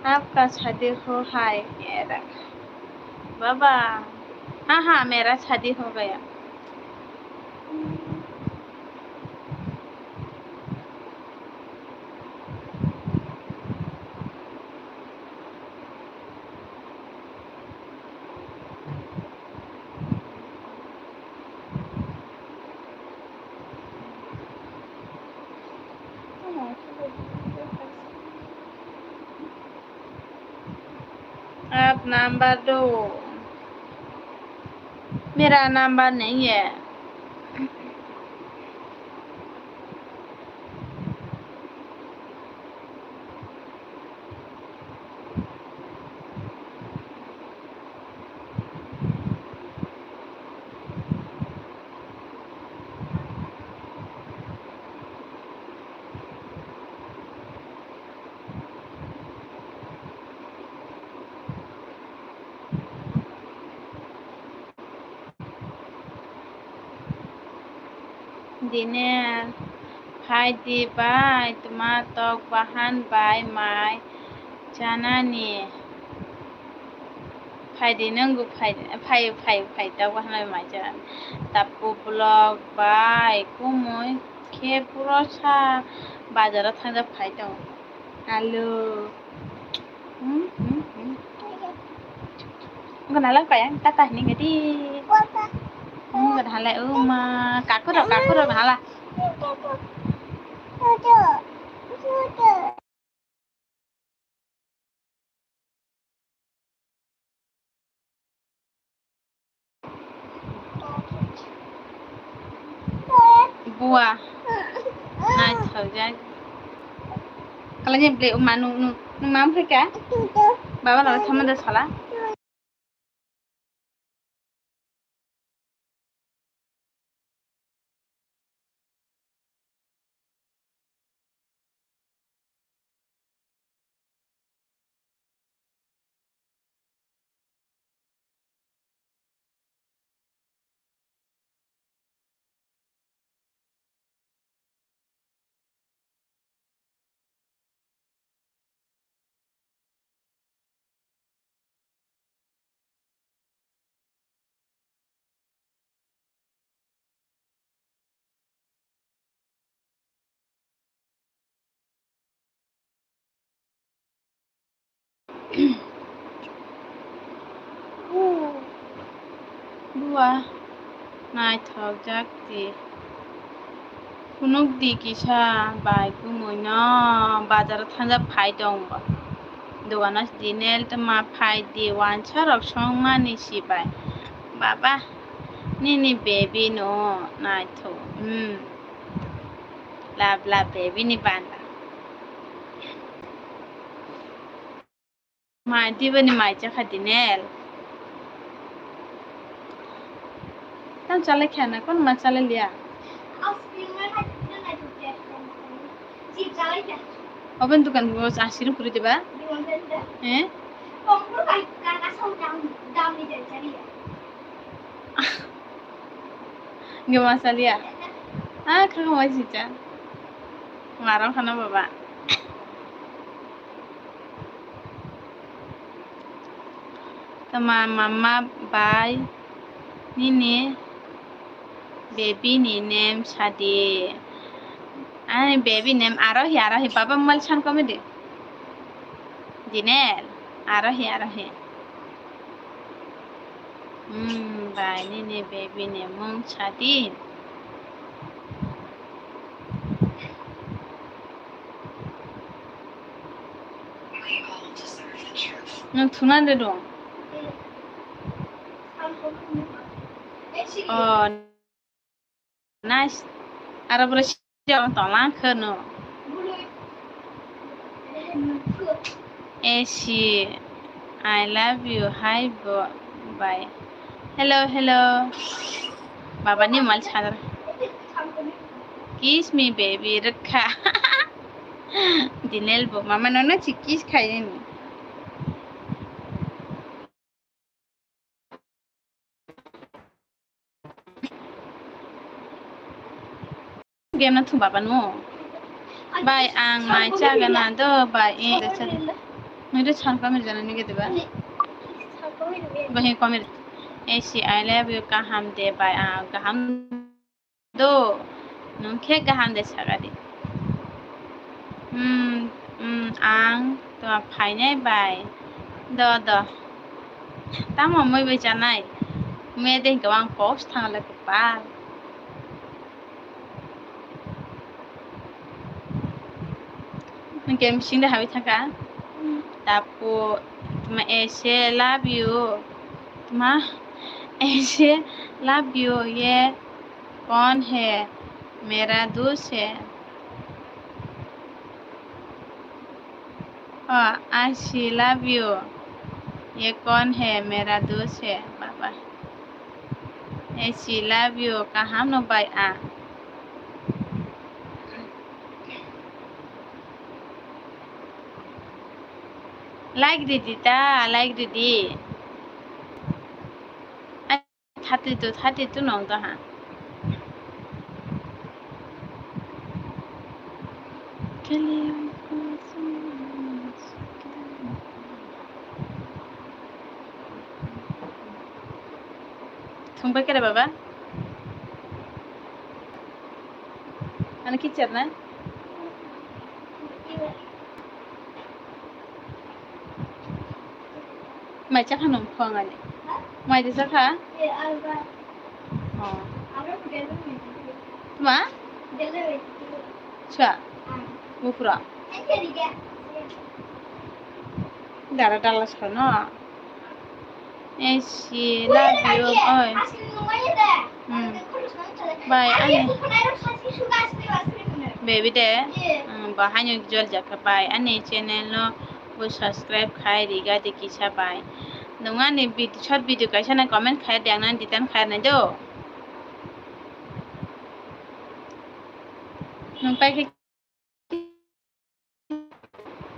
आपका शादी हो, हाय मेरा बाबा। हाँ, हाँ, मेरा शादी हो गया। आप नंबर दो, मेरा नंबर नहीं है। Diner, phai di bai, tma tok bahan bai mai chanani. Phai di nwngu, phai, phai, phai, phai tok bahan bai mai chanani. Tapu vlog bai kumui khe puro sa bazaro thangjak phai tongo. Alo. Hmm, hmm, hmm. Wngkha nalai kaya, tata hinwi kadi. Wngkha nalai, uma, kakuro, kakuro, nalai. Bua. Naithok jak. Kalai ni ble uma nung, nung, nung mam khe ka? Baba lama thama da sala. Bua, naithok jak di. Phunuk di kisa bai kumui no bazar o thangjak phai tong bo. Dogano Dinel tma phai di wansa rok songmani si bai. Baba, nini baby no naithok. Hmm. Love, love, baby ni banda. Mai, diba ni mai chakha Dinel. Tam chalai khana, kon ma chalai liya? Oben dukan bo asirin puri diba? Eh? Gama salia. Ah, kha kha mai sija. Ngarang khana baba. Tama mama bai nini baby ni name sadi. Ani baby name Arohi, Arohi. Baba mobile san komedi. Dinel, Arohi, Arohi. Hmm, bai nini baby ni mung sadi. Nwng thuna de dong. Oh, nice. Aro bro, siya tonglang khe no. Esi, I love you. Hi, bo-, bye. Hello, hello. Baba ni mal chadar. Kiss me, baby, rwkha. Dinel bo mama nono si kiss khaini. Game na thum baba no. Bai ang mai chaga na do bai e de cha. Nui de chan kami jana ni gede ba. Bahai kami. Esi I love you kaham de bai ang kaham do. Nung khe kaham de sagadi. Hmm, hmm, ang to phainai bai. Do, do. Tamo moi bai janai. Me de hinkhe ang post thangla kepal. Game sing de habi thangka. Tapo, tma ese love you. Tma ese love you ye. कौन है मेरा दोस्त है? Oh, I see love you. ये कौन है मेरा दोस्त है? Baba. I see love you. Kaham no bai a. Like didi ta, like didi. Thirty two, thirty two nong to ha. Thung bai kere baba? Ani kichar na? Mai chakha nung phung ani. Mai de chakha? Oh. Ma? Chwa. Bufra. Dara dala sano. Esi love you, oi. Hmm. Bai, ani. Baby de. Hmm, ba haino jol jakha bai. Ani channel no bo subscribe khai riga de kisa bai. Nung ani vid-, short video kaisa na comment khai de ang na ditan khai na do. Nung pai khe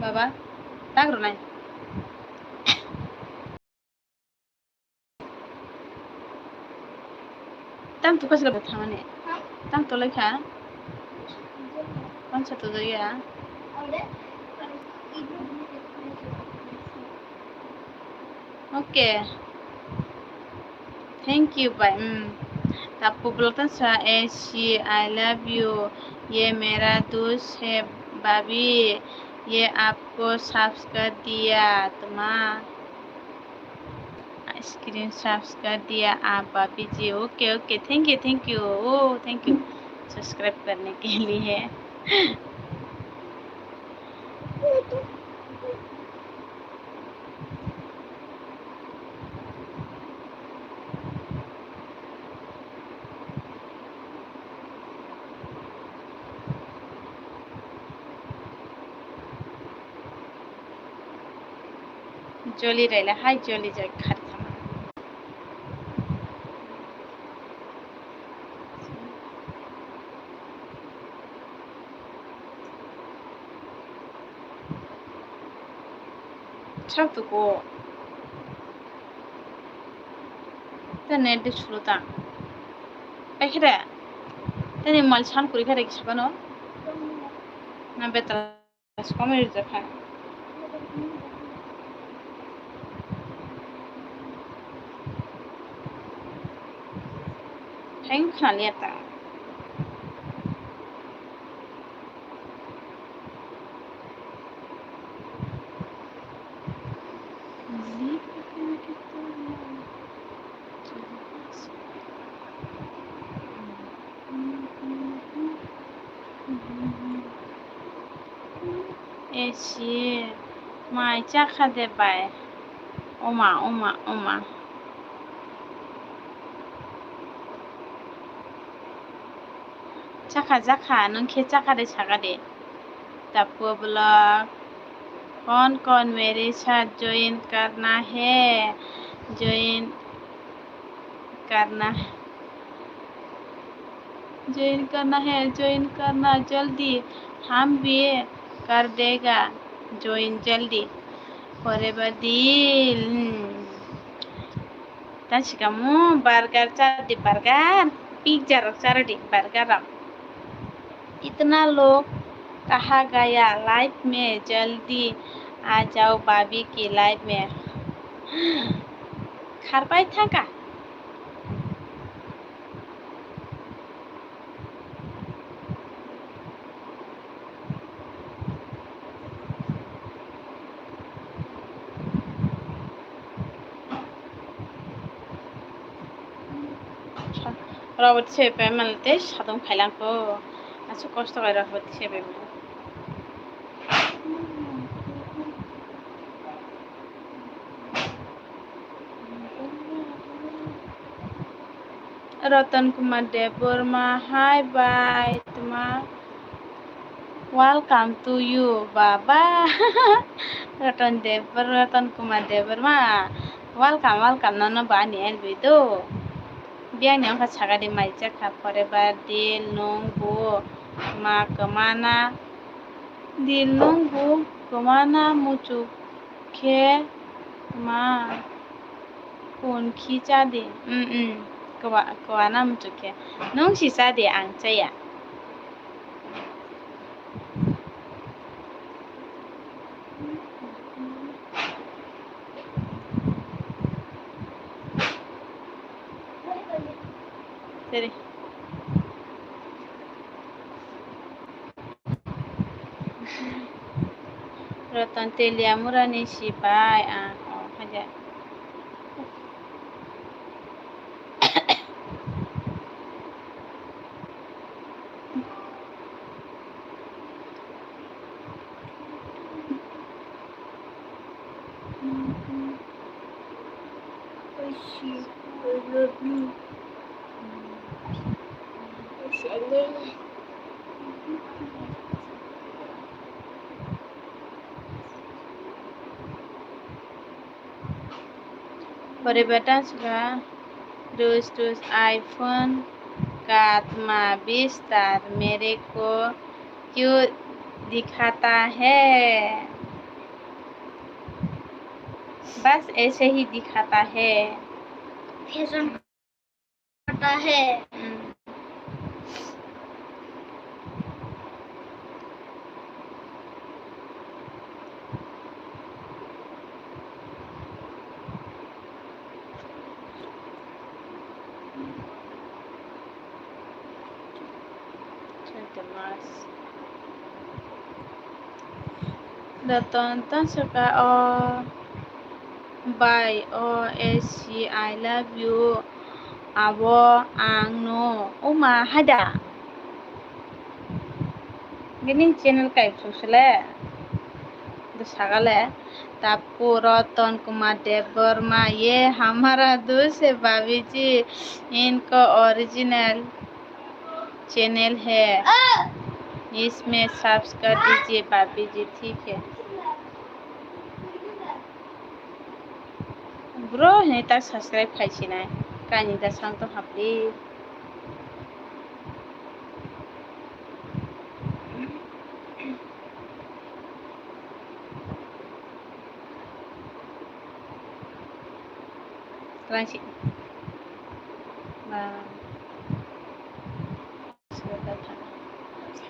Baba, tak rwnai. Tam tu kasih lebih thamani. Tam tu lagi kan? Kan satu tu ya. Okay. Thank you, bhai. Hmm. Tapu belakang sa, eh, si, I love you. Ye mera dost hai, bhabi. ये आपको सब्सक्राइब दिया तुम्हारा screen subscribe दिया आप भाभी जी। Okay, okay, thank you, thank you। ओ, thank you subscribe करने के लिए। Joli raila hai, joli jai khari thama. Chak tuko. Tene de chulu ta. Ekhe de. Tene mal san kuri kha de kisa bano. Na betra. Komai rijak kha. Hai wngkha liya ta. Esi, mai chakha de bai. Oma, oma, oma. Chakha, chakha, nwng khe chakha de, sakha de. Tapu vlog. कौन कौन मेरे साथ ज्वाइन करना है? ज्वाइन करना है। ज्वाइन करना है, ज्वाइन करना जल्दी, हम भी कर देगा ज्वाइन जल्दी। Forever दिल, hmm. Tang sikamo burger chadi, burger, pizza rok chadi, burger rok। इतना लोग कहाँ गया? लाइव में जल्दी आ जाओ भाभी की लाइव में। Kharpai thangkha. Robot se payment te sadong khailang ko. Asu kosto kai robot se payment. Ratan Kumar Debbarma, hi bye, tma. Welcome to you, baba. Ratan Debbar, Ratan Kumar Debbarma, welcome, welcome, nono bo ani L B do. Biyang ni wngkha sakha di mai chakha forever, dil nung bo ma kwmana, dil nung bo kwmana muchuk khe ma. Kun khi cha di. Mm, mm. Kwa, kwa na muchuk khe. Nung si cha di, ang chaya. Seri. Ratan Telia murani sipai ang, oh, haja. Pore beta sura, rus rus iPhone ka tma bistar mere ko kyu dikhata hai? Bas aise hi dikhata hai. Fashion. Hota hai. Hmm. Twenty mas. Ratan tansaka o bai o S C I love you abo ang no uma haida. Bini channel kai susule de sagale tapu Ratan Kumar Debbarma ye hamara dost hai bhabiji inko original channel hai, isme subscribe dijiye bhabiji, thik hai. Bro, hini tak subscribe khai sinai. Kaini da sang to hapli. Selanjutnya. Ba. Sebentar, sebentar.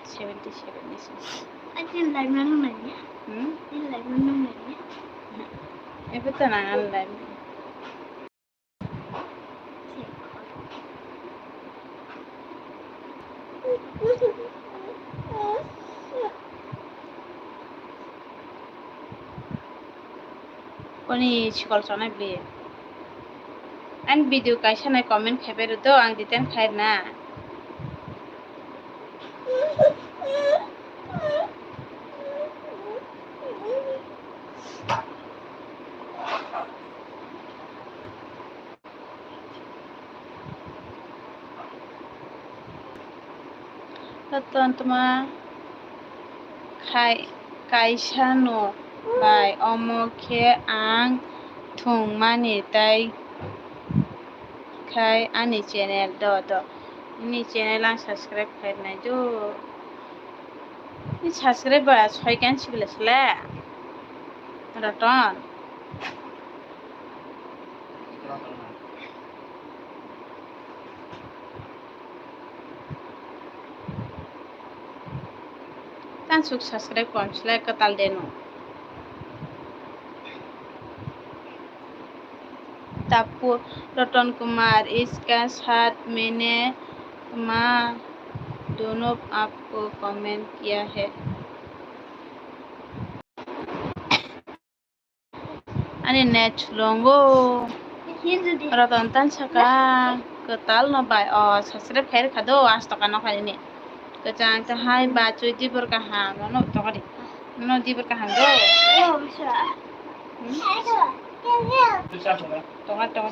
Seventy seven ni sini. Aja live mana nanya? Hmm? Ini live mana nanya? Ibu tenangan live. Koni sikol chonai bli. Ani video kaisa nai comment khaibai rwdo, ang detail khai rwna. Ratan tma khai kaisa no bai omo khe ang thwngmani tai khai ani channel do do. Nini channel ang subscribe khai nai do. Ni subscribe ba soi kan sibile sele. Ratan. Tansuk subscribe kom sele kwtal de no. Tapu Ratan Kumar, iska saath maine ma dono aapko comment kiya hai. Ani net chulongo. Ratan tansaka kwtal no bai o subscribe khai rwkha do, asto kano khaini. Kwchang ta hai bachoi dibor kaham, nono tokari. Nono dibor kaham do. Hmm? Tonga, tonga.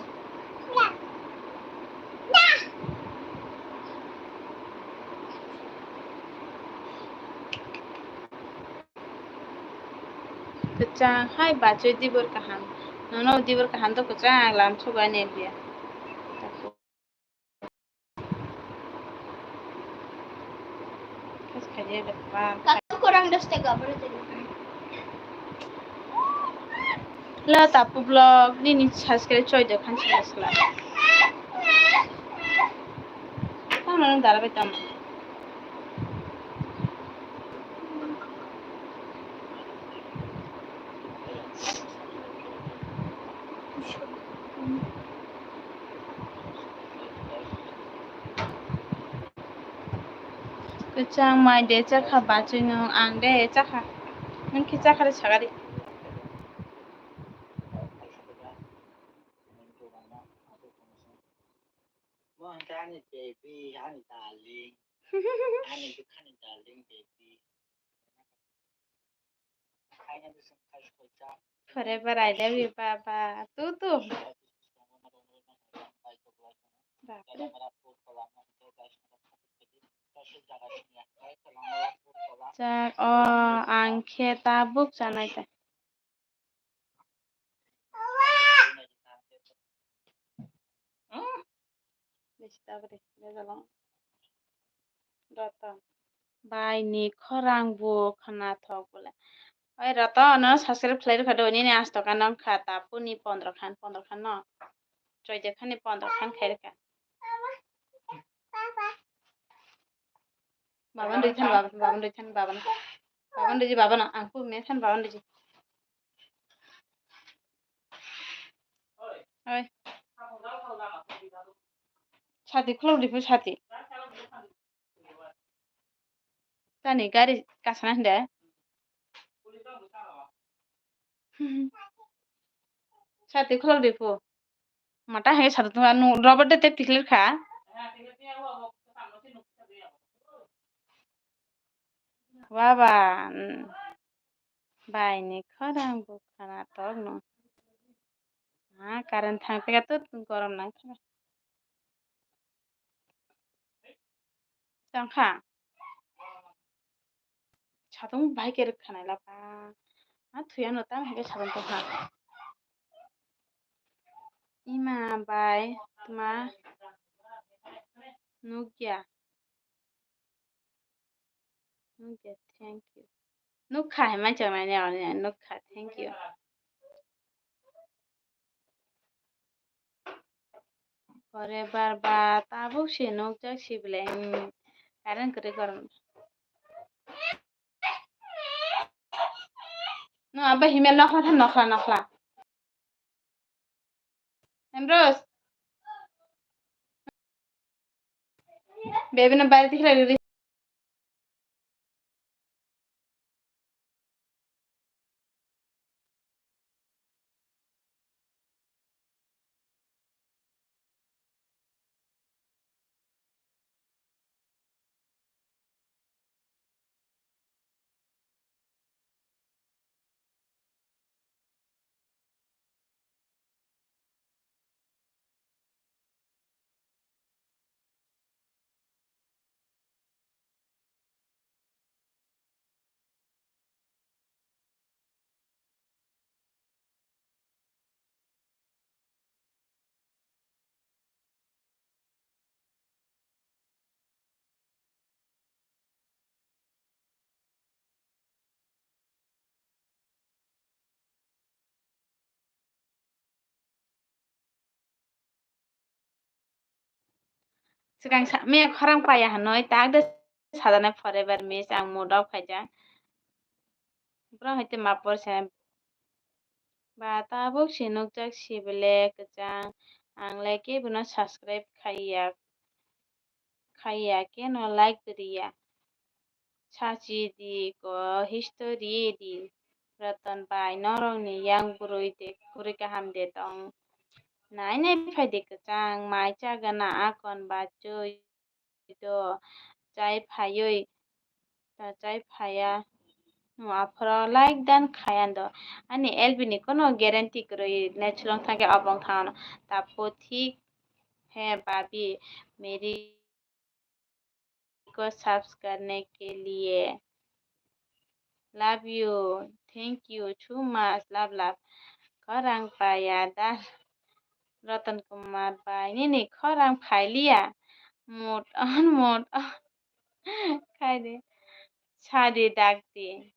Kwchang hai bachoi dibor kaham. Nono dibor kaham do kwchang lam sugo ani biya. Kasu korang dos taka boro jadi. La tapu vlog nini subscribe choi de khan sila sila. Tamo nang dara bai tamo. Kwchang mai de chakha bachoi nung, ang de chakha. Nung khe chakha de sagari. Ani baby, ani darling. Ani dukhani darling baby. Forever I love you, Baba. Tu, tu. Bapre. Chak, o, ang khe tabuk chanai ta. Besi tabri, bejalo. Ratan. Bai ni khorang bo khwnathok bole. Oi Ratan, no subscribe khlai rwkha do, nini asto ka nang kha, tapu ni pondro khan, pondro khan no. Choi de khan ni pondro khan khai rwkha. Baban rwi than, baban, baban rwi than, baban. Baban rwi, baban, ang pu me than, baban rwi. Oi. Sati khulok di pu sati. Tani gari kasana hinde. Sati khulok di phu. Mata hai sati tuma nu rubber de tep tiklir kha. Baba, mm, bai ni khorang bukha na tok no. Ha, current thang tega to gorom nang thaga. Tang kha. Satung bai ke rwkha nai laba. Ha, thuya no tang hai ke satung tong kha. Ima bai tuma nukya. Nukya, thank you. Nukha hai ma chongnai ne, nukha, thank you. Forever ba tabuk se nukjak si bele, hmm, current kwrwi koron. No, abo himel nokhla tha, nokhla, nokhla. Emros. Baby no baire tikhlai riri. Swkang sa-, me khorang paya hinwi tak de sajaknai forever miss ang mood off khaijak. Borok hai tei ma por se ba tabuk se nukjak sibele kwchang ang le kebono subscribe khaiya khaiya keno like riya. Sachi di ko history di. Ratan bai norok ni yang bwrwi de bwrwi kaham de tong. Nai nai phai de kwchang mai chagana akon bachoi do chai phaiwi ta chai phaiya. Aphoro like dan khaiya do. Ani L B ni kono guarantee kwrwi ne chwlwng thangkhe obong thangno. Tapo thik hai bhabi meri ko subscribe karne ke liye. Love you. Thank you so much. Love, love. Khorang paya da. Ratan Kumar bai. Nini khorang phailiya. Mut on, mut on. Khai de. Sadi dak di.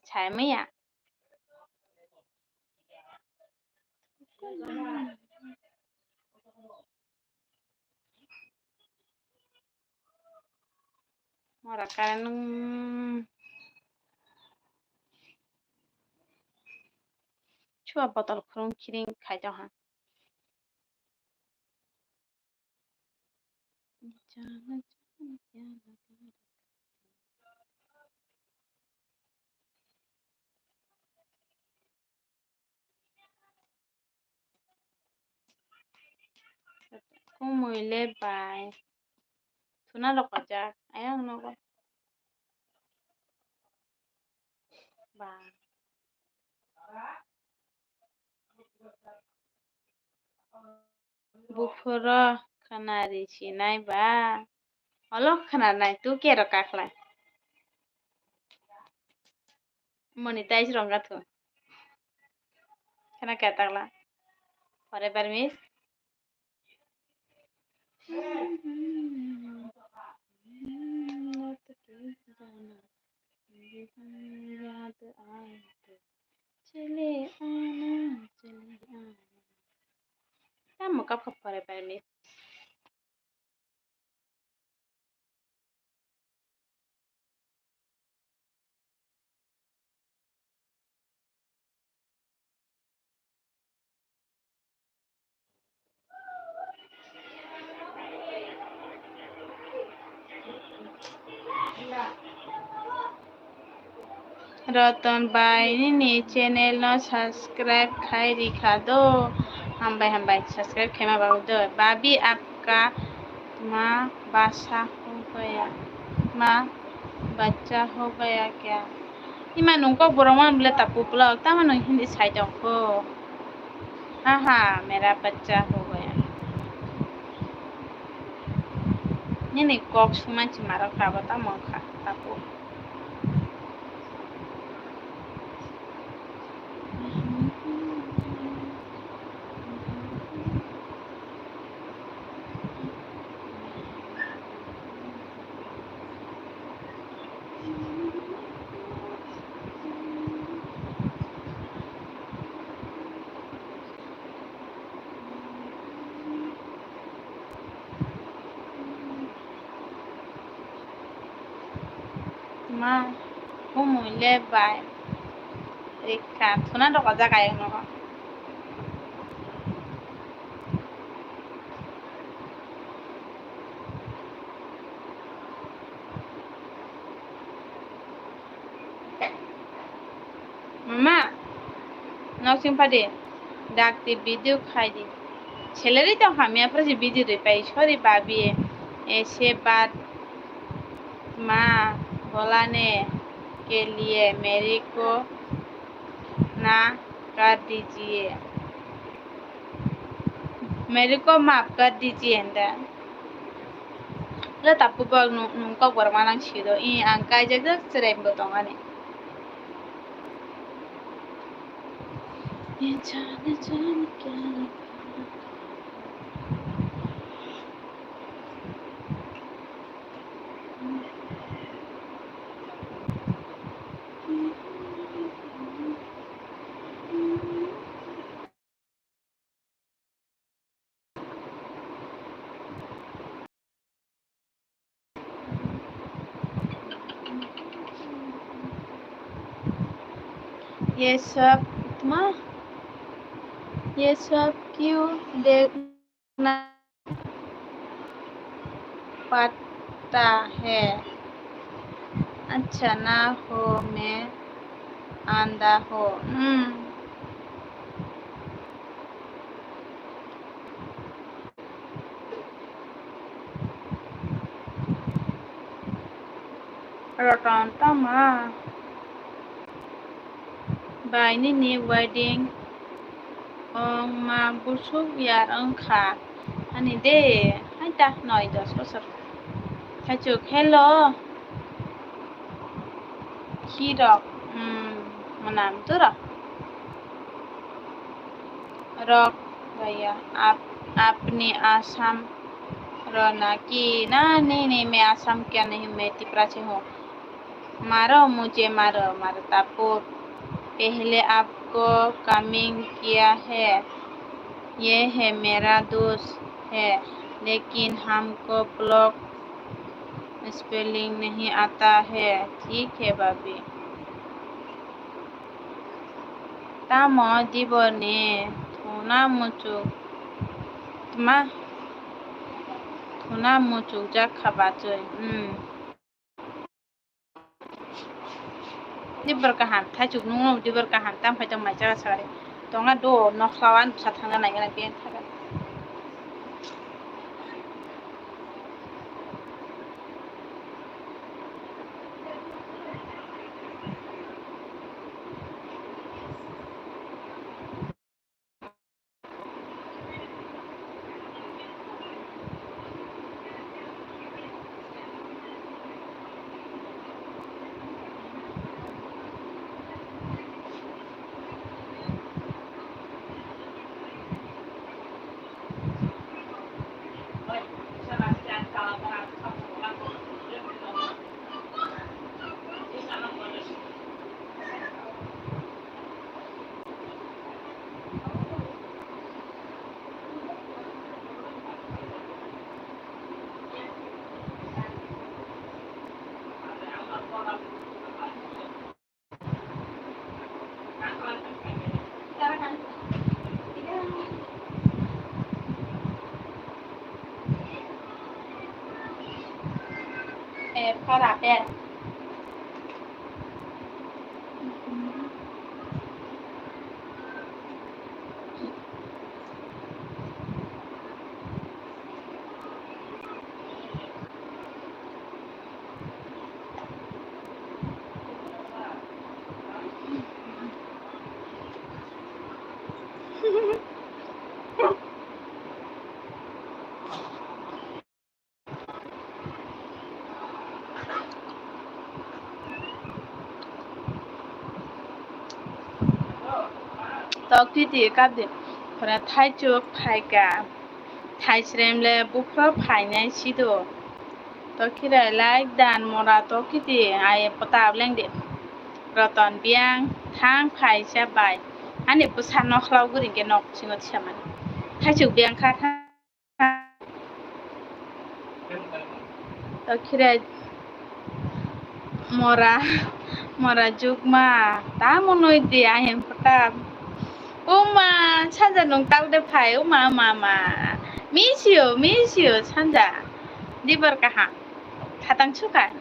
Chai maya. Mora current nung chua botol khurung khiring khai tong ha. Kumui le bai. Thuna rok kajak. Ayang nogo. Ba. Buphuru khwnari sinai ba? Olo khwnanai, tu kero kakhlai? Monetize rwngkha thu. Khna khe takla? Forever miss. Tamo kap kap pore pai ni. Roton bai nini channel no subscribe khai rikha do. Hambai hambai, subscribe khaima babu do. Babi apka ma basa ho gaya, ma bacha ho gaya kya? Ima nung kok borok man bole tapu vlog, tamo nung hindi sai tong kho. Ha ha, mera bacha ho gaya. Nini kok suman si marok kha bo tamo kha tapu. Ma, umui le bai rikha, thuna rok o jaga yang nogo. Mama, nok sing padi, dakti video khai di. Salary tong hamya, pura si video rwi pai, sorry babi, aise baat ma bolane ke liye mere ko na kar dijiye. Mere ko maaf kar dijiye nda. Le tapu bag nung, nung kok borok manang sido. I ang kaijak jak cherai bo tong ani. Ye jane jane kya likhta hai. ये सब, मा, ये सब क्यों देखना पड़ता है? अच्छा ना हो, मैं आंधा हूँ। Hmm. Roton tama bai nini wedding ong ma busuk yar wngkha ani de, hai ta noi dos bosor. Thaichuk, hello. Khirok, hmm, mwnam turok. Rok, bhaiya, ap, apni Assam ro naki? Na, nahi, nahi, main Assam ka nahi, main Tipra se hoon. मारो मुझे मारो, मारो तापुर। पहले आपको कमिंग किया है, ये है मेरा दोस्त है, लेकिन हमको ब्लॉक स्पेलिंग नहीं आता है। ठीक है भाभी। Tamo diboni thuna muchuk tma, thuna muchuk jak kha bachoi. Hmm. Dibor kaham, thaichuk nungno dibor kaham, tam phai tong mai jaga sagari. Tonga do, nokhlawan bwsa thangna naigana biyang thaga. Eh, para, per. Tok titi kapdi. Khora thaichuk phaika. Thaisrem le buphro phainai sido. Tokhirai lai dan mora tokiti ai pota ableng de. Roton biang thang phaisa bai. Ani bwsa nokhlao guri ke nok singo tisa mani. Thaichuk biang kha thang. Tokhirai mora, mora jukma, tamo noi di ayang pota. Uma, sanja nung tau de phai, uma, uma, uma. Miss you, miss you, sanja. Dibar kaham. Khatang sukha.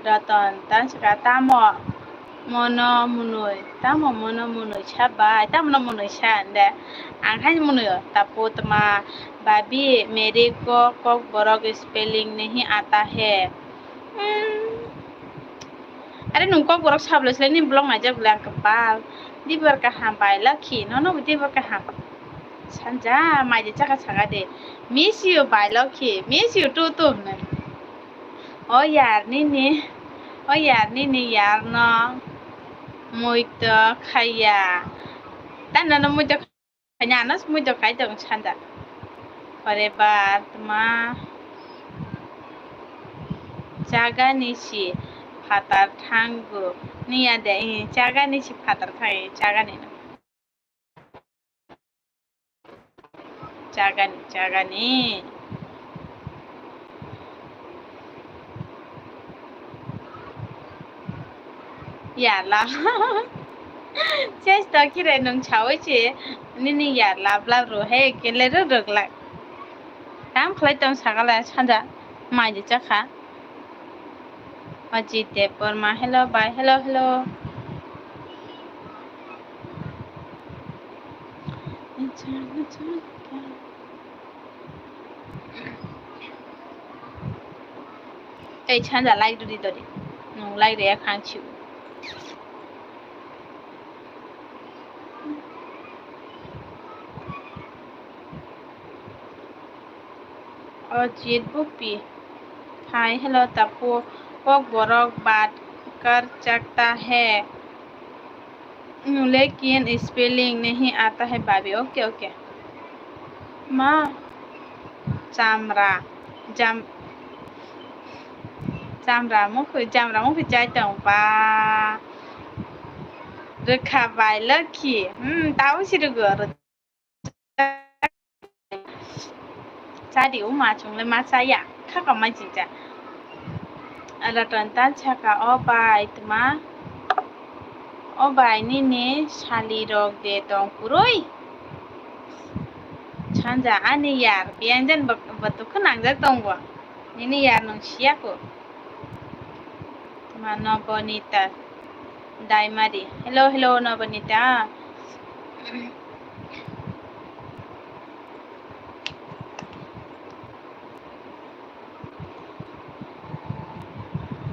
Roton, tan sukha, tamo. Mono munui, tamo mono munui sa bai, tamo no munui sa ande. Ang hai munui o, tapu tma, babi, meri ko, kok borok spelling nahi ata he. Hmm. Are nung kok borok sablo sile ni blog naijak bwle ang kebal. Dibar kaham bai lakhi, nono bo dibar kaham. Sanja, mai de chakha saka de. Miss you bai lakhi, miss you too too hwnwi. O yar nini, o yar nini yar no muito khaya. Tano no muito khanya, ano muito khai tong sanja. Forever tma chagani si phatar thango. Niya de, eh, chagani si phatar thang, eh, chagani no. Chagani, chagani. Yar lab. Ses to kire nung chawi che. Nini yar lab lab ro he kele ro rok lak. Tam khlai tong sakala sanja. Mai de chakha. Ajit Debbarma, hello, bye, hello, hello. Ei, sanja like dodi dodi. Nung like re khang chiu. Ajit Bukpi. Hi, hello, Tapu. Kokborok baat kar sakta hai. Lekin spelling nahi aata hai, bhabi. Okay, okay. Ma, chamra, jam, chamra mukhui, chamra mukhui chai tong ba. Rwkha bai Lokhi. Hmm, tau si rwgo. Chadi uma chungle ma chaya. Khaka ma jinja. Ratan ta chaka o bai tma. O bai nini sali rok de tong puroi. Chanja ani yar. Bianjan batu khe nangjak tongo. Nini yar nung siya ko. Tma Nobonita. Daimari. Hello, hello, Nobonita.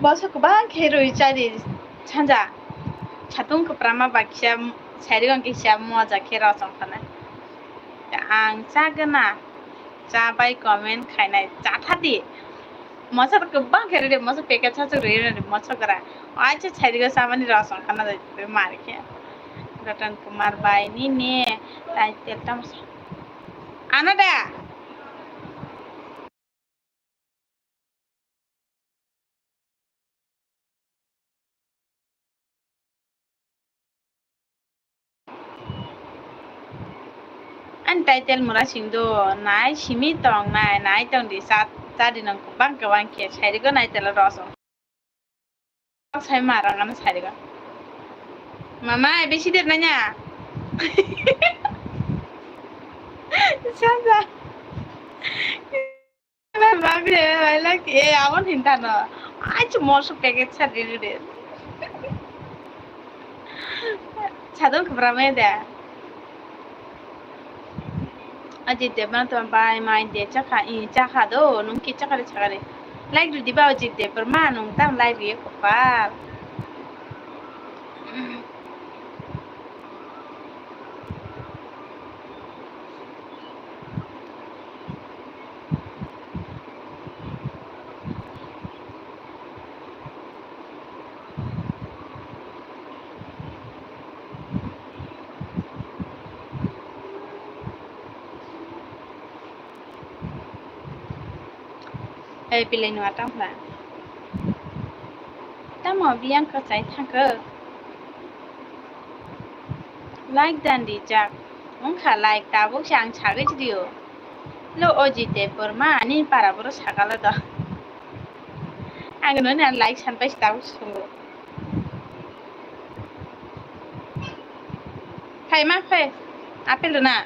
Boso kwbang khe rwi chari sanja. Satung kwprama ba kisa sairigong kisa moja khe rosong khana. Ang chagwna. Cha bai comment khainai, cha thadi. Mosa to kwbang khe rwdi, mosa packet sa chwk rwdi, mosa gra. Acha chhai rwgo samani rosong khana jai mar khe. Ratan Kumar bai nini title tam sa. Ano da. Ani title mura singdo, nai simi tong nai, nai tong di, sa, sa di nang bang ka bang khe, sai di go nai tela rosong. Sai ma rang ano sai di go. Mama, bisi der nanya. Sanja. Babi, I like, eh, abon hinta no. Achu moso packet sa diri de. Sadon khobra maya de. Ajit Devgn to bai mai de chakha, i chakha do, nung ki chakha de chakha de. Like ridi ba Ajit Devgn ma nung tam like ri kopal. Ei, pilai nua tamo pha. Tamo biyang kwchai thangkhe. Like dan rijak. Wngkha like, tabuk se ang sagwi rio. Lo Ajit Debbarma ani para boro sagala do. Ang no na like san pai tabuk sungo. Phai ma phai. Apple rwna.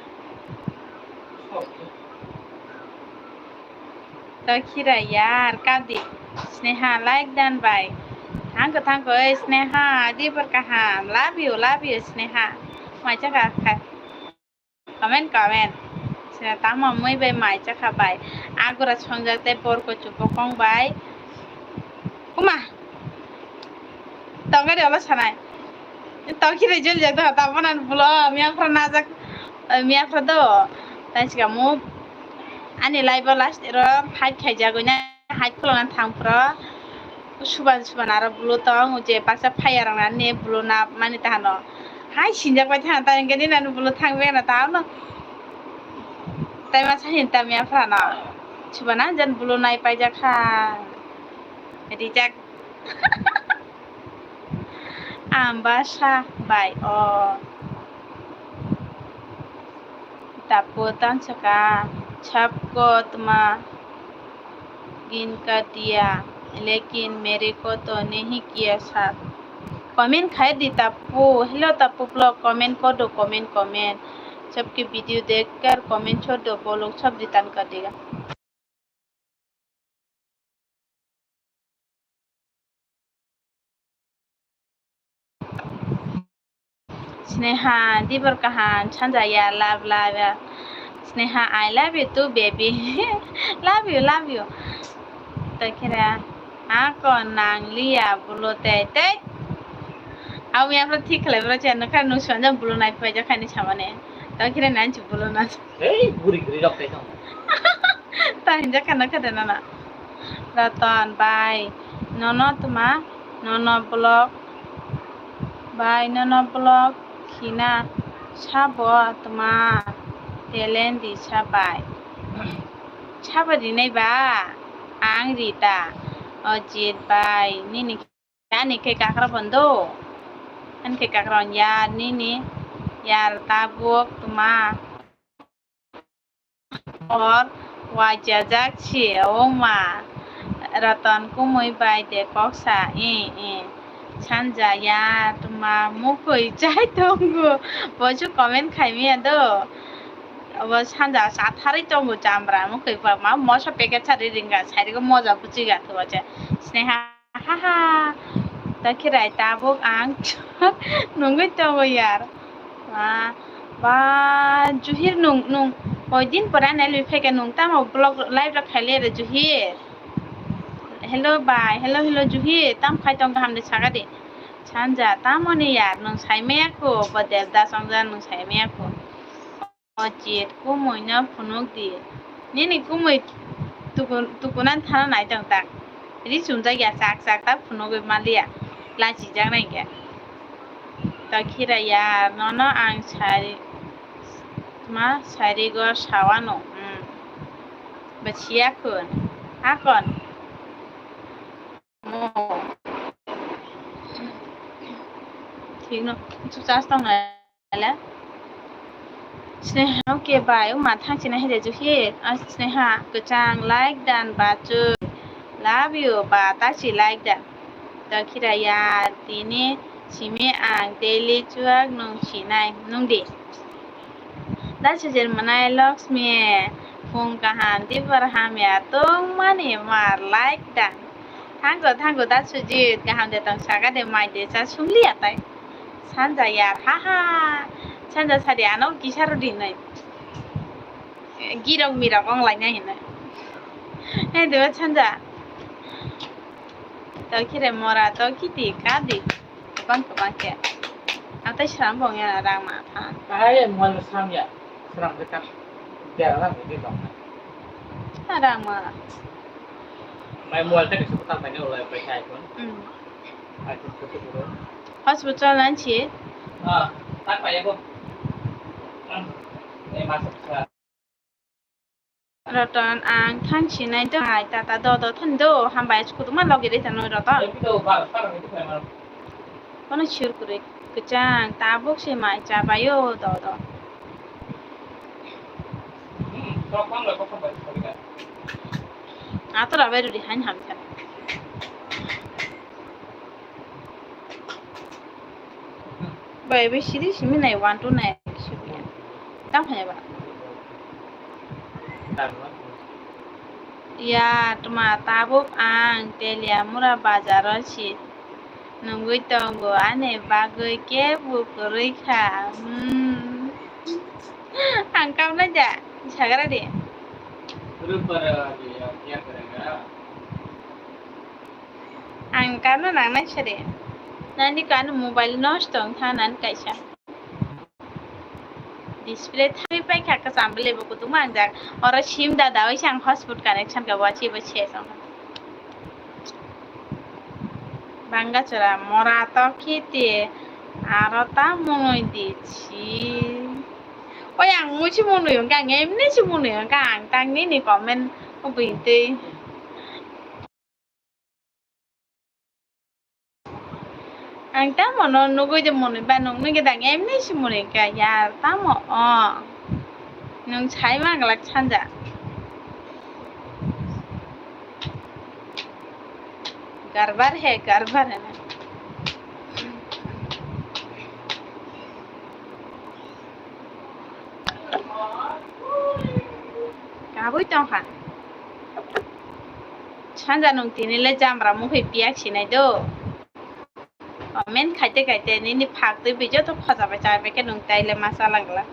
To khira yar kadi. Sneha like dan bai. Thangko thangko ei Sneha, dibor kaham. Love you, love you Sneha. Macha ka kha. Comment, comment. Sneha tamo mui bai mai chakha bai. Agura songjak tei borko chubokong bai. Uma. Tongari ola sanai. Tokhi rejul jak do, tabona bulo, miyaphra najak, miyaphra do. Tai sika mu, ani live o last ero hide khaijak, oina hide khulokna thangphro. Suban, suban aro bulo tong, je baksa phaiya rok nani bulo na mani tahano. Hai sinjak bai thang, tai hwnkhe nini nani bulo thang bek na tahano. Tai masa hin tam miyaphra no. Suban ang jan bulo nai paijak kha. Rijak. Ambasa bai o. Tapo tansaka, sabko tma ginka diya, lekin mere ko to nahi kiya sab. Comment khai di tapo, hello tapo vlog, comment kor do, comment, comment. Sabki video dekhkar comment chhod do, bolok sab return kar dega. Sneha, dibor kaham, sanja ya, love, love, ya. Sneha, I love you too, baby. Love you, love you. Takira, ako nang liya, bulo tei, tei. Au ya, bro, thik khlai, bro, chen, nokha, nung suan jang bulo nai, pai, jakha ni samane. Takira, nan chu bulo na. Ei, buri, buri, rok, tei, tong. Ta hinjak kana khe de nana. Ratan bai nono tma nono vlog bai nono vlog khina sabo tma talent risa bai. Sabo rinai ba ang rita Ajit bai nini. Ani khe kakra bondo. Ani khe kakra on yar nini yar tabuk tma. Or wajajak si oma. Ratan kumui bai de kok sa i i. Sanja yar tma mukui chai tongo. Bosu comment khai miya do. Obo sanja sa tharwi tongo chambra mukui ba ma moso packet sari ringa sari go moja buchiga to acha. Sneha. Haha, ta khirai tabuk ang nungwi tongo yar. Ba, ba, Juhir nung, nung koi din pore ani lui phaikha nung tamo vlog live rok khaile re Juhir. Hello bai, hello, hello Juhir, tam khai tong kaham de saga de. Sanja, tamo ni yar, nung sai maya ko, bo Devdas ongja nung sai maya ko. O chit, kumui no phunuk di. Nini kumui tukun, tukuna thana nai tong tak. Ri chumjak ya chak chak ta phunugwi maliya. Lachijak nai khe. Ta khira ya nono ang sari ma sari go sawano. Hmm. Ba siya khun. Hakon. Thik no, chuk chas tong nai le. Sneha, okay, bye. Uma thang china hede juhi. Ah, Sneha, kwchang, like dan, bachuk. Love you, ba, tachi, like dan. Dakhira ya, tini, simi ang, daily chuak, nung sinai, nung di. Da sujir manai Lakshmi, phung kaham, dibor hamya, tongmani mar, like dan. Thango, thango, da sujit, kaham de tong saka de, mai de cha sumliya tai. Sanja yar, ha ha. Sanja sadi ano kisa rw di nai. Girok mirok ong lai nai hinwi. He diba Sanja. Tokire mora tokiti kadi. Kwbang kwbang khe. Atai sram bong ya rang ma tha. Kahai mol sram ya. Sram de kan. Biar rang de dong. Rang ma. Mai mol ta kisa ta mai ne olai pai kai kon. Hmm. Ai tu tu tu. Hospital an chi. Ah, tak pai ya ko. Hmm. Eh, masuk. Roton, ang thang sinai do hai tata do do thani do, hambai aswk kuduma logi ri tano Roton. Kono sir kwrwi kwchang tabuk se mai chabaio do do. Atora bai rudi hain hamkha. Bai bai siri simi nai one two nine simi. Tang phai ba. Ya tuma tabuk ang Teliamura bazaro si nungwi tongo ani bagwi kebo kwrwi kha. Hmm. Ang kamnai da sagra di. Ang kano nangnai sari. Nani kano mobile nosto wngkha nani kaisa. Display thangwi paikha kwcham bele bo kutung ma angjak. Oro sim da dawi sang hotspot connection ka wachi bo se song. Bangachara mora to khiti aro ta monoi di chi. Oi ang musi monoi wngkha ang emni si monoi wngkha ang tang nini comment bwtwi. Ang tamo no nugui de monoi ba nung nugui dang emni si monoi ka yar tamo o nung sai ma glak sanja. Garbar he garbar he. Kabui tongkha. Sanja nung tini le jamra mukhui piyak sinai do. Comment khaite khaite nini phak twi bi joto khoja bai chai bai khe nung tai le ma chalangla.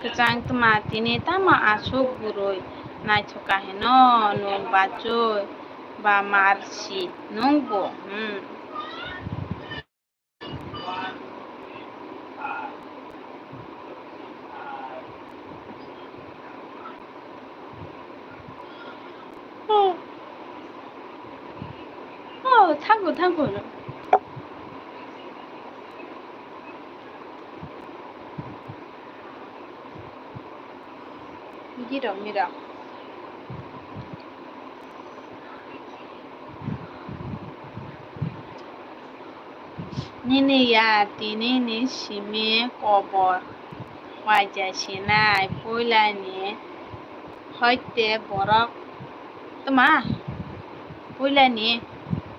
Kwchang tma tini tamo aswk bwrwi naithok kahino nung bachoi ba marsi nungbo, hmm. Oh. Oh, thank you, thank you. Girok mirok. Nini ya tini ni simi kobor waija sinai puila ni hoite borok tma puila ni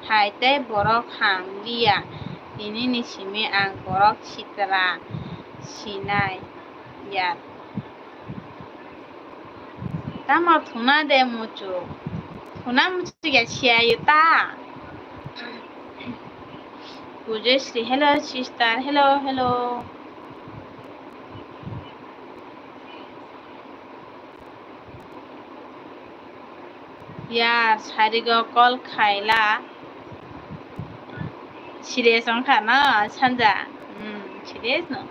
hai tei borok ham liya tini ni simi ang borok sitra sinai ya. Tamo thuna de muchuk. Thuna muchuk ya siya yuta. Pujeshri, hello sister, hello, hello. Yar, sarigo call khaila. Serious wngkha no, Sanja? Hmm, serious no.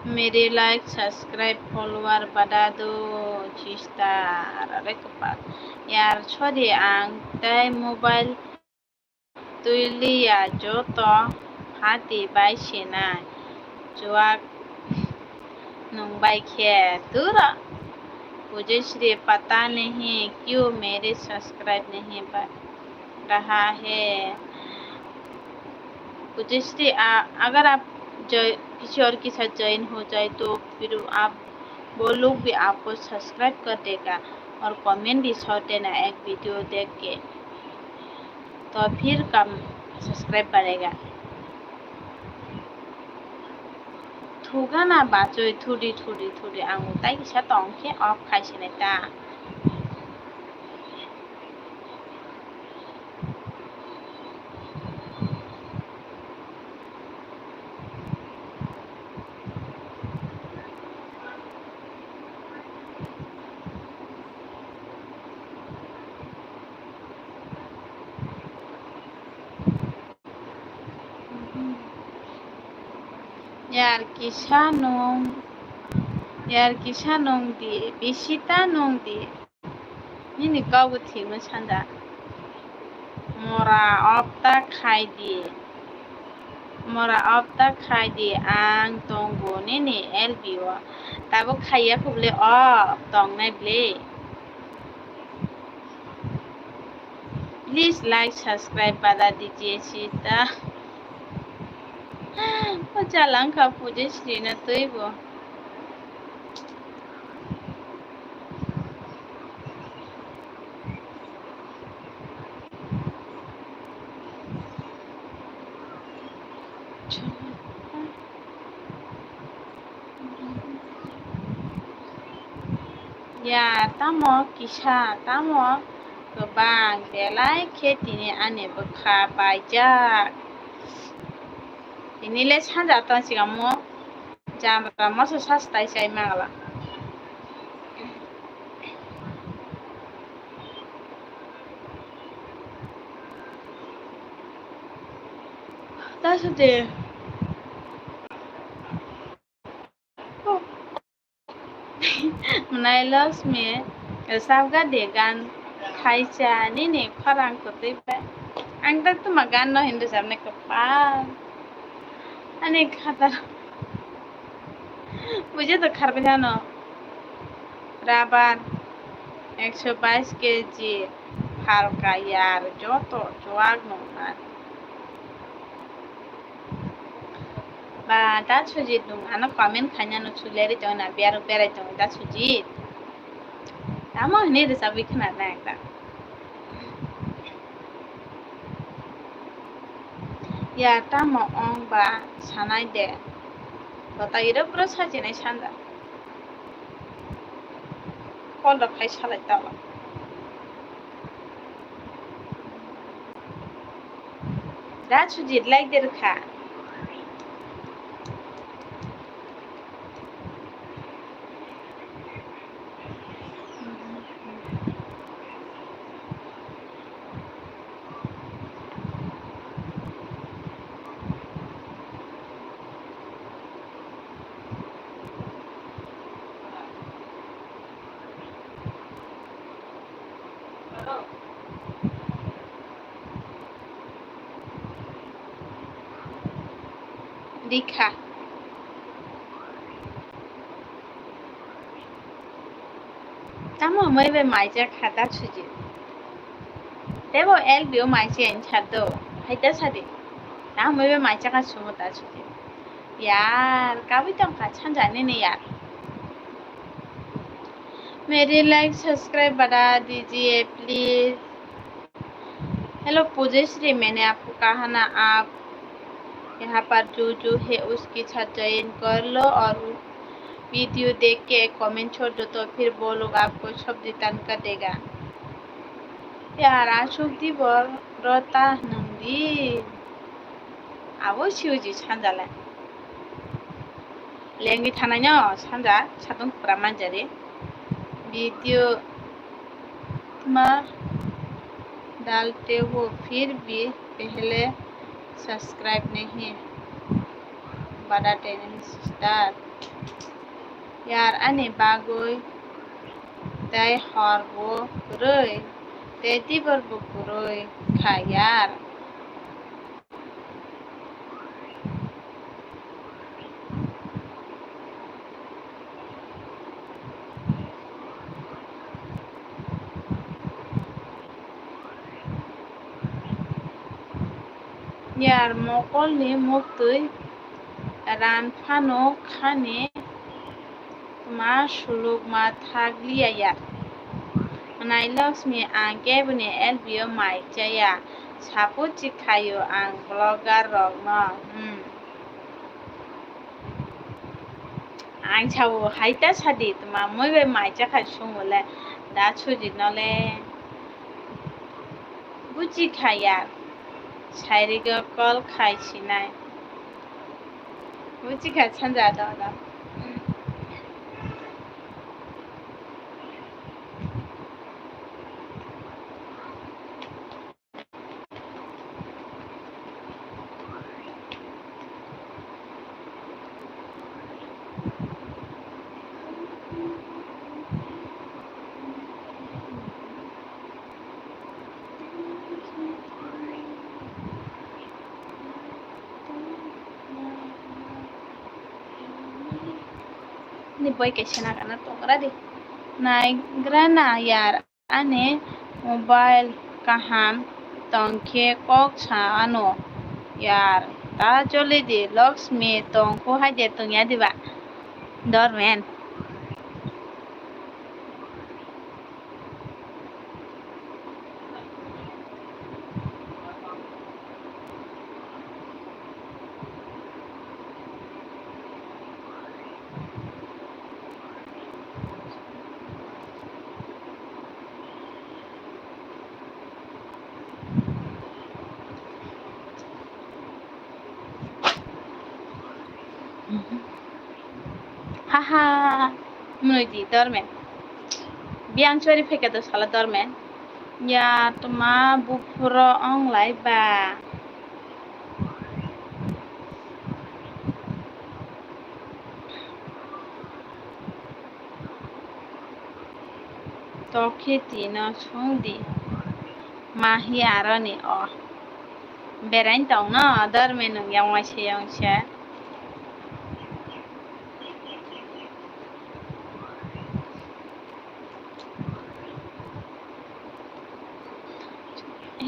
Mere like, subscribe, follower bada do, sister. Are kwpal. Yar, sorry, ang tei mobile twi liya, joto hati bai sinai. Chuak nung bai khe dura. पुजेश्री, पता नहीं क्यों मेरे सब्सक्राइब नहीं बढ़ रहा है। पुजेश्री, आ, अगर आप जो, किसी और के साथ ज्वाइन हो जाए तो फिर आप, वो लोग भी आपको सब्सक्राइब कर देगा और कमेंट भी छोड़ देना एक वीडियो देख के, तो फिर कम सब्सक्राइब बढ़ेगा। Thugana bachoi thudi thudi thudi ang utai kisa tong khe off khai sinai ta. Yar kisa nung, yar kisa nung di, bisi ta nung di. Nini kok bo thikno sanja. Mora off ta khai di. Mora off ta khai di, ang tongo nini L B o. Tabuk khaiya khuble off tongnai ble. Please like, subscribe bada dijiye sita. O chalangkha Pujesri na twibo. Ya, tamo kisa, tamo kwbang, belai khe tini ani bwkha baijak. Tini le sanja tong sikamo, jamra moso sas tai chai mangla. Ta sade. Mwnai Lakshmi, rwchapgadi gan thaisa nini khorang kwtwi bai. Ang tak tuma gan no hin rwchapnai kwpal. Ani khatar. Buji to kharbai jano. Rabar ekso bais keji phalka yar joto chuak nungna. Ba, da Sujit nung ano comment khaina no suleri tong na, biar berai tong da Sujit. Tamo hini rwchapwi khna na ekta. Ya, tamo ong ba sanai de. Bota iro bro sajinai sanja. Call rok khai salai tamo. Da Sujit like de rwkha. Rikha. Tamo mai bai maijak kha da Sujit. Tebo L B o maisi ani sar do. Hai da sadi. Tamo mai bai maijak kha sumo da Sujit. Yar, kabui tong kha sanja nini yar. मेरी like subscribe बढ़ा दीजिए please. Hello पूजेश्री, मैंने आपको कहा ना, आप यहाँ पर जो जो है उसके साथ ज्वाइन कर लो और वीडियो देख के एक कमेंट छोड़ दो, तो फिर वो लोग आपको सब रिटर्न कर देगा। Yar, asuk di bor rota nungdi. Abo siuji sanjale. Lengwi thanai no sanja satung pura manjari. Video ma dalte ho phir bhi pehle subscribe nahi badate nahi sister. Yar ani bagwi tei hor bo kwrwi tei dibor bo kwrwi kha yar. Yar mokolni muktwi ran phano khani tma sulukma thak liya yar. Nai Laxmi, ang keboni L B o mai chaya. Support chi khaio ang vlogger rokno. Hmm. Ang sao hai ta sadi tma moi bai mai cha khai sung le da suji no le. Buji kha yar. Sairigo call khai sinai. Buji kha sanja do do. Ni boi kaisa nagana tongra di. Naigra na yar. Ani mobile kaham tongkhe kok sa ano yar. Ta choli di, Laxmi tongkhu haide tongya diba? Dormen. Haha, mwnwi di dormen. Biyang chori phaikha do sala dormen. Ya tma buphuro ong lai ba. Tokhe tino sung di. Mahi aroni o. Berain tong no, dorme nung yang waise yang se.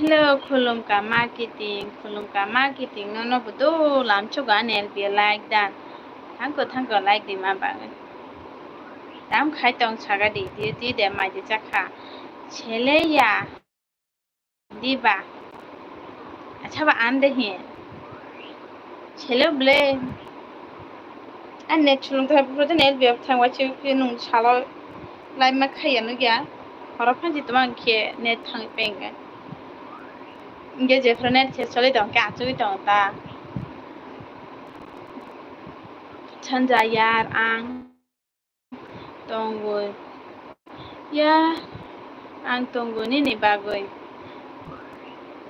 Hello, khulumkha ma kiting, khulumkha ma kiting, nono bo dol amchugo ani L B o like dan. Thangko, thangko like di ma bagwi. Tam khai tong saga di, di, di de mai de chakha. Sele ya. Diba? Acha ba an de hi. Sele ble. An net chulung thai pro de net biap thang wa chi nung salo. Lai ma khaya no gya. Horo phanji tuma khe net thang peng. Nge je pro net khe soli dong khe achugwi tong ta. Sanja yar ang tongwi ya, ang tongwi nini bagwi.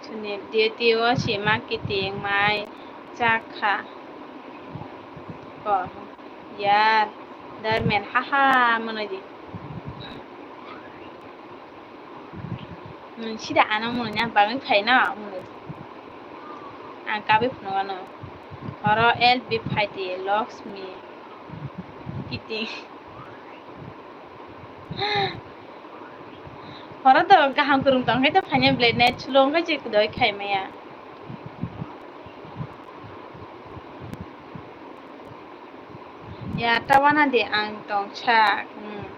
Suni duty o sima kiting mai chakha. Ko yar, darmen haha mwnwi di. Nwng sida ano mwnwi na bagwi phaina mwnwi. Ang kabwi phunukgo no. Horo L B phaidi Laxmi kiting. Horo to kaham kwrwng tong khe to phaina belai net chulo wngkha je doi khai maya. Ya, tawana de ang tongsa. Hmm.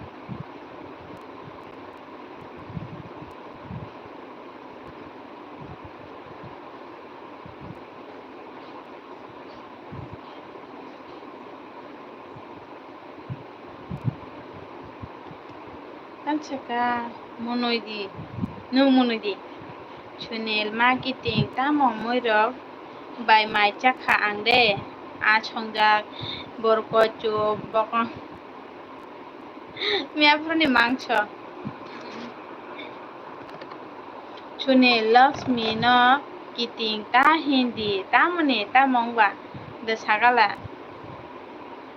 Tansaka mwnwi di, nwng mwnwi di. Sunil ma kiting tamo mwrwk bai mai chakha ang de. A songjak borok kochuk bokong. Miyaphurni mangso. Chuni Laxmi no kiting ta hindi, tamoni tamo wngba de sagala.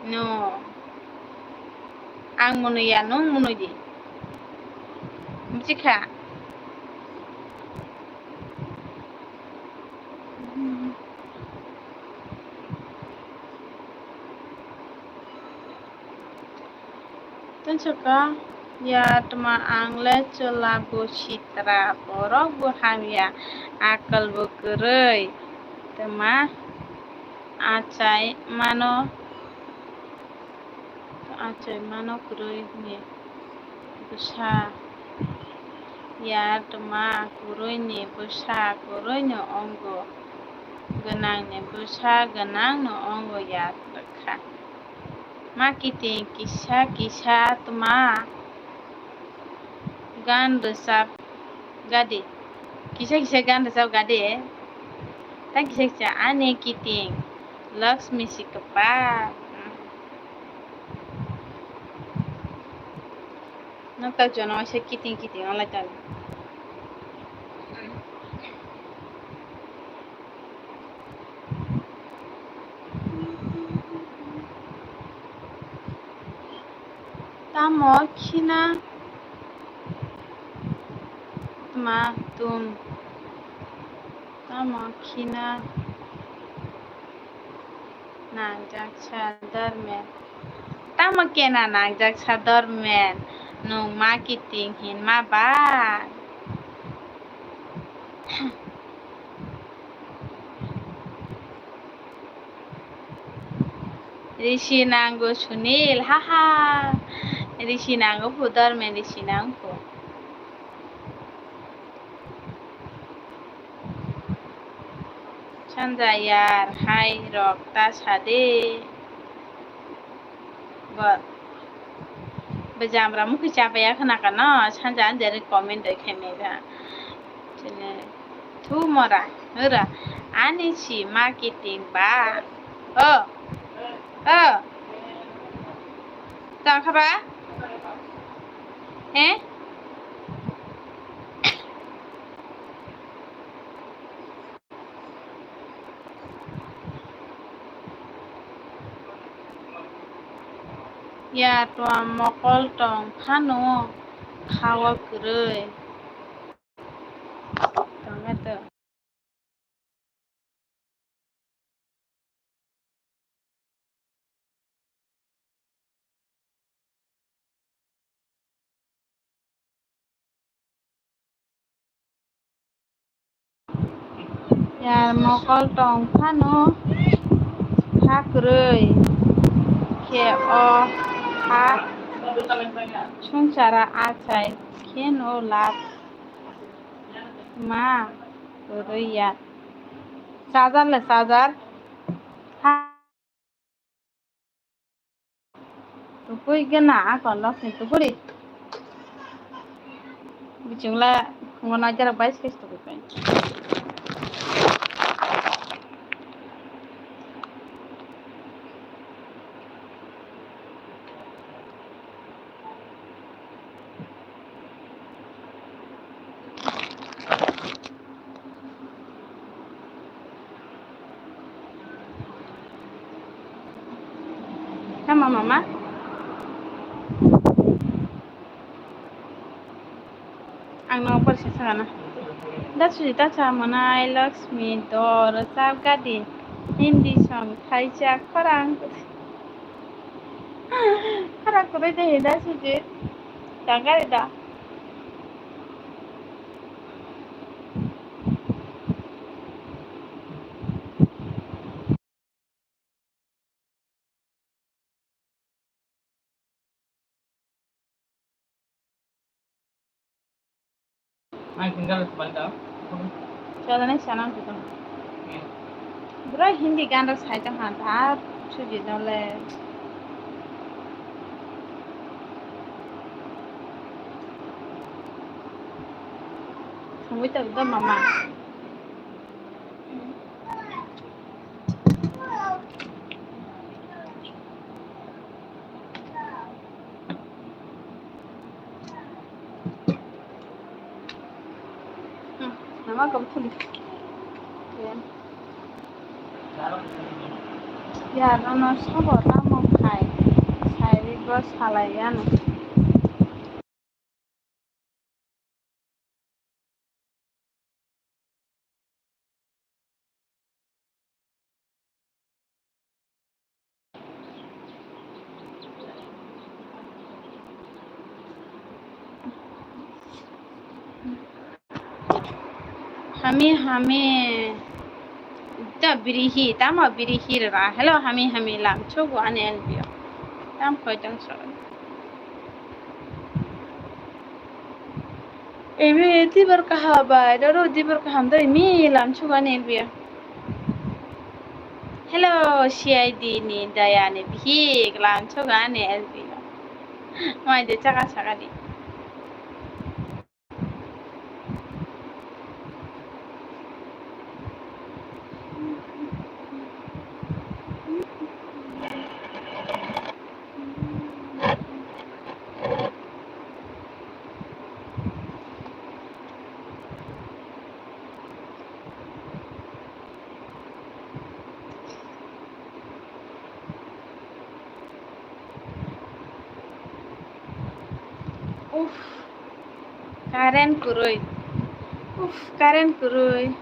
No. Ang mwnwi ya, nwng mwnwi di. Buchikha. Tonsukha ya tma ang le chwla bo sitra, borok bo hamya, akal bo kwrwi. Tma achai mano, achai mano kwrwi ni bwsa ya, tma kwrwi ni bwsa kwrwi no ongo, gwnang ni bwsa gwnang no ongo ya rwkha. Ma kiting kisa kisa tma gan rwchap gadi. Kisa kisa gan rwchap gadi. Ta kisa kisa ani kiting Lakshmi si kwpal. Nok ta jono se kiting kiting onglai tong. Tamo khina tma tum. Tamo khina nangjaksa dormen. Tamo kena nangjaksa dormen. Nwng ma kiting hinma ba? Risi nango Sunil, haha. Risi nango phu dormen, risi nang phu. Sanja yar hai rok ta sade. Bo bejamra mukhi chapaya khna kano sanja anjari comment doi khaimai ba. Chini thu mora ura ani si ma kiting ba. O o tang kha ba? He? Ya tua mokol tong phano kha-o kwrwi. Tongnato. Yar mokol tong phano kha kwrwi khe o ha swngchara achai kheno lab ma kwrwi ya. Charger le charger. Tukui gana ako lokni tukuri. Bichungla ngono jara bais kis tukui pai. Tama mama. Ang no por se sana. Da suji ta cha manai Lakshmi dor sab gadi. Hindi song thaisa khorang. Khorang kore de da suji. Tangari da. Chalo, next channel kita. Bro, Hindi gan rok sai tong ha, da suji dole. Sungwi tong do mama. Hmm, nama kamu tulis. Ya. Ya, nono sabo tamo khai. Sai ri bro salai ya no. Hame hame Tamo birihi, tamo birihi ra. Hello, hami hami lamchugo ani L B O. Tam khoi tong so. Imi dibar kaham bai, roro dibar kaham doi mi lamchugo ani L B O. Hello, C I D ni daya ni bihik lamchugo ani L B O. Mai de chaka chaka di. Uff, current kwrwi. Uff, current kwrwi.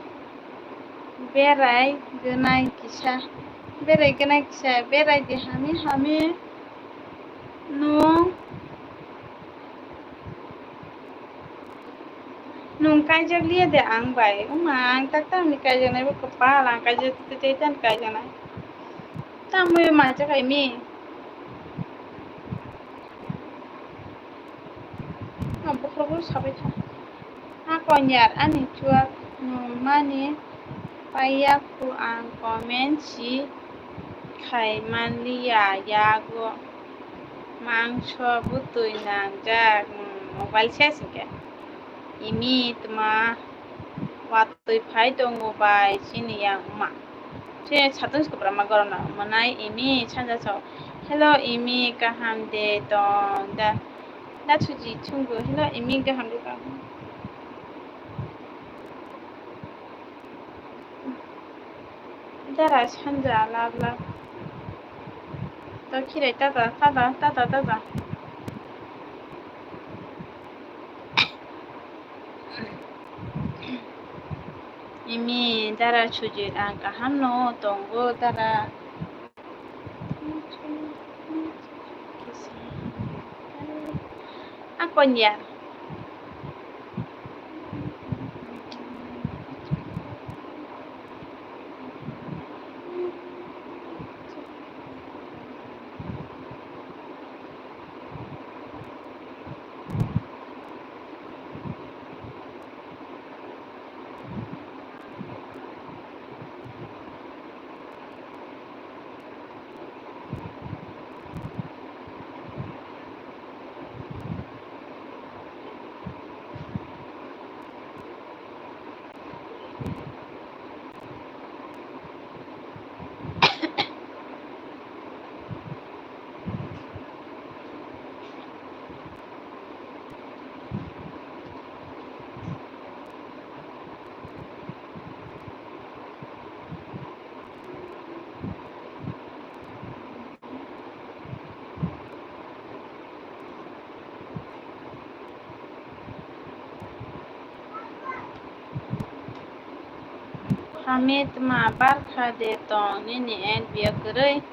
Berai gwnai kisa. Berai gwnai kisa. Berai di hami hami. Nwng. Nwng kaijak liya de ang bai. Wngma ang tak tamni kaijaknai bo kwpal ang kaijak tei tei tei tani kaijaknai. Tamwi maijak hai mi. Ang bokhorok sabai tha. A konyar ani chuak nwng mani paiya khu ang comment si khai manliya yago. Mangso bwtwi nangjak, hmm, mobile ses hinkhe. Imi tma watwi phai tongo bai chini yang wngma. Chini satung se kwbra ma gorokno mwnai imi sanja sao. Hello imi kaham de tong da? Da thuji thungo. Hello imi kaham de tong? Dara sanja lab lab. To khirai tata tata tata tata. Imi dara sujit ang kaham no tongo dara. A konyar. Hamit ma barkha de tong nini N B O kwrwi.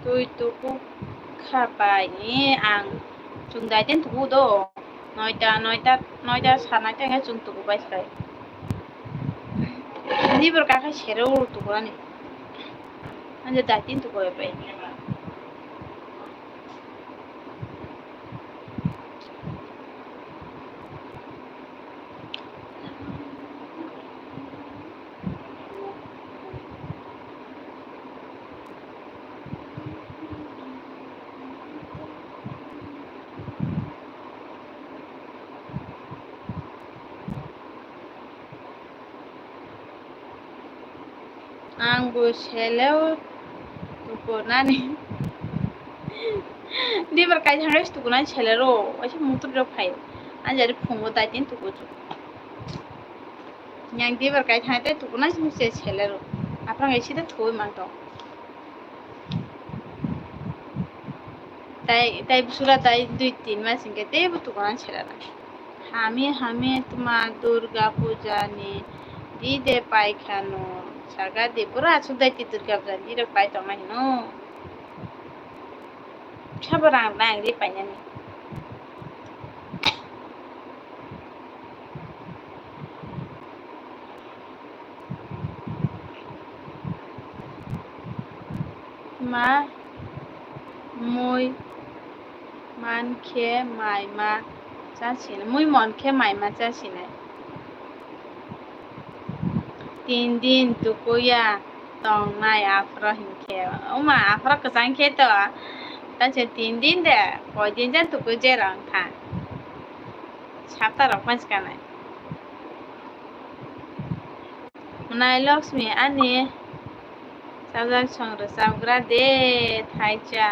Twi tuku kha bai ni ang chwng daitin tuku do. Noita, noita, noita sa noita hwnkhe chwng tuku bai sai. Ani bwrwk kha sero tuku ani. Ani daitin tuku bai. Ang bo seleo tukunani. Dibar kaithang res tukunani selero, waisa mutur rok phai. Anjari phungo daitin tukuju. Yang dibar kaithang tei tukunani se selero. Aprang ai sida thuwi mangto. Tai, tai busura tai dui tin mas hingke teibo tukunani selero. Hami hami tma Durga puja ni di de pai khano. Saga de bura asuk dai ti Durga puja ni rok pai tongma hino. Sabo rang nang ri painani. ma mui man khe mai ma chasinai, mui mon khe mai ma chasinai. Tin din tukuya tongnai aphro hinkhe, oma aphro kwchang khe to, ta se tin din de, koi din jan tukui je rang tha, sapta rok panch kanai. Nai Lakshmi ani chajak song rwchapgra de thaicha.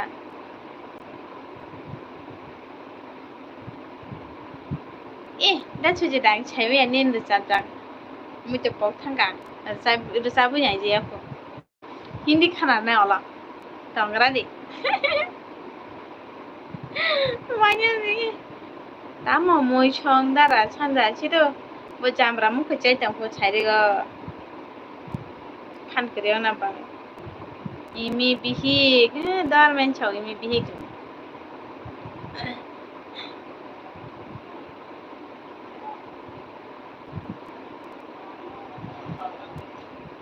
Eh, da chuji dang chaiwi ani rwchapjak. Mui to pok thangka. Rwchap-, rwchabwi nai je ako. Hindi khana nai ola. Tongra di. Manya ni. Tamo mui song dara sanja chido. Bo jamra mukhe chai tong pho chai rigo. Phan kwrwi na bang. Imi bihik, eh, dor men chok imi bihik.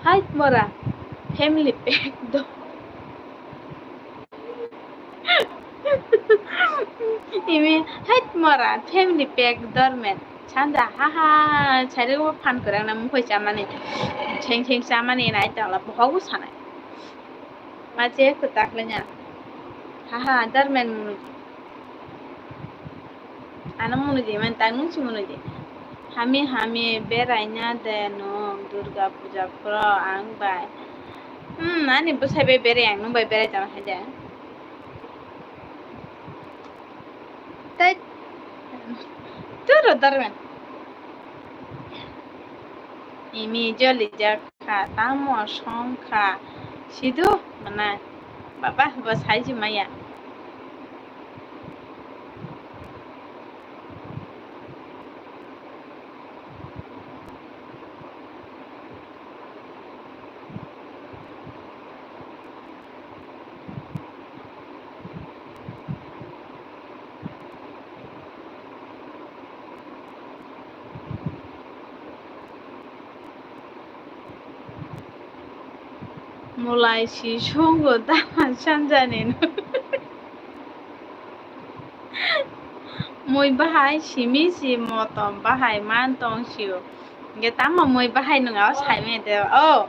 Hai mora, family pack do. Imi, hai mora, family pack dormen. Sanja, ha ha, chari wo phan kwrang na mukhoi chamani. Cheng cheng chamani nai tala bohogu sanai. Ma je kwtak le nya. Ha ha, dormen munu. Ano munu di man tang nung si munu di. Hami hami beraina de nung Durga puja pro ang bai. Hmm, ani bwsai bai berai ang nung bai berai tama hai de. Tai turo darmen. Imi joli jak kha, tamo song kha. Sidu mana baba bo sai ji maya. Mulai si sungo da sanjani no. Mui bahai simi si motom bahai man tong sio. Ge tamo mui bahai nung ao sai me de o.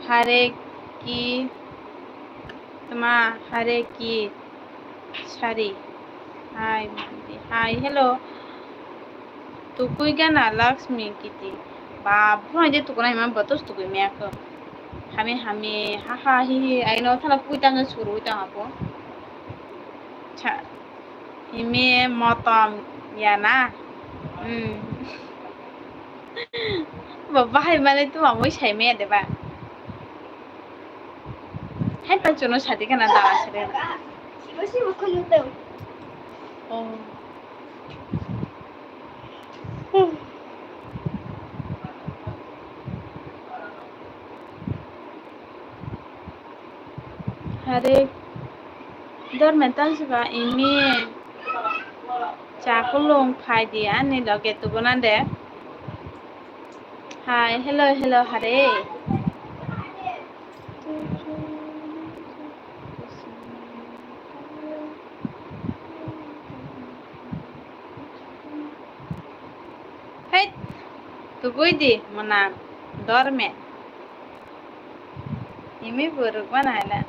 Hare ki tma hare ki sari. Hai, hai, hello. Tukui gana Lakshmi kiti. Ba, phone je tukuna hima botos tukui meyakho. Hami, hami, ha, ha, hi, hi, aino thala kui tang suru tang apo. Cha. Imi motom ya na? Hmm. Bo bahai mane tu mamui sai me de ba? Hai pa chuno sadi kana da asre. Sibo sibo khulu to. Oh. Hmm. Hare, dormen tang sika imi chakulung phai di ani loge tubuna de. Hai, hello, hello, hare. Hai, tubui di mwnam dormen. Imi borok mano hai na.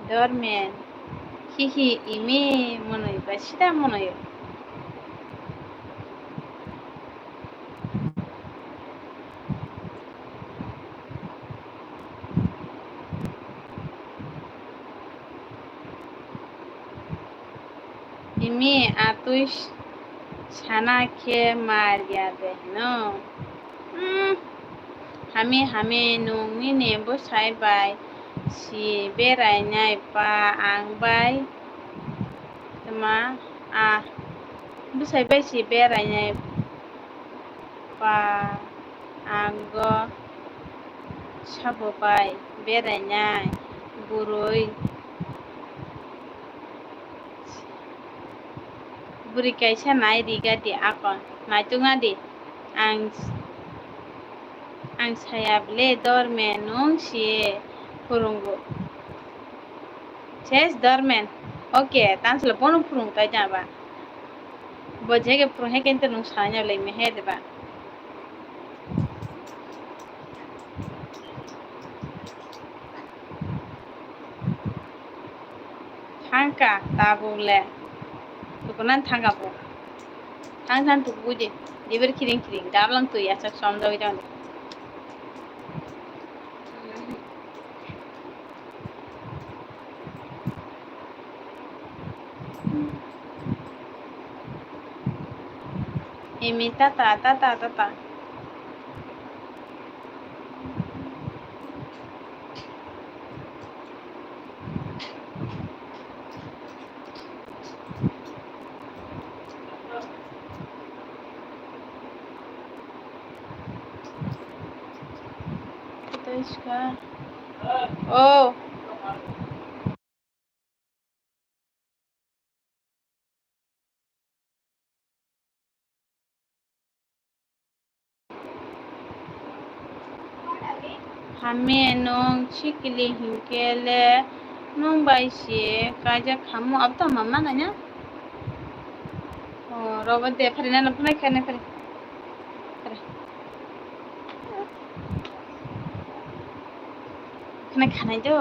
Dormen, hihi imi monoi ba sida monoi. Imi atwi sana khe mar ya de hino. Hmm. Hami hami nung nini bwsai bai si berai nai pa ang bai tma a bwsai bai si berai nai pa ang go Sabo bai berainai bwrwi, bwrwi kaisa nai riga di ako, naitukna di. Ang, ang saya ble dormen nwng si phwrwngo. Ses dormen. Oke, tansle bono phwrwng tai jaba. Bo jege phwrwng he kente nwng sanai le mehe deba. Thangka tabuk le. Tukunan thangka bo. Thang thang tuku je. Diber kiring kiring. Gablang tu ya sak som jawi jang. Imi tata, tata, tata. Oh. Hamya nwng sikili hinkhe le nwng bai se kaijak khamu, abo tamo mama naina? Oh, rogo de phari nana phunai khaina phari. Phari. Khna khanai do.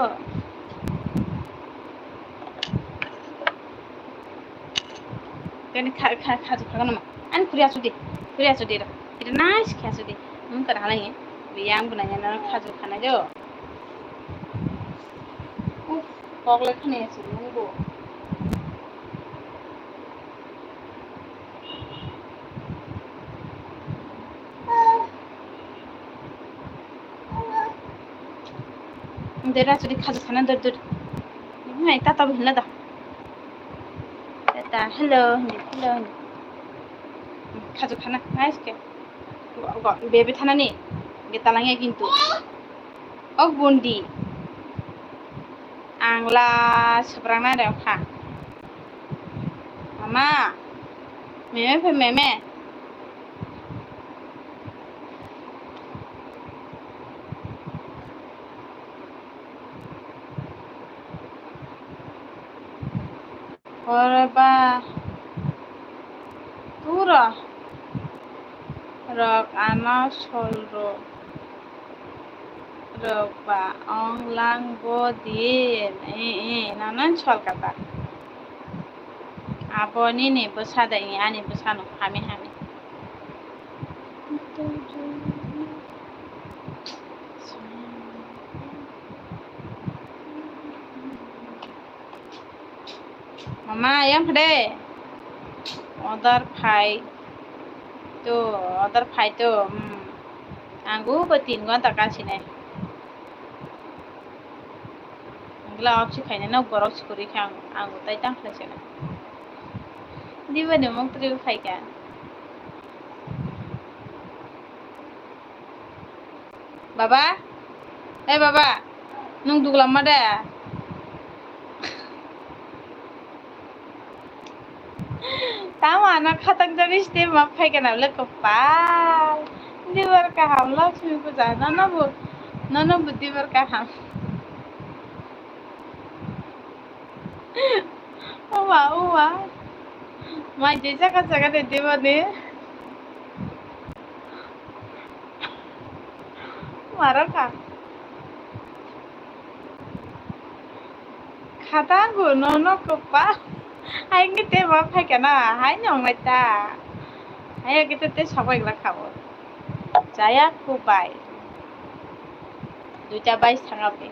Kani kha, kha, khaju khagano ma. Ani khuri asu di. Khuri asu di ra. Ira nice khe asu di. Nwng kara halai. Yang buna yana khaju khanai do. Uf, kok le khna asu nwng bo. Dera churi khaju khana dur dur. Nai tata bo hinla da. Tata, hello, hindi, hello, hindi. Khaju khana, nice ke. Go, go, bebe thana ni. Ge talangya kintu. O gundi. Ang la sabrang na rem kha. Mama. Meme phe meme. Ore ba. Turo. Rok ano sol ro. Rok ba ong lang bo din. Eh, eh, nanan sol kata. Abo nini bwsa de, ani bwsano hami hami. Mama, yang phade. Order phai to, order phai to. Hmm. Ang bo tin gonta kasinai. Angla opsi khaina nok borok sikuri kha ang, ang tai tang khlai sena. Diba ni mok tri khai kha. Baba, eh baba, nung duglam ma de? Tamo ano khatak jani site ma phai kana le kopal. Dibar kaham Lakshmi puja, nono bo, nono bo dibar kaham. Owa, owa. Mai je jaga jaga de diba de. Maro ka. Khatango nono kopal. Hai nge te ma phai kana, hai nong lai ta. Hai nge te te sabai gla khabo. Jaya kubai. Duita bai sanga bai.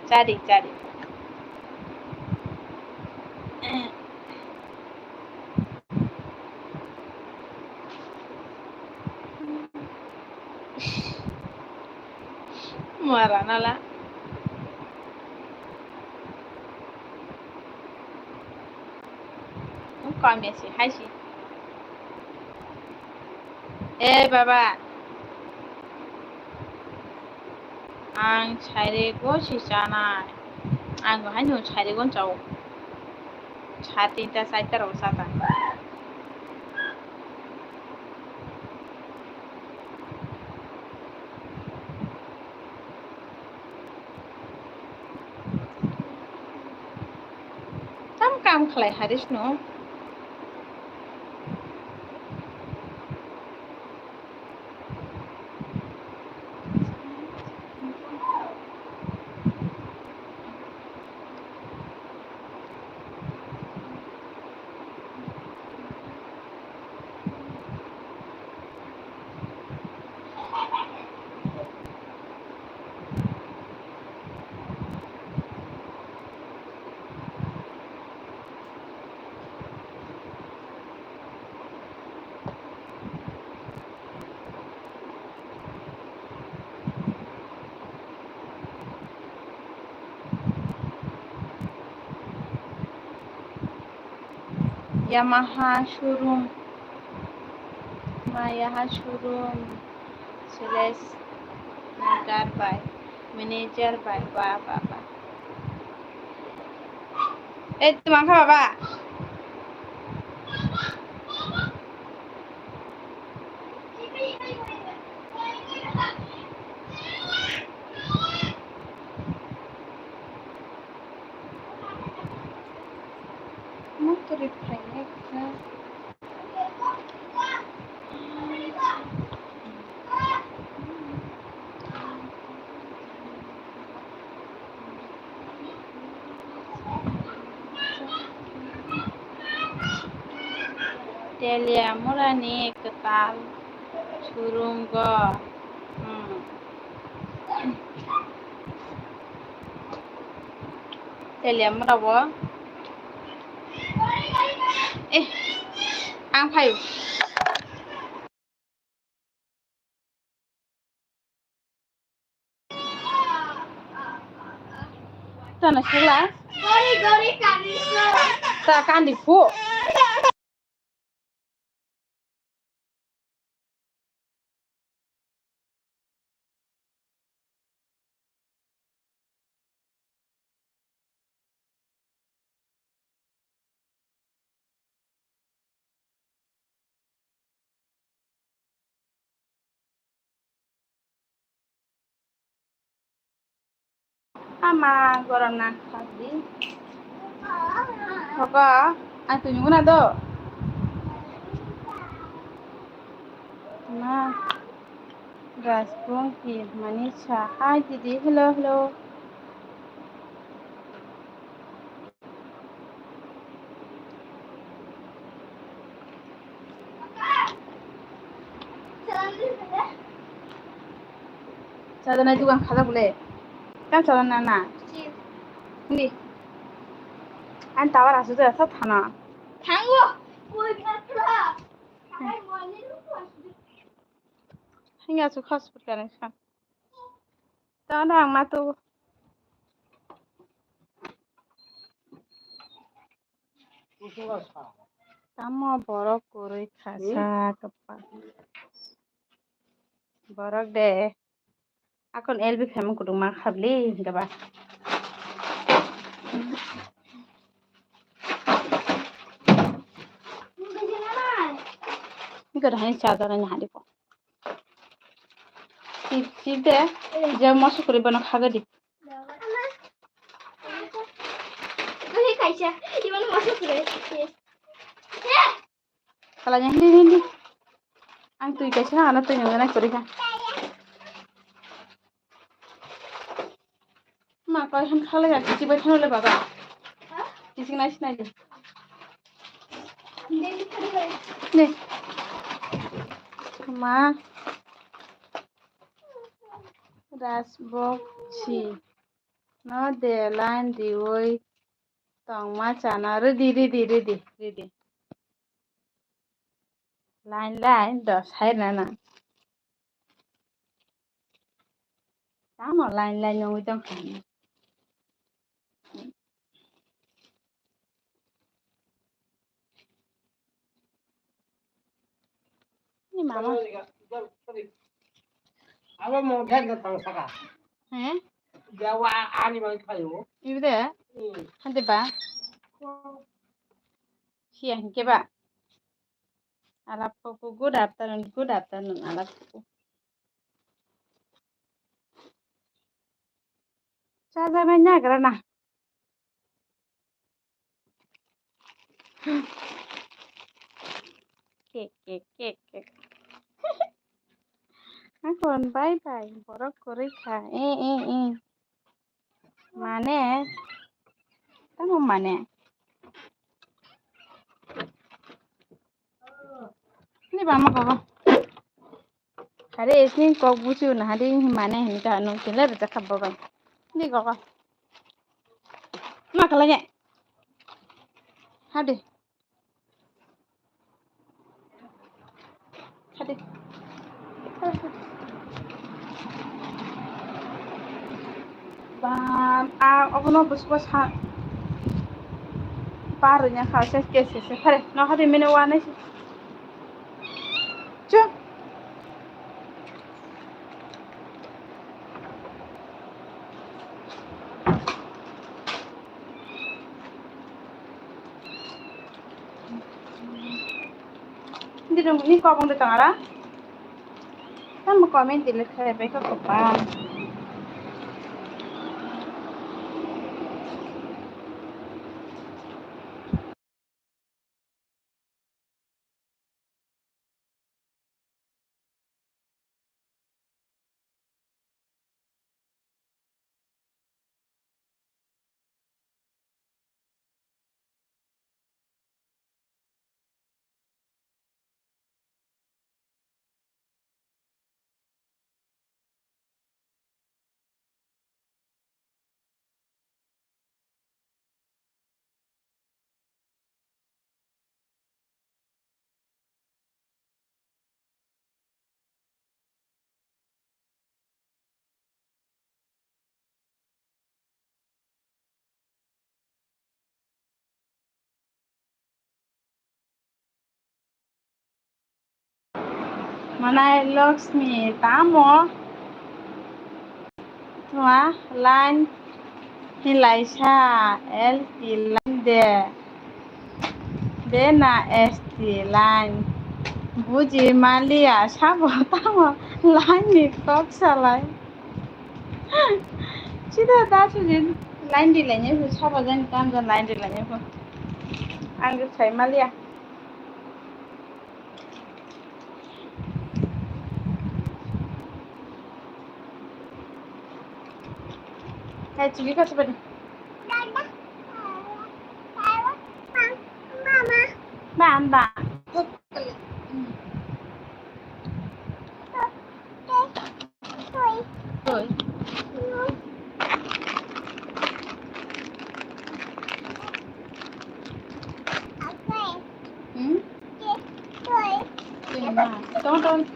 Chari, chari. Mara nala. Kami si, hai si. Eh, baba. Ang sairego si chanai. Ang bo haino sairego chao. Sa tinta, charta rok chata. Tam kam khlai haris no. Yamaha showroom, Yamaha showroom, sales manager bai, manager bai, ba, ba, ba. Eh, twi mangkha baba? Motor phainai kha. Teliamura ni kwtal showroom go. Hmm. Teliamura o. Eh, ang phaio. Tana sela. Ta kandi pu. Ama gorom na khadi. Hogo, ang twi nunguna do. Ma, Rajbong hi mani sa. Hi, didi. Hello, hello. Chada nai dukan khajak bole. Kam chada na na. Ni. An tawar asu jera sa thana. Thango. Koi khatra. Hinga su khas put kare sa. Tamo ang matu. Tamo borok kwrwi khasa kwpal. Borok de akon L B phaimung kutung ma khabli hinkhe ba. Hinkhe da hai cha da nai hadi ko. Chip, chip de, je moso kwrwi bono khagadi. Twi kaisa, iman moso kwrwi. Kala nya hindi, hindi. Ang twi kaisa, ano twi nungna kwrwi kha. Ma, koi han khala ya, kichi bai thano le baba. Kichi nai sinai de. Ne. Ma. Rajbok si. No de line diwi tongma chana ridi, ridi, ridi, ridi. Line, line, dos hai nana. Tamo line line nungwi tongkha. Ni mama. Abo mo thek na tang saka. He? Yawa ani bai khayo. Ibe de? Hmm. Hande ba? Ko. Hiya hingke ba? Alap ko good afternoon, good afternoon, alap ko. Chajaknai nagra na. Kek, kek, kek, kek. Akon bye bye, borok kwrwi kha. E, e, e. Mane? Tamo mane? Ni ba ma gogo. Hari sini kok busu na hari mane hin ka no kile rata khabba bai. Ni gogo. Ma kala ye. Hadi. Hadi. Bam, a, obono busko sa. Par nya kha se ke se se. Hare, no hadi mene wa nai se. Chu. Hindi dong, ini kau bang datang ara? Kan mau komen di lihat saya baik apa? Manai Lakshmi tamo? Tuma line hilaisa L T line de. De na S T line. Buji maliya sabo tamo line ni kok salai. Sida da sujin line di line ko sabo jan kam jan line di line ko. Ang sai maliya. Hai, chigi ka chibadi. Bam, bam. Oi. Hmm? Tong, tong.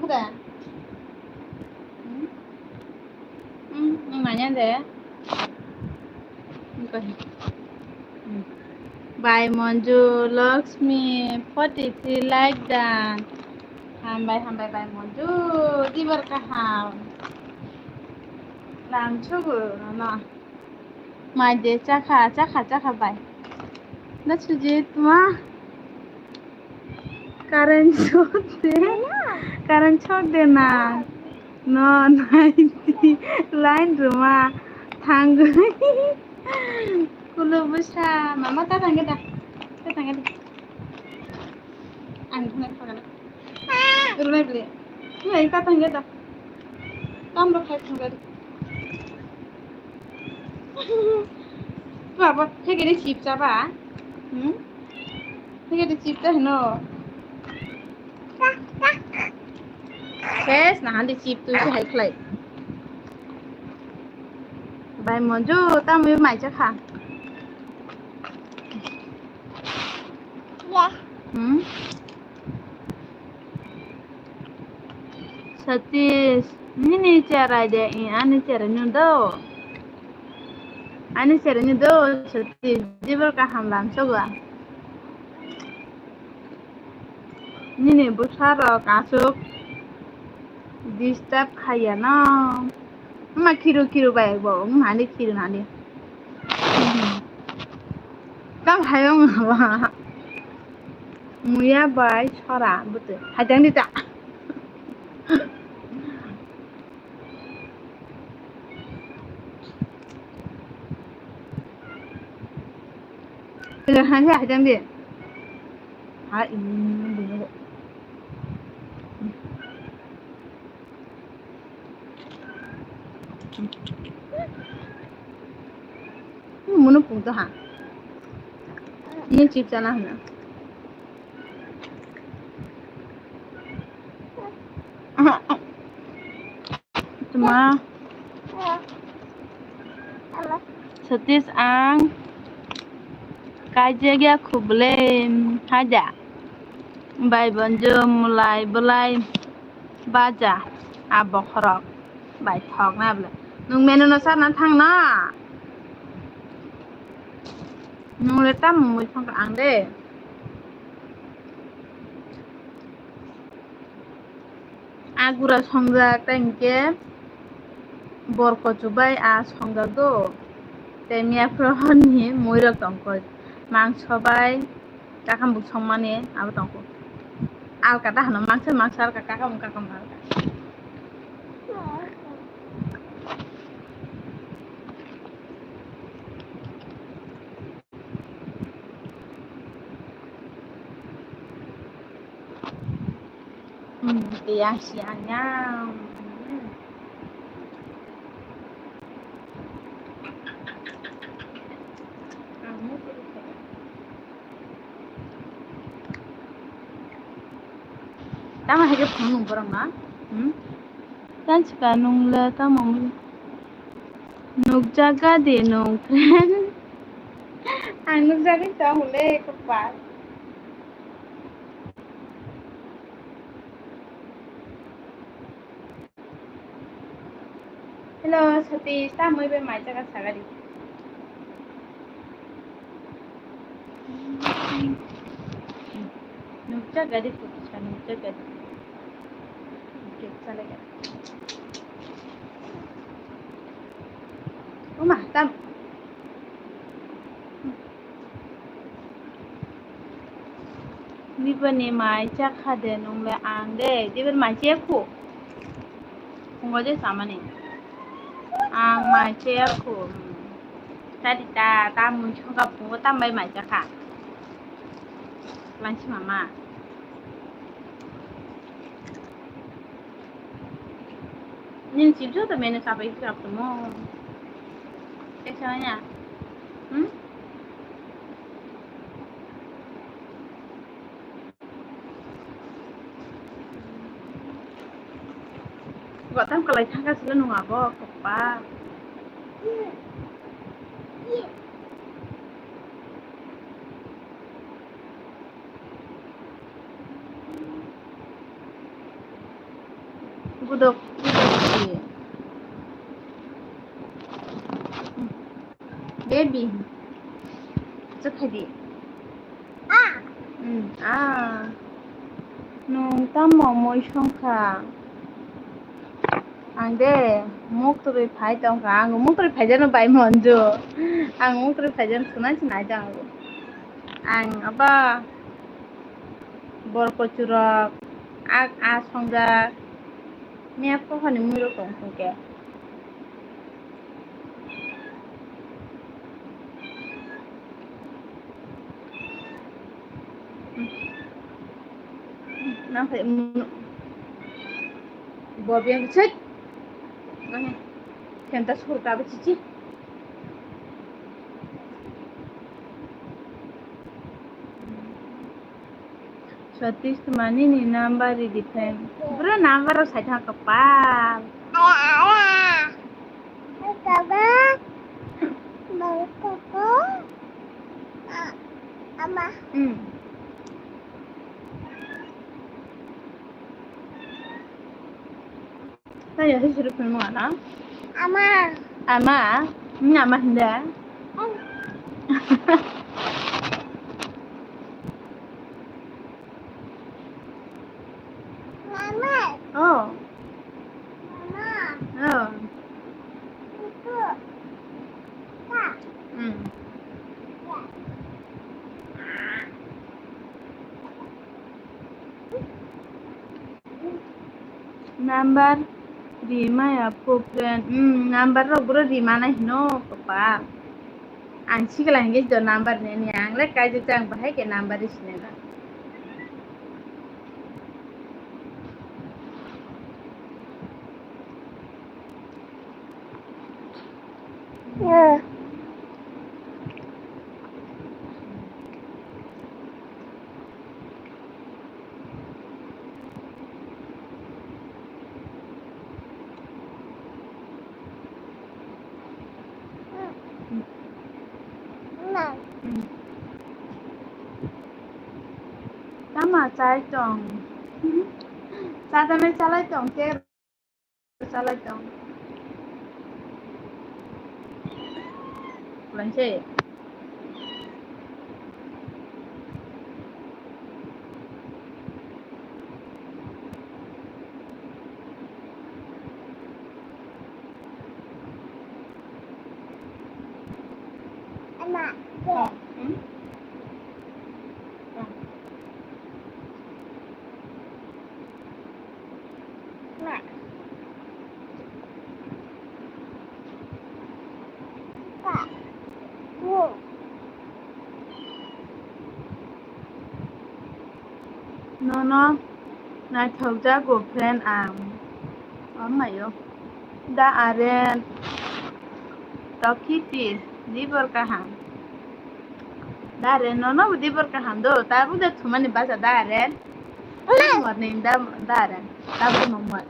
Buda. Hmm? Hmm, hmm, nanya de. Bukan. Hmm. Bai Monju Lakshmi forty three like dan. Hambai, hambai, bai Monju. Dibar kaham. Lam chubu, no. Mai de chakha, chakha, chakha bai. Na Sujit ma. Current short de. Current short de na. No, nai. Line ruma. Thangwi. Kulu busa. Mama ta thangge da. Ta thangge da. Ang thangge da. Rulai bili. Nai ta thangge da. Tam ro khai thangge da. Baba, theke de chip chaba? Hmm? Theke de chip ta hino. Ses, na handi chip tu se hai khlai. Bai Monju, ta mui mai cha kha. Ya. Hmm? Satish, nini chair ai de, i ani chair ai no do. Ani sereni do soti jibor kaham lamsogo. Nini bwsarok aswk disturb khaiya no. Wngma khiru khiru bai bo, wng hani khiru hani. Tam hai wng ba. Muya bai sora bwtwi. Haidang di ta. Haidang di. Ha, ini. Munu pungto ha. Ini chips ana hana. Tuma. Satish ang kaijagya khuble haja. Bai bonjo mulai belai baja a bokhorok bai thok na bole. Nung menu no sarna thang na. Nung le tam mui thang ang de. A gura songjak, tei hinkhe bor kochubai a songjak do. Tei miyaphuru horni muirok tongkho. Mangso bai kakam buk songmani abo tongkho. Alka ta hano mangsa mangsa alka, kakam kakam alka. Hmm, yang siang yang. Tamo hai khe phunuk borok na? Hmm? Tanchika nung le tamo mui? Nukjaga de nung friend. Ang nukjagwi tong le kwpal. Hello, Satish, tamoi bai mai jaga sagadi. Nukjak gadi putisa, nukjak gadi. Oke, chale gadi. Uma, tam. Nibani mai chakha de nung le ang de, dibar mai chaya khu. Phungo je samani. Ang mai chaya khu. Tadi ta, ta mui songkha phungo tambai mai chakha. Lanchi mama. Nini chips joto menu sabai khe rok tongmo. Tei sananya? Hmm? Bo tam kalai thangkha silo nung abo, kwpal. Gudok, gudok si. Baby. Chakha di. Ah. Hmm, ah. Nung tamo mui songkha? Ang de muk twi phai tongkha. Ang muk twi phaijano bai monjo. Ang muk twi phaijano sunai sunai tong. Ang aba bor kochurok, ak a songjak, miya pohani muirok tong thung khe. Nang phai, bo biyang sik. Nang phenta sur ka ba chichi. Satish tuma nini number ridi friend. Bro number rok sai thang kwpal. Ama. Hmm. Tanya sih suruh penuh anak. Ama. Ama. Ini ama henda. Mama. Oh. Mama. Oh. Itu. Kak. Hmm. Ya. Number ri maya phu friend. Hmm, number rok bro ri mana hino papa. Ang sikla hingke do number ni ni ang le kaijak jang bahai ke number ri sinai ba. Tama chai tong. Chadame chalai tong ke. Salai tong. Lanse. Ama. Hmm? Nono naithokjago friend ang. Omayo. Da Aren. Tokiti. Dibor kaham. Dare, nono bo dibor kaham do, tabuk de thumani basa dare. Morning da, dare. Tabuk mo mor.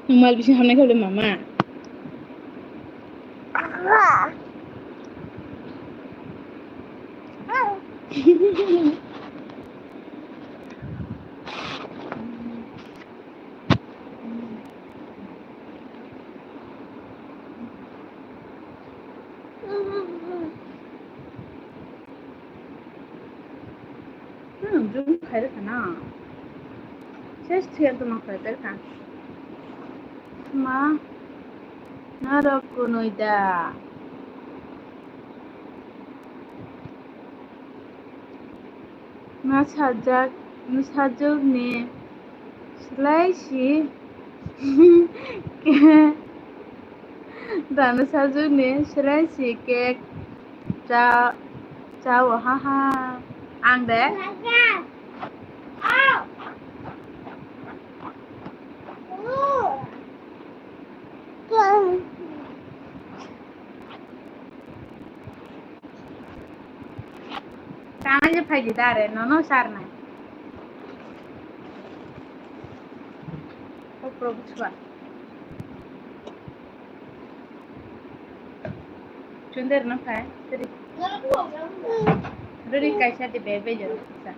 Nwng mal bising hamnai khe mama. Hmm, jung khairokha na. Ses thiyang tongma khairokha. Ma, norok kunui da. Mwsajak, mwsajwkni swlai si da, mwsajwkni swlai si cake cha, chao, ha, ha. Ang de? Kana je phaidi dare, nono sarnai. O Prabhu chua. Chunder no phai, tiri. Ruri kaisa de bebe jor sa.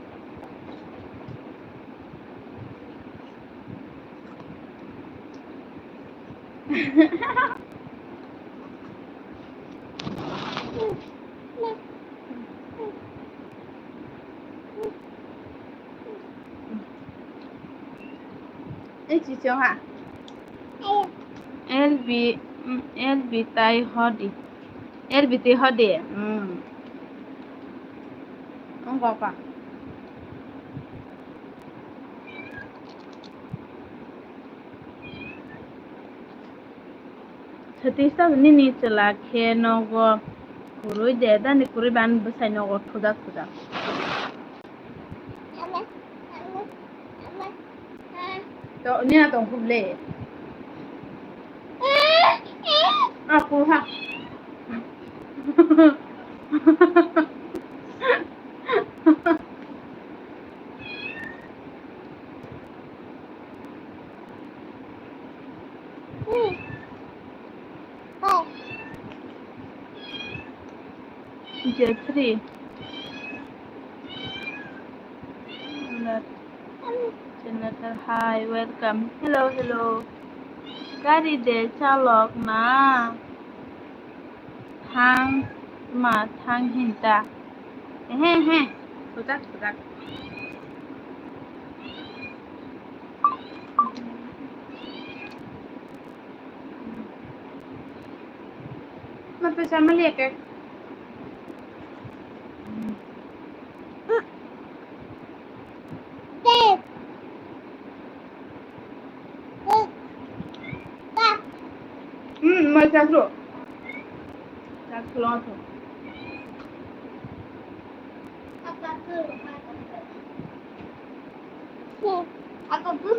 Ei, chichong ha. L B, mm, L B tai hodi. L B tai hodi. Mm. Ang kaka. Sati sa nini chwla khe nogo kwrwi de, dani kwrwi ban bwsai nogo thuda thuda. To, nina tong khub le. Ah, kul ha. Jeffrey. Senator, hi, welcome. Hello, hello. Gari de chalok na. Thang, ma, thang hinta. He, he. Sudak, sudak. Mata sama lihat ya. Hmm, mai chakro. Chakro to. Ako pun.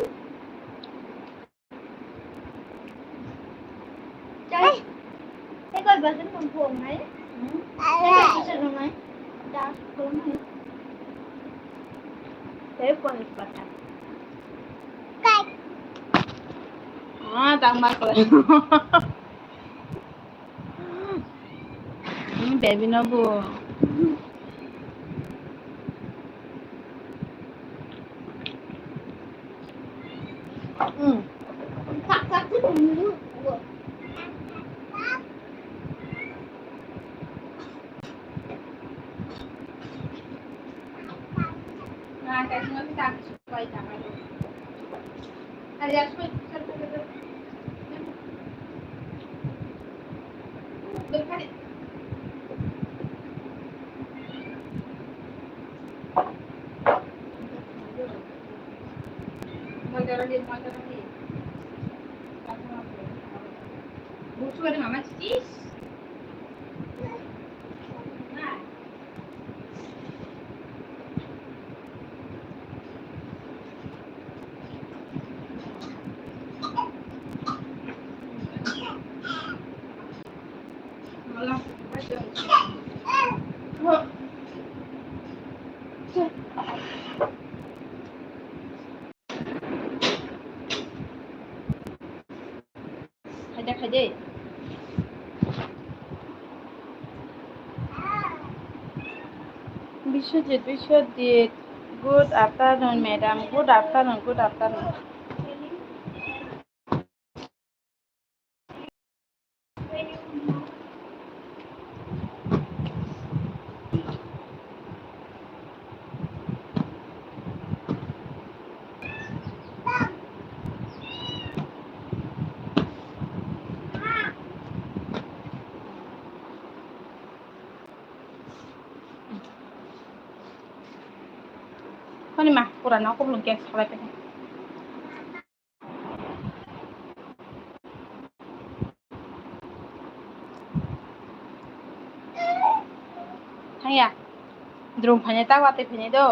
Chai. Hey, koi bagan kong kong nai. Hmm? Hey, koi bagan kong nai. Das kong nai. Hey, koi bagan. Kai. Ah, tang ba koi. Hmm, baby no bu. Hmm. Khaide, khaide. Biswajit, Biswajit, good afternoon, madam. Good afternoon, good afternoon. Ani ma, pura no, kublung khe salai khe. Thangya. Drum phainai ta watwi phainai do.